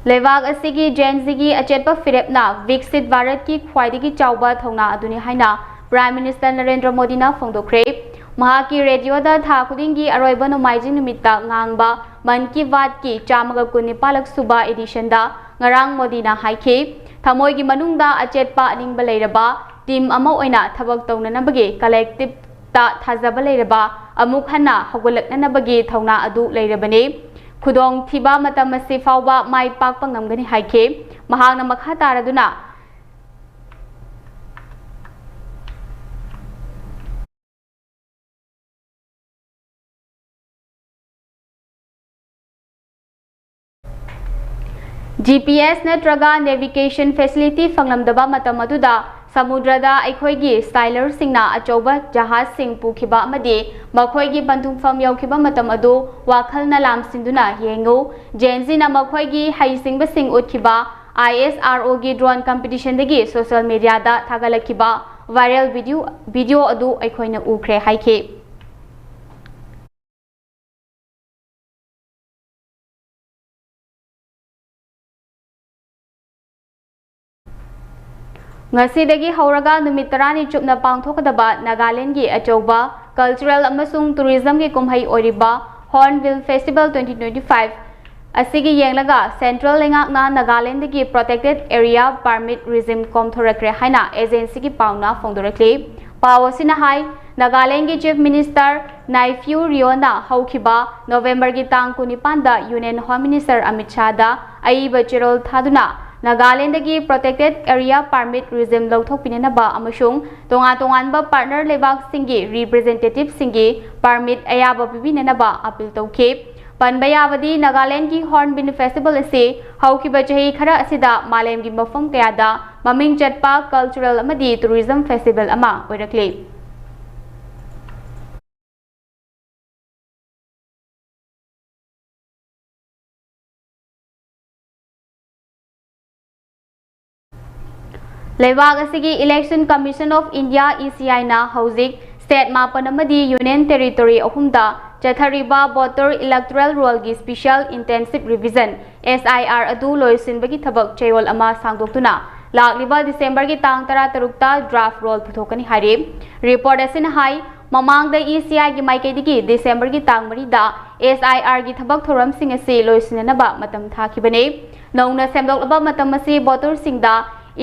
ꯂꯩꯕꯥꯛ ꯑꯁꯤꯒꯤ Gen Zꯒꯤ ꯑꯆꯦꯠꯄ ꯐꯤꯔꯦꯞꯅ ꯕꯤꯛꯁꯤꯠ ꯚꯥꯔꯠꯀꯤ ꯈ꯭ꯋꯥꯏꯗꯒꯤ ꯆꯥꯎꯕ ꯊꯧꯅꯥ ꯑꯗꯨꯅꯤ ꯍꯥꯏꯅ Prime Minister ꯅꯔꯦꯟꯗ꯭ꯔ ꯃꯣꯗꯤꯅ ꯐꯣꯡꯗꯣꯛꯈ꯭ꯔꯦ꯫ ꯃꯍꯥꯛꯀꯤ radioꯗ ꯊꯥ ꯈꯨꯗꯤꯡꯒꯤ ꯑꯔꯣꯏꯕ ꯅꯣꯡꯃꯥꯏꯖꯤꯡ ꯅꯨꯃꯤꯠꯇ ꯉꯥꯡꯕ ꯃꯟ ꯀꯤ ꯕꯥꯠꯀꯤ ꯆꯥꯝꯃꯒ ꯀꯨꯟꯅꯤꯄꯥꯜꯂꯛ ꯁꯨꯕ editionꯗ ꯉꯔꯥꯡ ꯃꯣꯗꯤꯅ ꯍꯥꯏꯈꯤ, ꯊꯃꯣꯏꯒꯤ ꯃꯅꯨꯡꯗ ꯑꯆꯦꯠꯄ ꯑꯅꯤꯡꯕ ꯂꯩꯔꯕ team ꯑꯃ ꯑꯣꯏꯅ ꯊꯕꯛ ꯇꯧꯅꯅꯕꯒꯤ collective ꯇ ꯊꯥꯖꯕ ꯂꯩꯔꯕ ꯑꯃꯨꯛ ꯍꯟꯅ ꯍꯧꯒꯠꯂꯛꯅꯅꯕꯒꯤ ꯊꯧꯅꯥ ꯑꯗꯨ ꯂꯩꯔꯕꯅꯤ꯫ ꯈꯨꯗꯣꯡꯊꯤꯕ ꯃꯇꯝ ꯑꯁꯤ ꯐꯥꯎꯕ ꯃꯥꯏ ꯄꯥꯛꯄ ꯉꯝꯒꯅꯤ ꯍꯥꯏꯈꯤ꯫ ꯃꯍꯥꯛꯅ ꯃꯈꯥ ꯇꯥꯔꯗꯨꯅ, GPS ꯅꯠꯇ꯭ꯔꯒ navigation facility ꯐꯪꯂꯝꯗꯕ ꯃꯇꯝ ꯑꯗꯨꯗ ꯁꯃꯨꯗ꯭ꯔꯗ ꯑꯩꯈꯣꯏꯒꯤ sailorꯁꯤꯡꯅ ꯑꯆꯧꯕ ꯖꯍꯥꯖꯁꯤꯡ ꯄꯨꯈꯤꯕ ꯑꯃꯗꯤ ꯃꯈꯣꯏꯒꯤ ꯄꯟꯊꯨꯡꯐꯝ ꯌꯧꯈꯤꯕ ꯃꯇꯝ ꯑꯗꯨ ꯋꯥꯈꯜꯅ ꯂꯥꯝꯁꯤꯟꯗꯨꯅ ꯌꯦꯡꯉꯨ꯫ Gen Zꯅ ꯃꯈꯣꯏꯒꯤ ꯍꯩꯁꯤꯡꯕꯁꯤꯡ ꯎꯠꯈꯤꯕ ISROꯒꯤ drone competitionꯗꯒꯤ social mediaꯗ ꯊꯥꯒꯠꯂꯛꯈꯤꯕ viral video, video ꯑꯗꯨ ꯑꯩꯈꯣꯏꯅ ꯎꯈ꯭ꯔꯦ ꯍꯥꯏꯈꯤ꯫ ꯉꯁꯤꯗꯒꯤ ꯍꯧꯔꯒ ꯅꯨꯃꯤꯠ ꯇꯔꯥꯅꯤ ꯆꯨꯞꯅ ꯄꯥꯡꯊꯣꯛꯀꯗꯕ ꯅꯥꯒꯥꯂꯦꯟꯒꯤ ꯑꯆꯧꯕ cultural ꯑꯃꯁꯨꯡ tourismꯒꯤ ꯀꯨꯝꯍꯩ ꯑꯣꯏꯔꯤꯕ Hornbill Festival twenty twenty-five ꯑꯁꯤꯒꯤ ꯌꯦꯡꯂꯒ central ꯂꯩꯉꯥꯛꯅ ꯅꯥꯒꯥꯂꯦꯟꯗꯒꯤ protected area permit regime ꯀꯣꯝꯊꯣꯔꯛꯈ꯭ꯔꯦ ꯍꯥꯏꯅ agencyꯒꯤ ꯄꯥꯎꯅ ꯐꯣꯡꯗꯣꯔꯛꯂꯤ꯫ ꯄꯥꯎ ꯑꯁꯤꯅ ꯍꯥꯏ, ꯅꯥꯒꯥꯂꯦꯟꯒꯤ Chief Minister ꯅꯥꯏꯐ꯭ꯌꯨ ꯔꯤꯑꯣꯅ ꯍꯧꯈꯤꯕ Novemberꯒꯤ ꯇꯥꯡ ꯀꯨꯟꯅꯤꯄꯥꯟꯗ Union Home Minister ꯑꯃꯤꯠ ꯁꯥꯍꯗ ꯑꯏꯕ ꯆꯦꯔꯣꯜ ꯊꯥꯗꯨꯅ ꯅꯥꯒꯥꯂꯦꯟꯗꯒꯤ protected area permit regime ꯂꯧꯊꯣꯛꯄꯤꯅꯅꯕ ꯑꯃꯁꯨꯡ ꯇꯣꯉꯥꯟ ꯇꯣꯉꯥꯟꯕ partner ꯂꯩꯕꯥꯛꯁꯤꯡꯒꯤ representativeꯁꯤꯡꯒꯤ permit ꯑꯌꯥꯕ ꯄꯤꯕꯤꯅꯅꯕ appeal ꯇꯧꯈꯤ꯫ ꯄꯟꯕ ꯌꯥꯕꯗꯤ, ꯅꯥꯒꯥꯂꯦꯟꯒꯤ Hornbill Festival ꯑꯁꯤ ꯍꯧꯈꯤꯕ ꯆꯍꯤ ꯈꯔ ꯑꯁꯤꯗ ꯃꯥꯂꯦꯝꯒꯤ ꯃꯐꯝ ꯀꯌꯥꯗ ꯃꯃꯤꯡ ꯆꯠꯄ cultural ꯑꯃꯗꯤ tourism festival ꯑꯃ ꯑꯣꯏꯔꯛꯂꯤ꯫ ꯂꯩꯕꯥꯛ ꯑꯁꯤꯒꯤ Election Commission of India, ECIꯅ ꯍꯧꯖꯤꯛ state ꯃꯥꯄꯟ ꯑꯃꯗꯤ Union Territory ꯑꯍꯨꯝꯗ ꯆꯠꯊꯔꯤꯕ voter electoral rollꯒꯤ special intensive revision, SIR, ꯑꯗꯨ ꯂꯣꯏꯁꯤꯟꯕꯒꯤ ꯊꯕꯛ ꯆꯌꯣꯜ ꯑꯃ ꯁꯥꯡꯗꯣꯛꯇꯨꯅ ꯂꯥꯛꯂꯤꯕ Decemberꯒꯤ ꯇꯥꯡ ꯇꯔꯥꯇꯔꯨꯛꯇ draft roll ꯄꯨꯊꯣꯛꯀꯅꯤ ꯍꯥꯏꯔꯤ꯫ Report ꯑꯁꯤꯅ ꯍꯥꯏ, ꯃꯃꯥꯡꯗ ECIꯒꯤ ꯃꯥꯏꯀꯩꯗꯒꯤ Decemberꯒꯤ ꯇꯥꯡ ꯃꯔꯤꯗ SIRꯒꯤ ꯊꯕꯛ ꯊꯧꯔꯝꯁꯤꯡ ꯑꯁꯤ ꯂꯣꯏꯁꯤꯟꯅꯅꯕ ꯃꯇꯝ ꯊꯥꯈꯤꯕꯅꯤ꯫ ꯅꯧꯅ ꯁꯦꯝꯗꯣꯛꯂꯕ ꯃꯇꯝ ꯑꯁꯤ voterꯁꯤꯡꯗ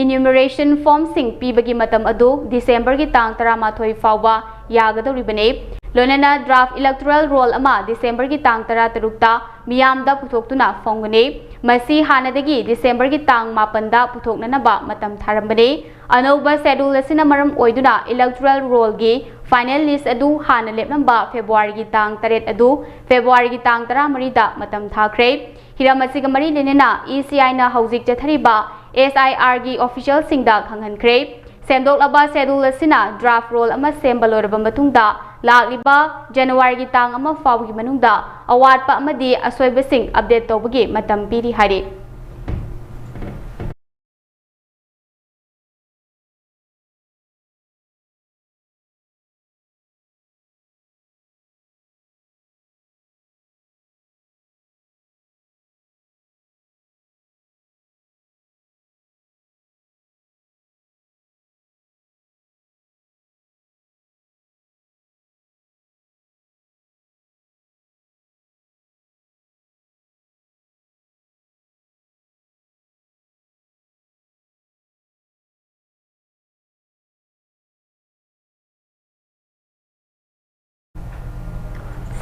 enumeration formꯁꯤꯡ ꯄꯤꯕꯒꯤ ꯃꯇꯝ ꯑꯗꯨ Decemberꯒꯤ ꯇꯥꯡ ꯇꯔꯥꯃꯥꯊꯣꯏ ꯐꯥꯎꯕ ꯌꯥꯒꯗꯧꯔꯤꯕꯅꯤ꯫ ꯂꯣꯏꯅꯅ draft electoral roll ꯑꯃ Decemberꯒꯤ ꯇꯥꯡ ꯇꯔꯥꯇꯔꯨꯛꯇ ꯃꯤꯌꯥꯝꯗ ꯄꯨꯊꯣꯛꯇꯨꯅ ꯐꯣꯡꯒꯅꯤ꯫ ꯃꯁꯤ ꯍꯥꯟꯅꯗꯒꯤ Decemberꯒꯤ ꯇꯥꯡ ꯃꯥꯄꯟꯗ ꯄꯨꯊꯣꯛꯅꯅꯕ ꯃꯇꯝ ꯊꯥꯔꯝꯕꯅꯤ꯫ ꯑꯅꯧꯕ schedule ꯑꯁꯤꯅ ꯃꯔꯝ ꯑꯣꯏꯗꯨꯅ electoral rollꯒꯤ final list ꯑꯗꯨ ꯍꯥꯟꯅ ꯂꯦꯞꯂꯝꯕ Februaryꯒꯤ ꯇꯥꯡ ꯇꯔꯦꯠ ꯑꯗꯨ Februaryꯒꯤ ꯇꯥꯡ ꯇꯔꯥꯃꯔꯤꯗ ꯃꯇꯝ ꯊꯥꯈ꯭ꯔꯦ꯫ ꯍꯤꯔꯝ ꯑꯁꯤꯒ ꯃꯔꯤ ꯂꯩꯅꯅ ECIꯅ ꯍꯧꯖꯤꯛ ꯆꯠꯊꯔꯤꯕ SIRꯒꯤ officialꯁꯤꯡꯗ ꯈꯪꯍꯟꯈ꯭ꯔꯦ꯫ ꯁꯦꯝꯗꯣꯛꯂꯕ schedule ꯑꯁꯤꯅ draft roll ꯑꯃ ꯁꯦꯝꯕ ꯂꯣꯏꯔꯕ ꯃꯇꯨꯡꯗ ꯂꯥꯛꯂꯤꯕ Januaryꯒꯤ ꯇꯥꯡ ꯑꯃ ꯐꯥꯎꯕꯒꯤ ꯃꯅꯨꯡꯗ ꯑꯋꯥꯠꯄ ꯑꯃꯗꯤ ꯑꯁꯣꯏꯕꯁꯤꯡ update ꯇꯧꯕꯒꯤ ꯃꯇꯝ ꯄꯤꯔꯤ ꯍꯥꯏꯔꯤ꯫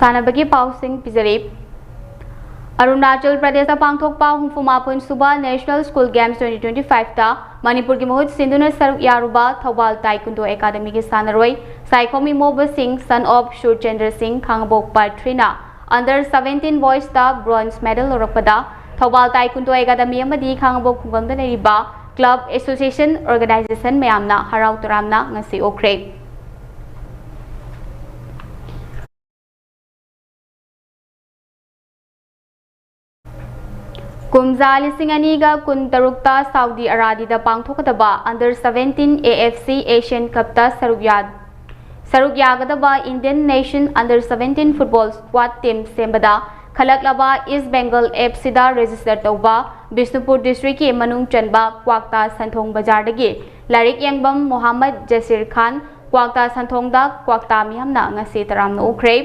ꯁꯥꯟꯅꯕꯒꯤ ꯄꯥꯎꯁꯤꯡ ꯄꯤꯖꯔꯤ꯫ ꯑꯔꯨꯅꯥꯆꯜ ꯄ꯭ꯔꯗꯦꯁꯇ ꯄꯥꯡꯊꯣꯛꯄ ꯍꯨꯝꯐꯨ ꯃꯥꯄꯟ ꯁꯨꯕ National School Games twenty twenty-five ꯇ ꯃꯅꯤꯄꯨꯔꯒꯤ ꯃꯍꯨꯠ ꯁꯤꯟꯗꯨꯅ ꯁꯔꯨꯛ ꯌꯥꯔꯨꯕ ꯊꯧꯕꯥꯜ ꯇꯥꯏꯀꯨꯟꯗꯣ ꯑꯦꯀꯥꯗꯃꯤꯒꯤ ꯁꯥꯟꯅꯔꯣꯏ ꯁꯥꯏꯈꯣꯝ ꯏꯃꯣꯕ ꯁꯤꯡ, son of ꯁꯨꯔꯆꯟꯗ꯭ꯔ ꯁꯤꯡ, ꯈꯥꯉꯕꯣꯛ ꯄꯥꯔꯊ꯭ꯔꯤꯅ under seventeen boys ꯇ bronze medal ꯂꯧꯔꯛꯄꯗ ꯊꯧꯕꯥꯜ ꯇꯥꯏꯀꯨꯟꯗꯣ ꯑꯦꯀꯥꯗꯃꯤ ꯑꯃꯗꯤ ꯈꯥꯉꯕꯣꯛ ꯈꯨꯡꯒꯪꯗ ꯂꯩꯔꯤꯕ club, association, organization ꯃꯌꯥꯝꯅ ꯍꯔꯥꯎ ꯇꯔꯥꯝꯅ ꯉꯁꯤ ꯑꯣꯛꯈ꯭ꯔꯦ꯫ ꯀꯨꯝꯖꯥ ꯂꯤꯁꯤꯡ ꯑꯅꯤꯒ ꯀꯨꯟꯇꯔꯨꯛꯇ ꯁꯥꯎꯗꯤ ꯑꯔꯥꯗꯤꯗ ꯄꯥꯡꯊꯣꯛꯀꯗꯕ under seventeen A F C Asian Cup ꯇ ꯁꯔꯨꯛ ꯌꯥ-, ꯁꯔꯨꯛ ꯌꯥꯒꯗꯕ Indian Nation under seventeen football squad team ꯁꯦꯝꯕꯗ ꯈꯜꯂꯛꯂꯕ East Bengal F C ꯗ register ꯇꯧꯕ ꯕꯤꯁꯅꯨꯄꯨꯔ district ꯀꯤ ꯃꯅꯨꯡ ꯆꯟꯕ ꯀ꯭ꯋꯥꯛꯇꯥ ꯁꯟꯊꯣꯡ ꯕꯖꯥꯔꯗꯒꯤ ꯂꯥꯏꯔꯤꯛ ꯌꯦꯡꯕꯝ ꯃꯣꯍꯥꯃꯗ ꯖꯁꯤꯔ ꯈꯥꯟ ꯀ꯭ꯋꯥꯛꯇꯥ ꯁꯟꯊꯣꯡꯗ ꯀ꯭ꯋꯥꯛꯇꯥ ꯃꯤꯌꯥꯝꯅ ꯉꯁꯤ ꯇꯔꯥꯝꯅ ꯑꯣꯛꯈ꯭ꯔꯦ꯫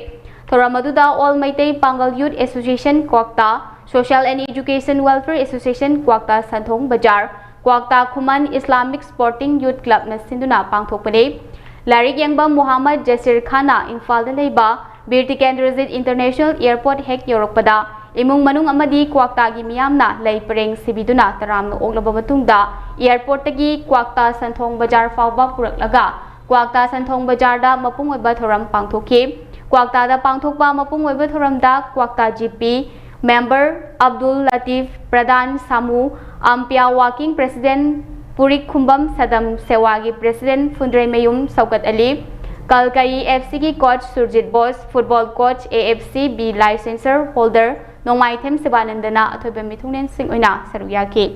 ꯊꯧꯔꯝ ꯑꯗꯨꯗ All Meitei Pangal Youth Association ꯀ꯭ꯋꯥꯛꯇꯥ, Social and Education Welfare Association ꯀ꯭ꯋꯥꯛꯇꯥ ꯁꯟꯊꯣꯡ ꯕꯖꯥꯔ, ꯀ꯭ꯋꯥꯛꯇꯥ ꯈꯨꯃꯟ Islamic Sporting Youth Club ꯅ ꯁꯤꯟꯗꯨꯅ ꯄꯥꯡꯊꯣꯛꯄꯅꯤ꯫ ꯂꯥꯏꯔꯤꯛ ꯌꯦꯡꯕꯝ ꯃꯨꯍꯥꯃꯗ ꯖꯁꯤꯔ ꯈꯥꯟꯅ ꯏꯝꯐꯥꯜꯗ ꯂꯩꯕ ꯕꯤꯔ ꯇꯤꯀꯦꯟꯗ꯭ꯔꯖꯤꯠ International Airport ꯍꯦꯛ ꯌꯧꯔꯛꯄꯗ ꯏꯃꯨꯡ ꯃꯅꯨꯡ ꯑꯃꯗꯤ ꯀ꯭ꯋꯥꯛꯇꯥꯒꯤ ꯃꯤꯌꯥꯝꯅ ꯂꯩ ꯄꯔꯦꯡ ꯁꯤꯕꯤꯗꯨꯅ ꯇꯔꯥꯝꯅ ꯑꯣꯛꯂꯕ ꯃꯇꯨꯡꯗ airport ꯇꯒꯤ ꯀ꯭ꯋꯥꯛꯇꯥ ꯁꯟꯊꯣꯡ ꯕꯖꯥꯔ ꯐꯥꯎꯕ ꯄꯨꯔꯛꯂꯒ ꯀ꯭ꯋꯥꯛꯇꯥ ꯁꯟꯊꯣꯡ ꯕꯖꯥꯔꯗ ꯃꯄꯨꯡ ꯑꯣꯏꯕ ꯊꯧꯔꯝ ꯄꯥꯡꯊꯣꯛꯈꯤ꯫ ꯀ꯭ꯋꯥꯛꯇꯥꯗ ꯄꯥꯡꯊꯣꯛꯄ ꯃꯄꯨꯡ ꯑꯣꯏꯕ ꯊꯧꯔꯝꯗ ꯀ꯭ꯋꯥꯛꯇꯥ G P member ꯑꯕꯗꯨꯜ ꯂꯇꯤꯐ, ꯄ꯭ꯔꯙꯥꯟ ꯁꯥꯃꯨ, ꯑꯝꯄꯤꯌꯥ working president ꯄꯨꯔꯤꯛꯈꯨꯝꯕꯝ ꯁꯗꯝ, ꯁꯦꯋꯥꯒꯤ president ꯐꯨꯟꯗ꯭ꯔꯩꯃꯌꯨꯝ ꯁꯧꯀꯠ ꯑꯂꯤ, ꯀꯜꯀꯔꯤ F C ꯒꯤ coach Surjit Bose, football coach, A F C B licensure holder ꯅꯣꯡꯃꯥꯏꯊꯦꯝ ꯁꯤꯕꯥꯅꯟꯗꯅ ꯑꯊꯣꯏꯕ ꯃꯤꯊꯨꯡꯂꯦꯟꯁꯤꯡ ꯑꯣꯏꯅ ꯁꯔꯨꯛ ꯌꯥꯈꯤ꯫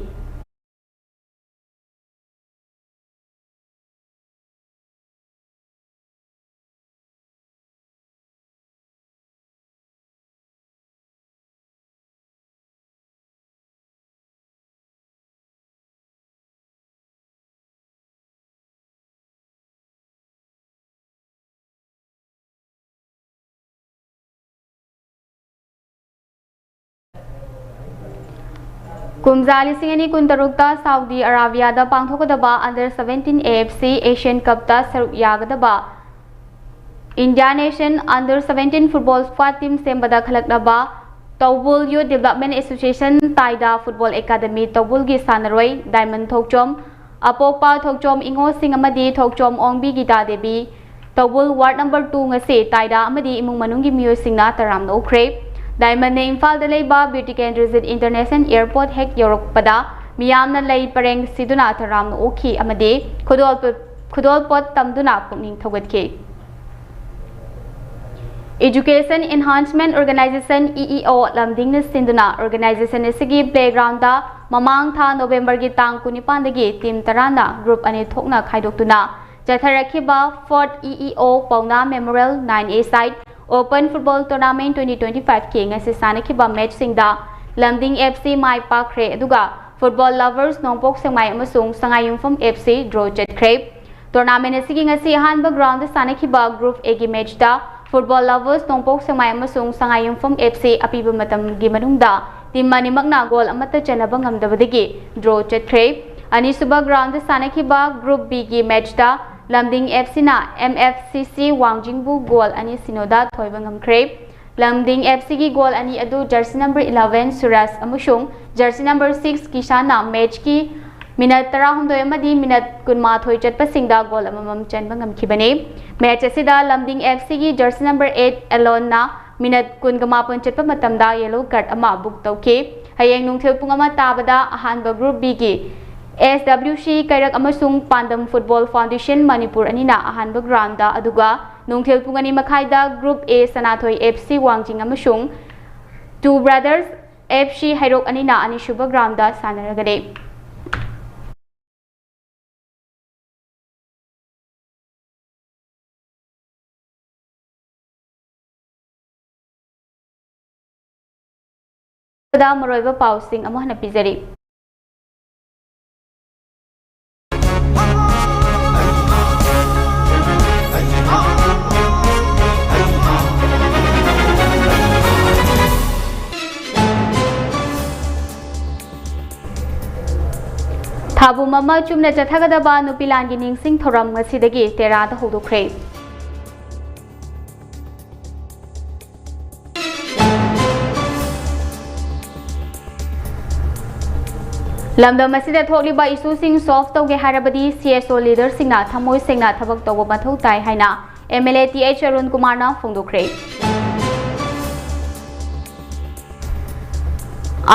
ꯀꯨꯝꯖꯥ ꯂꯤꯁꯤꯡ ꯑꯅꯤ ꯀꯨꯟꯇꯔꯨꯛꯇ ꯁꯥꯎꯗꯤ ꯑꯔꯥꯕꯤꯌꯥꯗ ꯄꯥꯡꯊꯣꯛꯀꯗꯕ under seventeen A F C Asian Cup ꯇ ꯁꯔꯨꯛ ꯌꯥꯒꯗꯕ India Nation Under Seventeen Football Squad Team ꯁꯦꯝꯕꯗ ꯈꯜꯂꯛꯂꯕ ꯇꯧꯕꯨꯜ Youth Development Association ꯇꯥꯏꯗ Football Academy ꯇꯧꯕꯨꯜꯒꯤ ꯁꯥꯟꯅꯔꯣꯏ ꯗꯥꯏꯃꯟ ꯊꯣꯛꯆꯣꯝ, ꯑꯄꯣꯛꯄ ꯊꯣꯛꯆꯣꯝ ꯏꯉꯣꯁꯤꯡ ꯑꯃꯗꯤ Thokchom Ongbi Geeta Devi, Toubul Ward Number Two ꯉꯁꯤ ꯇꯥꯏꯗ ꯑꯃꯗꯤ ꯏꯃꯨꯡ ꯃꯅꯨꯡꯒꯤ ꯃꯤꯑꯣꯏꯁꯤꯡꯅ ꯇꯔꯥꯝꯅ ꯑꯣꯛꯈ꯭ꯔꯦ꯫ ꯗꯥꯏꯃꯟꯅ ꯏꯝꯐꯥꯜꯗ ꯂꯩꯕ ꯕꯤꯔ ꯇꯤꯀꯦꯟꯗ꯭ꯔꯖꯤꯠ International Airport ꯍꯦꯛ ꯌꯧꯔꯛꯄꯗ ꯃꯤꯌꯥꯝꯅ ꯂꯩ ꯄꯔꯦꯡ ꯁꯤꯗꯨꯅ ꯇꯔꯥꯝꯅ ꯑꯣꯛꯈꯤ ꯑꯃꯗꯤ ꯈꯨꯗꯣꯜ ꯈꯨꯗꯣꯜꯄꯣꯠ ꯇꯝꯗꯨꯅ ꯄꯨꯛꯅꯤꯡ ꯊꯧꯒꯠꯈꯤ꯫ Education Enhancement Organization, EEO, ꯂꯝꯗꯤꯡꯅ ꯁꯤꯟꯗꯨꯅ organization ꯑꯁꯤꯒꯤ playground ꯗ ꯃꯃꯥꯡ ꯊꯥ ꯅꯣꯕꯦꯝꯕꯔꯒꯤ ꯇꯥꯡ ꯀꯨꯟꯅꯤꯄꯥꯟꯗꯒꯤ team ꯇꯔꯥꯅ group ꯑꯅꯤ ꯊꯣꯛꯅ ꯈꯥꯏꯗꯣꯛꯇꯨꯅ ꯆꯠꯊꯔꯛꯈꯤꯕ Fourth EEO ꯄꯧꯅꯥ Memorial Nine A Side Open Football Tournament twenty twenty-five ꯀꯤ ꯉꯁꯤ ꯁꯥꯟꯅꯈꯤꯕ match ꯁꯤꯡꯗ ꯂꯝꯗꯤꯡ F C ꯃꯥꯏ ꯄꯥꯛꯈ꯭ꯔꯦ, ꯑꯗꯨꯒ Football Lovers ꯅꯣꯡꯄꯣꯛ ꯁꯦꯛꯃꯥꯏ ꯑꯃꯁꯨꯡ ꯁꯉꯥꯏꯌꯨꯝꯐꯝ F C draw ꯆꯠꯈ꯭ꯔꯦ꯫ Tournament ꯑꯁꯤꯒꯤ ꯉꯁꯤ ꯑꯍꯥꯟꯕ ground ꯗ ꯁꯥꯟꯅꯈꯤꯕ Group A ꯒꯤ match ꯇ Football Lovers ꯅꯣꯡꯄꯣꯛ ꯁꯦꯛꯃꯥꯏ ꯑꯃꯁꯨꯡ ꯁꯉꯥꯏꯌꯨꯝꯐꯝ F C ꯑꯄꯤꯕ ꯃꯇꯝꯒꯤ ꯃꯅꯨꯡꯗ team ꯑꯅꯤꯃꯛꯅ goal ꯑꯃꯠꯇ ꯆꯟꯅꯕ ꯉꯝꯗꯕꯗꯒꯤ draw ꯆꯠꯈ꯭ꯔꯦ꯫ ꯑꯅꯤꯁꯨꯕ ground ꯗ ꯁꯥꯟꯅꯈꯤꯕ Group B ꯒꯤ match ꯇ ꯂꯝꯗꯤꯡ F C ꯅ M F C C ꯋꯥꯡꯖꯤꯡꯕꯨ goal ꯑꯅꯤ ꯁꯤꯅꯣꯗ ꯊꯣꯏꯕ ꯉꯝꯈ꯭ꯔꯦ꯫ ꯂꯝꯗꯤꯡ F C ꯒꯤ goal ꯑꯅꯤ ꯑꯗꯨ jersey number eleven ꯁꯨꯔꯖ ꯑꯃꯁꯨꯡ jersey number six ꯀꯤꯁꯥꯟꯅ match ꯀꯤ minute ꯇꯔꯥꯍꯨꯝꯗꯣꯏ ꯑꯃꯗꯤ minute ꯀꯨꯟꯃꯥꯊꯣꯏ ꯆꯠꯄꯁꯤꯡꯗ goal ꯑꯃꯃꯝ ꯆꯟꯕ ꯉꯝꯈꯤꯕꯅꯤ꯫ Match ꯑꯁꯤꯗ ꯂꯝꯗꯤꯡ F C ꯒꯤ jersey number eight ꯑꯦꯂꯣꯟꯅ minute ꯀꯨꯟꯒ ꯃꯥꯄꯟ ꯆꯠꯄ ꯃꯇꯝꯗ yellow card ꯑꯃ book ꯇꯧꯈꯤ꯫ ꯍꯌꯦꯡ ꯅꯨꯡꯊꯤꯜ ꯄꯨꯡ ꯑꯃ ꯇꯥꯕꯗ ꯑꯍꯥꯟꯕ Group B ꯒꯤ S W C ꯀꯩꯔꯛ ꯑꯃꯁꯨꯡ ꯄꯥꯟꯗꯝ Football Foundation ꯃꯅꯤꯄꯨꯔ ꯑꯅꯤꯅ ꯑꯍꯥꯟꯕ ground ꯗ, ꯑꯗꯨꯒ ꯅꯨꯡꯊꯤꯜ ꯄꯨꯡ ꯑꯅꯤ ꯃꯈꯥꯏꯗ Group A Sanathoi F C ꯋꯥꯡꯖꯤꯡ ꯑꯃꯁꯨꯡ Two Brothers F C ꯍꯩꯔꯣꯛ ꯑꯅꯤꯅ ꯑꯅꯤꯁꯨꯕ ground ꯗ ꯁꯥꯟꯅꯔꯒꯅꯤ꯫ ꯗ ꯃꯔꯨꯑꯣꯏꯕ ꯄꯥꯎꯁꯤꯡ ꯑꯃꯨꯛ ꯍꯟꯅ ꯄꯤꯖꯔꯤ꯫ ꯊꯥꯕꯨꯝ ꯑꯃ ꯆꯨꯝꯅ ꯆꯠꯊꯒꯗꯕ ꯅꯨꯄꯤ ꯂꯥꯟꯒꯤ ꯅꯤꯡꯁꯤꯡ ꯊꯧꯔꯝ ꯉꯁꯤꯗꯒꯤ ꯇꯦꯔꯥꯗ ꯍꯧꯗꯣꯛꯈ꯭ꯔꯦ꯫ ꯂꯝꯗꯝ ꯑꯁꯤꯗ ꯊꯣꯛꯂꯤꯕ ꯏꯁꯨꯁꯤꯡ ꯁꯣꯜꯚ ꯇꯧꯒꯦ ꯍꯥꯏꯔꯕꯗꯤ ꯁꯤ ꯑꯦꯁ ꯑꯣ ꯂꯤꯗꯔꯁꯤꯡꯅ ꯊꯃꯣꯏ ꯁꯦꯡꯅ ꯊꯕꯛ ꯇꯧꯕ ꯃꯊꯧ ꯇꯥꯏ ꯍꯥꯏꯅ M L A T H Arun ꯀꯨꯃꯥꯔꯅ ꯐꯣꯡꯗꯣꯛꯈ꯭ꯔꯦ꯫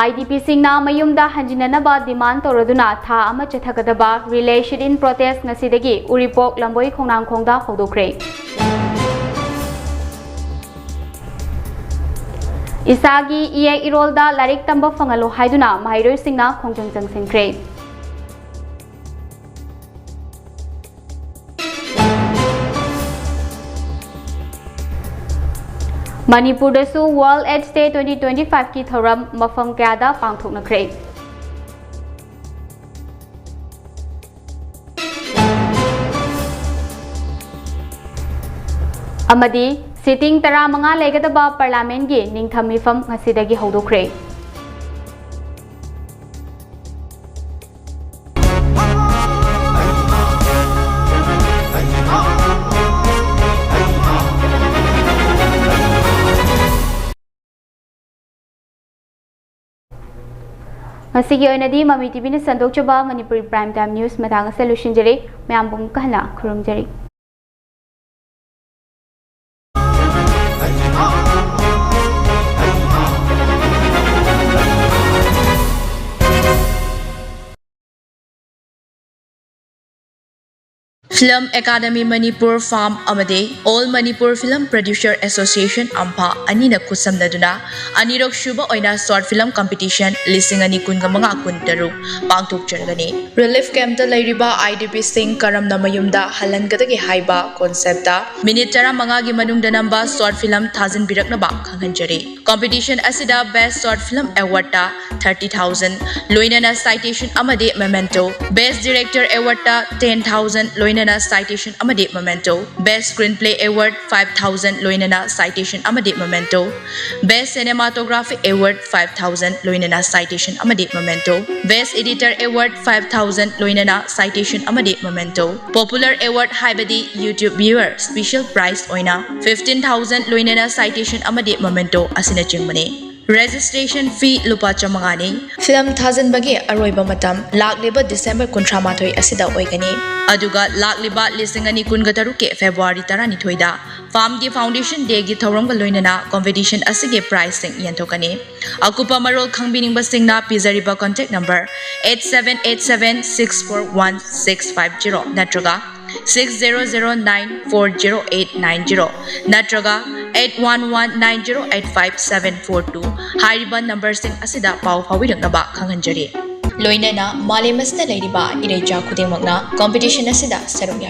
ꯑꯥꯏ ꯗꯤ ꯄꯤꯁꯤꯡꯅ ꯃꯌꯨꯝꯗ ꯍꯟꯖꯤꯟꯅꯅꯕ ꯗꯤꯃꯥꯟ ꯇꯧꯔꯗꯨꯅ ꯊꯥ ꯑꯃ ꯆꯠꯊꯒꯗꯕ ꯔꯤꯂꯦ ꯁꯤꯠ ꯏꯟ ꯄ꯭ꯔꯣꯇꯦꯁ ꯉꯁꯤꯗꯒꯤ ꯎꯔꯤꯄꯣꯛ ꯂꯝꯕꯣꯏ ꯈꯣꯡꯅꯥꯡꯈꯣꯡꯗ ꯍꯧꯗꯣꯛꯈ꯭ꯔꯦ꯫ ꯏꯁꯥꯒꯤ ꯏꯌꯦꯛ ꯏꯔꯣꯜꯗ ꯂꯥꯏꯔꯤꯛ ꯇꯝꯕ ꯐꯪꯍꯜꯂꯨ ꯍꯥꯏꯗꯨꯅ ꯃꯍꯩꯔꯣꯏꯁꯤꯡꯅ ꯈꯣꯡꯖꯪ ꯆꯪꯁꯤꯟꯈ꯭ꯔꯦ꯫ ꯃꯅꯤꯄꯨꯔꯗꯁꯨ World AIDS Day twenty twenty five ꯀꯤ ꯊꯧꯔꯝ ꯃꯐꯝ ꯀꯌꯥꯗ ꯄꯥꯡꯊꯣꯛꯅꯈ꯭ꯔꯦ꯫ ꯑꯃꯗꯤ ꯁꯤꯇꯤꯡ ꯇꯔꯥꯃꯉꯥ ꯂꯩꯒꯗꯕ ꯄꯥꯔꯂꯥꯃꯦꯟꯒꯤ ꯅꯤꯡꯊꯝ ꯃꯤꯐꯝ ꯉꯁꯤꯗꯒꯤ ꯍꯧꯗꯣꯛꯈ꯭ꯔꯦ꯫ ꯉꯁꯤꯒꯤ ꯑꯣꯏꯅꯗꯤ ꯃꯃꯤ ꯇꯤ ꯚꯤꯅ ꯁꯟꯗꯣꯛꯆꯕ ꯃꯅꯤꯄꯨꯔꯤ Prime Time News ꯃꯇꯥꯡ ꯑꯁꯤꯗ ꯂꯣꯏꯁꯤꯟꯖꯔꯦ꯫ ꯃꯌꯥꯝꯕꯨ ꯑꯃꯨꯛꯀ ꯍꯟꯅ ꯈꯨꯔꯨꯝꯖꯔꯤ꯫ Film Academy Manipur, ꯐꯥꯝ, ꯑꯃꯗꯤ All Manipur Film Producer Association, ꯑꯝꯐꯥ, ꯑꯅꯤꯅ ꯈꯨꯠꯁꯝꯅꯗꯨꯅ ꯑꯅꯤꯔꯛ ꯁꯨꯕ ꯑꯣꯏꯅ short film competition ꯂꯤꯁꯤꯡ ꯑꯅꯤ ꯀꯨꯟꯒ ꯃꯉꯥ ꯀꯨꯟꯇꯔꯨꯛ ꯄꯥꯡꯊꯣꯛꯆꯔꯒꯅꯤ꯫ Relief camp ꯇ ꯂꯩꯔꯤꯕ ꯑꯥꯏ ꯗꯤ ꯄꯤ ꯁꯤꯡ ꯀꯔꯝꯅ ꯃꯌꯨꯝꯗ ꯍꯜꯍꯟꯒꯗꯒꯦ ꯍꯥꯏꯕ concept ꯇ minute ꯇꯔꯥꯃꯉꯥꯒꯤ ꯃꯅꯨꯡꯗ ꯅꯝꯕ short film ꯊꯥꯖꯤꯟꯕꯤꯔꯛꯅꯕ ꯈꯪꯍꯟꯖꯔꯤ꯫ Competition ꯑꯁꯤꯗ Best Short Film Award ꯇ thirty thousand, ꯂꯣꯏꯅꯅ citation ꯑꯃꯗꯤ memento, Best Director Award ꯇ ten thousand, ꯂꯣꯏꯅꯅ citation ꯑꯃꯗꯤ memento, Best Screenplay Award five thousand, ꯂꯣꯏꯅꯅ citation ꯑꯃꯗꯤ memento, Best Cinematography Award five thousand, ꯂꯣꯏꯅꯅ citation ꯑꯃꯗꯤ memento, Best Editor Award five thousand, ꯂꯣꯏꯅꯅ citation ꯑꯃꯗꯤ memento, Popular Award ꯍꯥꯏꯕꯗꯤ YouTube Viewer Special Prize ꯑꯣꯏꯅ fifteen thousand, ꯂꯣꯏꯅꯅ citation ꯑꯃꯗꯤ memento ꯑꯁꯤꯅꯆꯤꯡꯕꯅꯤ꯫ Registration fee ꯂꯨꯄꯥ ꯆꯥꯃꯉꯥꯅꯤ꯫ Film ꯊꯥꯖꯤꯟꯕꯒꯤ ꯑꯔꯣꯏꯕ ꯃꯇꯝ ꯂꯥꯛꯂꯤꯕ December ꯀꯨꯟꯊ꯭ꯔꯥ ꯃꯥꯊꯣꯏ ꯑꯁꯤꯗ ꯑꯣꯏꯒꯅꯤ꯫ ꯑꯗꯨꯒ ꯂꯥꯛꯂꯤꯕ ꯂꯤꯁꯤꯡ ꯑꯅꯤ ꯀꯨꯟꯒ ꯇꯔꯨꯛꯀꯤ February ꯇꯔꯥꯅꯤꯊꯣꯏꯗ Film ꯒꯤ Foundation Day ꯒꯤ ꯊꯧꯔꯝꯒ ꯂꯣꯏꯅꯅ competition ꯑꯁꯤꯒꯤ prize ꯁꯤꯡ ꯌꯦꯟꯊꯣꯛꯀꯅꯤ꯫ ꯑꯀꯨꯞꯄ ꯃꯔꯣꯜ ꯈꯪꯕꯤꯅꯤꯡꯕꯁꯤꯡꯅ ꯄꯤꯖꯔꯤꯕ contact number eight seven eight seven six four one six five zero ꯅꯠꯇ꯭ꯔꯒ six zero zero nine four zero eight nine zero ꯅꯠꯇ꯭ꯔꯒ eight one one nine zero eight five seven four two ꯍꯥꯏꯔꯤꯕ number ꯁꯤꯡ ꯑꯁꯤꯗ ꯄꯥꯎ ꯐꯥꯎꯕꯤꯔꯛꯅꯕ ꯈꯪꯍꯟꯖꯔꯤ꯫ ꯂꯣꯏꯅꯅ ꯃꯥꯂꯦꯝ ꯑꯁꯤꯗ ꯂꯩꯔꯤꯕ ꯏꯔꯩꯆꯥ ꯈꯨꯗꯤꯡꯃꯛꯅ competition ꯑꯁꯤꯗ ꯁꯔꯨꯛ ꯌꯥꯕꯤꯌꯨ꯫